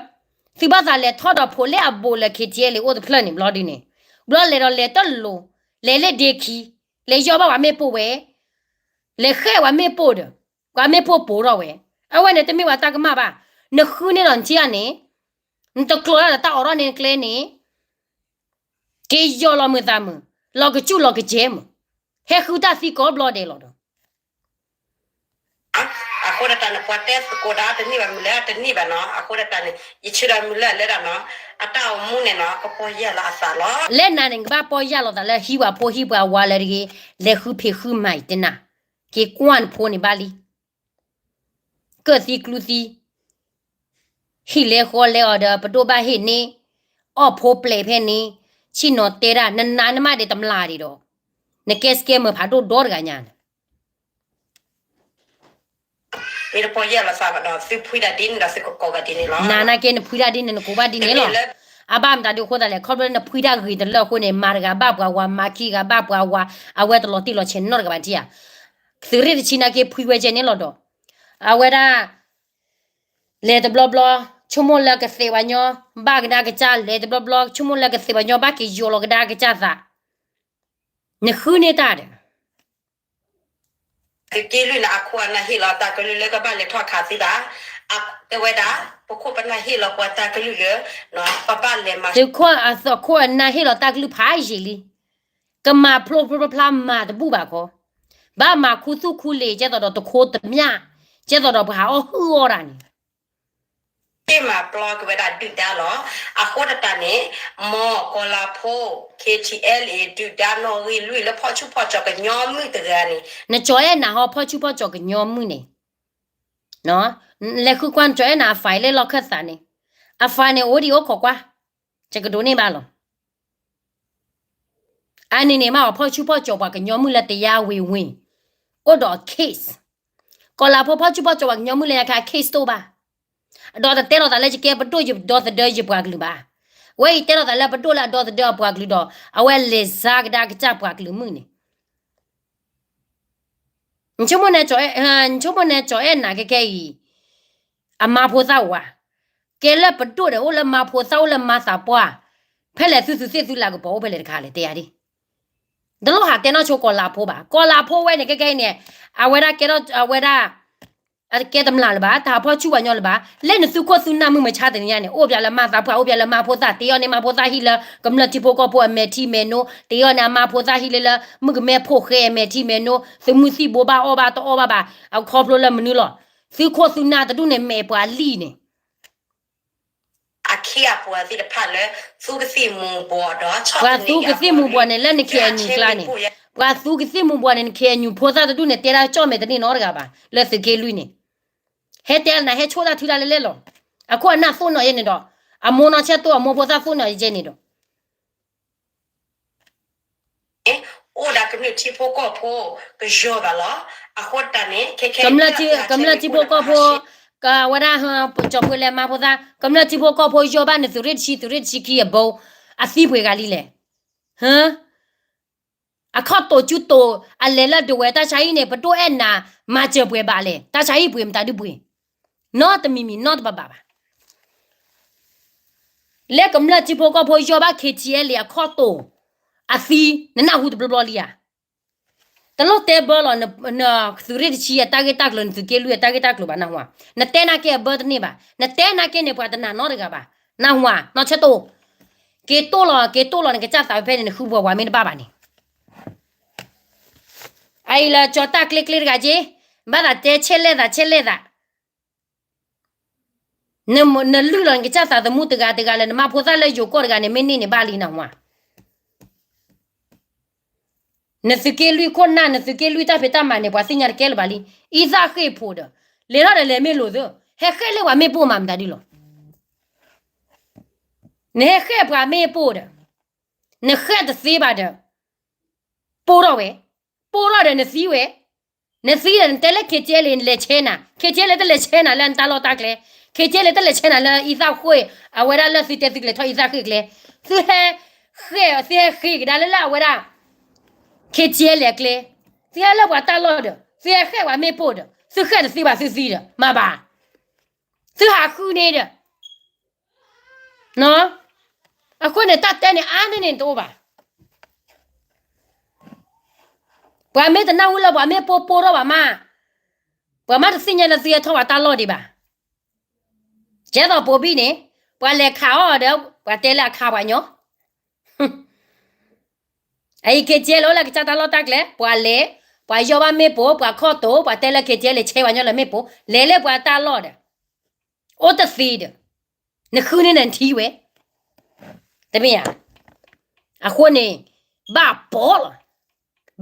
သုဘၣ်သးလဲၤထီၣ်ဒီးဖိးလၢအဘူးလၢ K T L A အိၣ်တဖျၢၣ်န့ၣ် ဘျီဒ်န့ၣ်, ဘျီလဲၤဒီးလဲၤတလိၤ, လဲၤလၢဒ့ခံ, လဲၤယီၢ်ဘၣ်ပှၤမ့ၣ်ပိၢ်ဝဲ, လဲၤဃဲၢ်ပှၤမ့ၣ်ပိၢ်ဒီး ပှၤမ့ၣ်ပိၢ်ပိးထီၣ်ဝဲ, အဝဲန့ၣ်တမ့ၢ်ပှၤတၢ်ကမၣ်ဘၣ်, နဃုန့ၢ်လီၤနထံၣ်ဧါန့ၣ်, နတကျိၤတၢ်ဒီးတၢ်အိးထီၣ်န့ၢ်နကျဲန့ၣ် က့ၤယီၢ်လီၤမုာ်သးမုာ်, လီၤကစူၣ်လီၤကစဲမုာ်, ဟဲဃုတၢ်သံကိးဘျီဒဲးလီၤဒီး အဃိဒၣ်တၢ်န့ၣ် ပှၤတဲသကိးဒၣ်တန့ၢ်ဘၣ် မုၢ်လၢတန့ၢ်ဘၣ်နီၤ, အဃိဒၣ်တၢ်န့ၣ် ယဆၢဒီးမုၢ်လၢအလၢဒၣ်နီၤ, အတၢ်အိၣ်မူန့ၣ်နီၤ ကပီၢ်ယၢ်လီၤအသးလီၤ. လဲၣ်နၤန့ၣ် နကဘၣ်ပီၢ်ယၢ်လီၤသးလၢဟံးပှၤဖိဟံးပှၤဝါလၢတဂ့ၤ, လဲၤဃုဖံးဃုမၤအံၤတနၤ, က့ၤကွၢ်နဖိန့ၣ်ဘၣ်လံ ကၢၣ်သံကျူသံ, ဟံၣ်လဲဃီလဲအီၤဒီး ပဒိၣ်ဘၣ်ဟ့ၣ်န့ၢ်, အီၣ်ဖိပျဲၢ်ဖဲန့ၣ်, ဆ့ၣ်နီၤတဲဒၣ် နနးနမၣ်ဒဲးတမျၢ်ဒံးဒီး, နကဲ scammer ဖးဒိၣ်ဒီတဂၤညါန့ၣ် မ့ၢ်တပီၢ်ယၢ်လီၤသးဘၣ်ဒီး သုဖှံဒၣ်ဒ်န့ၣ်ဒီး သုကကိးဘၣ်ဒ်န့ၣ်လီၤ. နၤနာ်က့နဖှံဒၣ်ဒ်န့ၣ် နကိးဘၣ်ဒ်န့ၣ်လီၤ. အဘၣ်မတၤဒုးအဃိသတးလဲၣ်, ခီဖျိလၢနဖှံတၢ်ဂ့ၤတလၢအဃိန့ၣ် မၤတဂၤဘၣ်ပှၤဝၤ မၤခံဂၤဘၣ်ပှၤဝၤ, အဝဲတလီၤတံၢ်လီၤဆဲးနီတဂၤဘၣ်ထံၣ်ဧါ. သုးရ့ၣ်တဆံနာ်က့ဖှံဝဲကဲန့ၣ်လီၤဒီး, အဝဲဒၣ် လဲၤတဘျီဘျီ, ဆိကမိၣ်လၢကသ့ပှၤညီ, ဘၣ်ကဒါကစၢ်လဲၤတဘျီဘျီ, ဆိကမိၣ်လၢကသ့ပှၤညီ ဘၣ်က့ၤယီၤလီၤကဒါကစၢ်သး, နဃုန့ၢ်တၢ်ဒီး သုးက့လွံၢ်န့ၣ် အခိၣ်အနၢ်ဟ့ၣ်လီၤတၢ်ကလုၢ်လၢကဘၣ်လဲၤထီၣ်ခးသုသး, တဲဝဲဒၣ်, ပခိၣ်ပနၢ်ဟ့ၣ်လီၤပှၤတၢ်ကလုၢ်လၢ ပဘၣ်လဲၤမၤ, သုးခိၣ်အနၢ်ဟ့ၣ်လီၤတၢ်ကလုၢ်ဖးယံာ်လံ, ကမၤဖျိဖျိဖျါဖျါမၤတဘူၣ်ဘၣ်ခီ, ဘၣ်မၤခူသူၣ်ခူလံာ် ကဲသိးဒီးတခိတမျၢ်, ကဲသိးဒီးပှၤဟးအီၣ်ဟုၣ်အီၣ်တၢ်န့ၣ် တ့ၢ်မၤပျီက့ၤဝဲဒၣ်ဒုၣ်ဒါလီၤ. အဃိသတးန့ၣ် မ်ကီၤလၤဖိ K T L A ဒုၣ်ဒါနီၣ်ဂံၢ်လွံၢ်လၢဖီၣ်ဆူၣ်ဖီၣ်ကၠီၤကညီမုၢ်တဂၤန့ၣ်, နကၠီၤအဲၣ်နၤဟီဖီၣ်ဆူၣ်ဖီၣ်ကၠီၤကညီမုၢ်န့ၣ်, လဲၤဃုကွၢ်နကၠီၤအဲၣ်နၤအ file လၢလီၢ်ခၢၣ်သးန့ၣ်, အ file န့ၣ် အိၣ်ဒံးအိၣ်ခိးကွၢ်, ယကဒိးန့ၢ်ဘၣ်လီၤ. အန့ၣ်န့ၣ် မ့ၢ်အီၤဖီၣ်ဆူၣ်ဖီၣ်ကၠီၤပှၤကညီမုၢ်လၢတရားဝင်ဝင်, အိၣ်ဒီးအ case, ကီၤလၤဖိဖီၣ်ဆူၣ်ဖီၣ်ကၠီၤပှၤကညီမုၢ်လၢညါခါ case တအိၣ်ဘၣ်, ဒီးတတဲလိာ်သးလၢယကဲပဒိၣ်ယဒီသဒၢယပှၤကလုာ်ဘၣ်, အဝဲအံၤတဲလိာ်သးလၢပဒိၣ်လၢအဒီသဒၢအပှၤကလုာ်ဒီး အဝဲလဲၤစါကဒါကစၢ်ပှၤကလုာ်မုၢ်န့ၣ် နဆိကမိၣ်န့ၣ်, နဆိကမိၣ်န့ၣ်ကၠီၤအဲၣ်နၤခဲခဲအံၤ, အမါဖိသၣ်ဝၤ, ကဲလၢပဒိၣ်ဒီးအိၣ်လၢမါဖိသၣ်အိၣ်လၢမါသးပှၢ်, ဖဲလဲၣ်သုသုးသ့ၣ်သုလၤကပီၤအိၣ်ဖဲလဲၣ်တခါလဲၣ် တဲယၤဒ်, တလိၣ်ဟးတဲနီၢ်ဆိကီၤလၤဖိဘၣ်, ကီၤလၤဖိဝဲန့ၣ်ခဲခဲအံၤန့ၣ်, အဝဲဒၣ်ကဲထီၣ်အဝဲဒၣ် အကဲတမျၢ်လၢၤဘၣ်, တၢ်ဖီၣ်ဆူၣ်ပှၤညီလၢၤဘၣ်, လၢနသုးခိၣ်သုးနၢ်မုၢ်မဆါတနံၤညါန့ၣ် အိၣ်ပၠးလၢမါသးပှၢ် အိၣ်ပၠးလၢမါဖိသၣ် တ့အီၣ်န့ၢ်မါဖိသၣ်ဟံၣ်လၢကမျၢၢ်ထံဖိကီၢ်ဖိအမဲာ်ထံမဲာ်နိ, တ့အီၣ်န့ၢ်အမါဖိသၣ်ဟံၣ်လၢလၢ မုၣ်ကမဲဖိဃဲအမဲာ်ထံမဲာ်နိ, သုးမုၢ်သံၣ်ဘိဘၣ်အီၣ်ဘၣ်တအီၣ်ဘၣ်ဘၣ်, အခီဖျိလၢမနုၤလီၤ, သုးခိၣ်သုးနၢ်တဒူၣ်န့ၣ်မဲာ်ပှၤလံၣ်န့ၣ် အခ့အပှၤသ့ၣ်တဖၣ်လၢ သူကသံၣ်မူၤဘှီးဒီး ပှၤသူကသံၣ်မူၤဘှီးန့ၣ် လၢနခ့ၣ်အညူၣ်ကျါန့ၣ်, ပှၤသူကသံၣ်မူၤဘှီးန့ၣ် နခ့ၣ်အညူၣ်ဖိသၣ်တဒူၣ်န့ၣ် တဲဒၣ်ကၠီၣ်မဲာ်တန့ၢ်နီတဂၤဘၣ် လၢသုးက့လွံၢ်န့ၣ်, ဟဲတဲလၢနၤ ဟဲဆိၣ်တၢ်ထုတၢ်လၢလဲၣ်လီၤ, အခိၣ်အနၢ်သိၣ်နီၣ်ယဲန့ၣ်ဒီး, အမိၢ်နီၢ်ဆဲၣ်တိၢ်အမိၢ်ဖိသၣ်သိၣ်နီၣ်ယဲန့ၣ်ဒီး အိၣ်ဒၣ်ကမျၢၢ်ထံဖိကီၢ်ဖိကယီၤဘၣ်လီၤ. အဃိတၢ်န့ၣ် ခဲခဲ ကမျၢၢ်ထံဖိကီၢ်ဖိ, ကဝဲဒၣ် ကၠီၤပှ့ၤလဲၤမါဖိသၣ်, ကမျၢၢ်ထံဖိကီၢ်ဖိယီၤဘၣ်နသုးရ့ၣ်တဆံ သုးရ့ၣ်တဆံခံအဘိ, အသံပှဲၤဂၤလံလဲၣ်. အခီၣ်တိာ်ကၠူတိာ် အလဲၤလၢဒဝဲၢ်တၢ်ဆါဟံၣ်န့ၣ် ပဒိၣ်အဲၣ်နၤ မၤစၢၤပှဲၤဘၣ်လဲၣ်, တၢ်ဆါဟံၣ်ပှ့ၤမတၤဒုပှ့ၤ, နီတမံၤမံၤ နီတဘၣ်ဘၣ်ဘၣ်. လၢကမျၢၢ်ထံဖိကီၢ်ဖိယီၤဘၣ် KTLA အခီၣ်တိာ် အသံ နနၢ်ဟူတဘျီဘျီလံဧါ. တလိၣ်တဲဘၢလီၤ နသုးရ့ၣ်တဆံအတၢ်ဂ့ၢ်တၢ်ကျိၤ နသုးက့လွံၢ်အတၢ်ဂ့ၢ်တၢ်ကျိၤဘၣ် နၢ်ဟူဧါ. နတဲနာ်က့အဘၢတန့ၢ်ဘၣ်, နတဲနာ်က့န့ၣ် ပှၤတနာ်နီတဂၤဘၣ်, နၢ်ဟူဧါ, နီၢ်ဆၢတိၢ်, က့ၤတိၢ်လီၤ က့ၤတိၢ်လီၤနကစၢ်သးဖဲန့ၣ် နဃုပှၤဝၤမ့ၢ်တဘၣ်ဘၣ်န့ၣ် အအံၤလၢကၠီၤတၢ်ကျ့ကျ့တဂၤက့, ဘၣ်သးတဲဆဲးလဲၣ်သး ဆဲးလဲၣ်သး နလုၢ်လီၤနကစၢ်သးသမူတဂၤတဂၤလၢနမါဖိသၣ်လၢယိၤကီၢ်တဂၤန့ၣ် မ့ၢ်န့ၢ်န့ၣ်ဘၣ်လံ နၢ်ဟူဧါ. နသုးက့လွံၢ်ခိၣ်နၢ် နသုးက့လွံၢ်တၢ်ဖံးတၢ်မၤန့ၣ် ပှၤသ့ၣ်ညါတကဲလၢၤဘၣ်လံ. အံသၣ်ဃ့ၢ်ဖိးဒီး လဲၤထီၣ်ဒီးလဲၤမ့ၢ်လိာ်သၢ, ဟဲဃဲၢ်လၢပှၤမ့ၢ်ပိၢ်မၤမတၤဒ်လီၤ. နဟဲဃဲၢ်ပှၤမ့ၢ်ပိၢ်ဒီး နဃဲၢ်တသ့ဘၣ်ဒီး ပိၢ်ထီၣ်ဝဲ, ပိၢ်ထီၣ်ဒီးနသံဝဲ, နသံဒီးနတဲလၢ KTLA လဲၤဆဲးနၤ, KTLA တလဲၤဆဲးနၤလၢနတၢ်လီၢ်တၢ်ကျဲ, ခ့ကဲလဲၣ် တလဲၤဆဲးနၤလၢအံသၣ်ဃ့ၢ် အဝဲဒၣ်လၢသုတဲသုကလဲၤထီၣ်အံသၣ်ဃ့ၢ်အကျဲ, သုဟဲဃ့ၢ် သုဟဲဃ့ၢ်ကဒါလၢလၢအဝဲဒၣ် ခ့ကဲလဲၣ်အကျဲ, သုဟဲလၢပှၤတၢ်လီၢ်ဒီး သုဟဲဃ့ၢ်ပှၤမ့ၢ်ပိၢ်ဒီး သုဃ့ၢ်တသ့ဘၣ်သုသံဒီး မၤဘၣ်, သုဟးဃုန့ၣ်ဒီး အဃိန့ၣ် တၢ်တဲန့ၣ်အါန့ၢ်န့ၣ်တအိၣ်ဘၣ်. ပှၤမ့ၢ်တနၢ်ဟူလၢပှၤမ့ၢ်ပိၢ်ပိၢ်ထီၣ်ဘၣ်မး, ပှၤမ့ၢ်တသ့ၣ်ညါလၢသုဟဲထီၣ်ပှၤတၢ်လီၢ်ဒံးဘၣ်. ကဲသိးပိာ်ဘံၣ်န့ၣ် ပှၤလဲၤခးအီၤဒီး ပှၤတဲလၢအခးပှၤညီ, အအံၤခ့ကဲလဲၣ်အိၣ်လၢကစၢ်တၢ်လီၢ်တၢ်ကျဲ ပှၤလဲၤ, ပှၤယီၢ်ဘၣ်မ့ၢ်ပိာ် ပှၤခီၣ်တိာ် ပှၤတဲလၢခ့ကဲလဲၣ်ဆဲးပှၤညီလၢမ့ၢ်ပိာ် လဲၤလၢပှၤတၢ်လီၢ်ဒီး အိၣ်တသ့ဒီး နဃုန့ၢ်နထံဝဲ တမ့ၢ်ဧါ. အဃိန့ၣ် ဘၣ်ပိာ်လီၤ,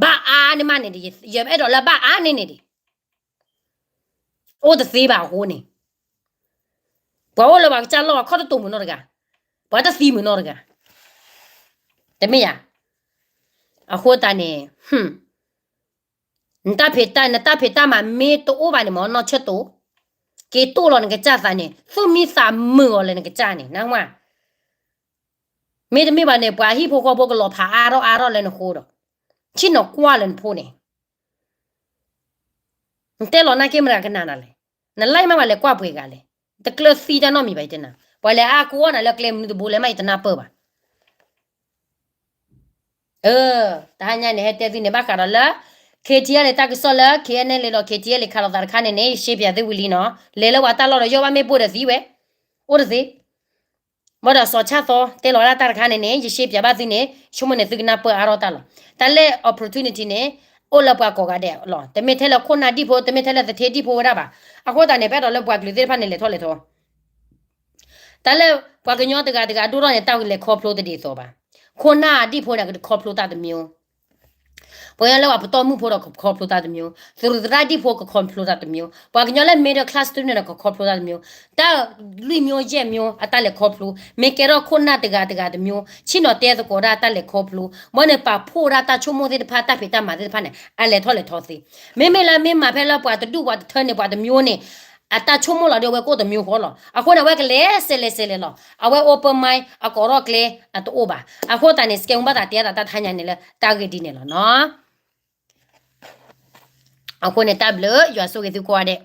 ဘၣ်အါန့ၢ်မးန့ၣ်ဒီး ယအဲၣ်ဒိးလၢဘၣ်အါန့ၢ်န့ၣ်ဒီး အိၣ်တသ့ဘၣ်အဃိန့ၣ် ပှၤအိၣ်လၢပှၤကစၢ်လီၢ်အခီၣ်တတိာ်မုၢ်နီတဂၤ, ပှၤတသံမုၢ်နီတဂၤ, တမ့ၢ်ဧါ. အဃိသတးန့ၣ် နတၢ်ဖံးတၢ် နတၢ်ဖံးတၢ်မၤမ့ၢ်တအိၣ်ဘၣ်န့ၣ်မ့ၢ် နီၢ်ဆၢၣ်တိာ်, က့ၤတိၢ်လီၤနကစၢ်သးန့ၣ် သူၣ်မံသးမုာ်အီၤလၢနကစၢ်န့ၣ် နၢ်ဟူဧါ. မ့တမ့ၢ်ဘၣ်န့ၣ် ပှၤဟံၣ်ဖိဃီဖိကလီၤဖးအါထီၣ်အါထီၣ်လၢနဃိဒီး ဆ့ၣ်နီၤကွၢ်လၢနဖိန့ၣ် နတဲလီၤနာ်က့မတၤကနၣ်နၤလဲၣ်, နလၢမ့ၢ်ဘၣ်လဲၤကွၢ်ပှ့ၤဂၤလဲၣ်, တကျၢၤသံတၢ်နီတမံၤဘၣ်ယတဲနၤ, ပှၤလဲၤအါကူအီၣ်နၤလၢကျဲမနုၤတဘိလဲၣ်မးယတနၢ်ပၢၢ်ဘၣ်. တဟါညါန့ၣ် ဟဲတဲသုန့ၣ် ဘၣ်ဃးဒီးလၢ ခ့ကဲလဲၣ် တၢ်ကစီၣ်လၢ ခ့ၣ်အဲၣ်ၼၣ်လ့ဒီး ခ့ကဲလဲၣ် ခးလိာ်သးတခါန့ၣ်န့ၣ် ယရှဲပၠးသုဝံၤလံနီၤ, လဲၤလၢပှၤတၢ်လီၢ်ဒီး ယီၢ်ဘၣ်မ့ၣ်ပိၢ်ဒီးသံဝဲ, အိၣ်တသ့ ဘၣ်ဒီးစီၤဆၣ်သီတဲလီၤဝဲဒၣ်တၢ်တခါန့ၣ်န့ၣ် ယရှဲပၠးဘၣ်သုန့ၣ် ဆိကမိၣ်န့ၣ် သုကနၢ်ပၢၢ်အါထီၣ်တၢ်လီၤ. တၢ်လၢ opportunity န့ၣ် အိၣ်လၢပှၤကိးဂၤဒဲးလီၤ. တမ့ၢ်ထဲလၢခိၣ်နၢ်ဒံၣ်ဖိ တမ့ၢ်ထဲလၢသထ့ဒံၣ်ဖိဝဲဒၣ်ဘၣ်. အဃိသတးန့ၣ် ပအဲၣ်ဒိးလၢပှၤကလုာ်သ့ၣ်တဖၣ်န့ၣ်လဲၤထီၣ်လဲၤထီ တၢ်လၢပှၤကညီတဂၤတဂၤဒိၣ်ထီၣ်န့ၣ် တၢ်လဲၤခီဖျိတဒ်သိးဘၣ်. ခိၣ်နၢ်ဒံၣ်ဖိန့ၣ် ကခီဖျိတၢ်တမျိုး, ပှၤကညီလၢပှၤပတီၢ်မုၢ်ဖိဒီးကခီဖျိတၢ်တမျိုး, သရူးသရၣ်ဒံၣ်ဖိကခီဖျိတၢ်တမျိုး, ပှၤကညီလၢ middle class တဖၣ်န့ၣ်ဒီးကခီဖျိတၢ်တမျိုး, တၢ်လွံၢ်မျိုးယဲၢ်မျိုး အတၢ်လဲၤခီဖျိ, မ့ၢ်ကဲထီၣ်ခိၣ်နၢ်တဂၤတဂၤတမျိုး, ဆ့ၣ်နီၤတဲသကိးဒၣ်တၢ်လဲၤခီဖျိ, ဘၣ်န့ၣ်ပာ်ဖှိၣ်ဒၣ်တၢ်ဆိကမိၣ်သ့ၣ်တဖၣ် တၢ်ဖံးတၢ်မၤသ့ၣ်တဖၣ်န့ၣ် အလဲၤထီၣ်လဲၤထီသ့. မ့မ့ၢ်လၢမ့ၢ်မၤဖဲလၢပှၤတဒူၣ်ပှၤတထၢန့ၣ် ပှၤတမျိုးန့ၣ် အတၢ်ဆိကမိၣ်လီၤဒီးအဝဲကအိၣ်တမျိုးဃီလီၤ. အဃိန့ၣ် အဝဲကလဲၤစဲးလဲၤစဲးလဲၤလီၤ. အဝဲ open mind အကိးထီၣ်ကျဲအတအိၣ်ဘၣ်. အဃိသတးန့ၣ် စကဲမူဘၣ်သးတဲအသးတၢ်တဟါညါန့ၣ်လၢတၢ်ဂ့ၢ်ဒ်န့ၣ်လီၤနီၤ. အဃိန့ၣ် တၢ်ဘျုး ယွၤဆိၣ်ဂ့ၤသုကိးဂၤဒဲး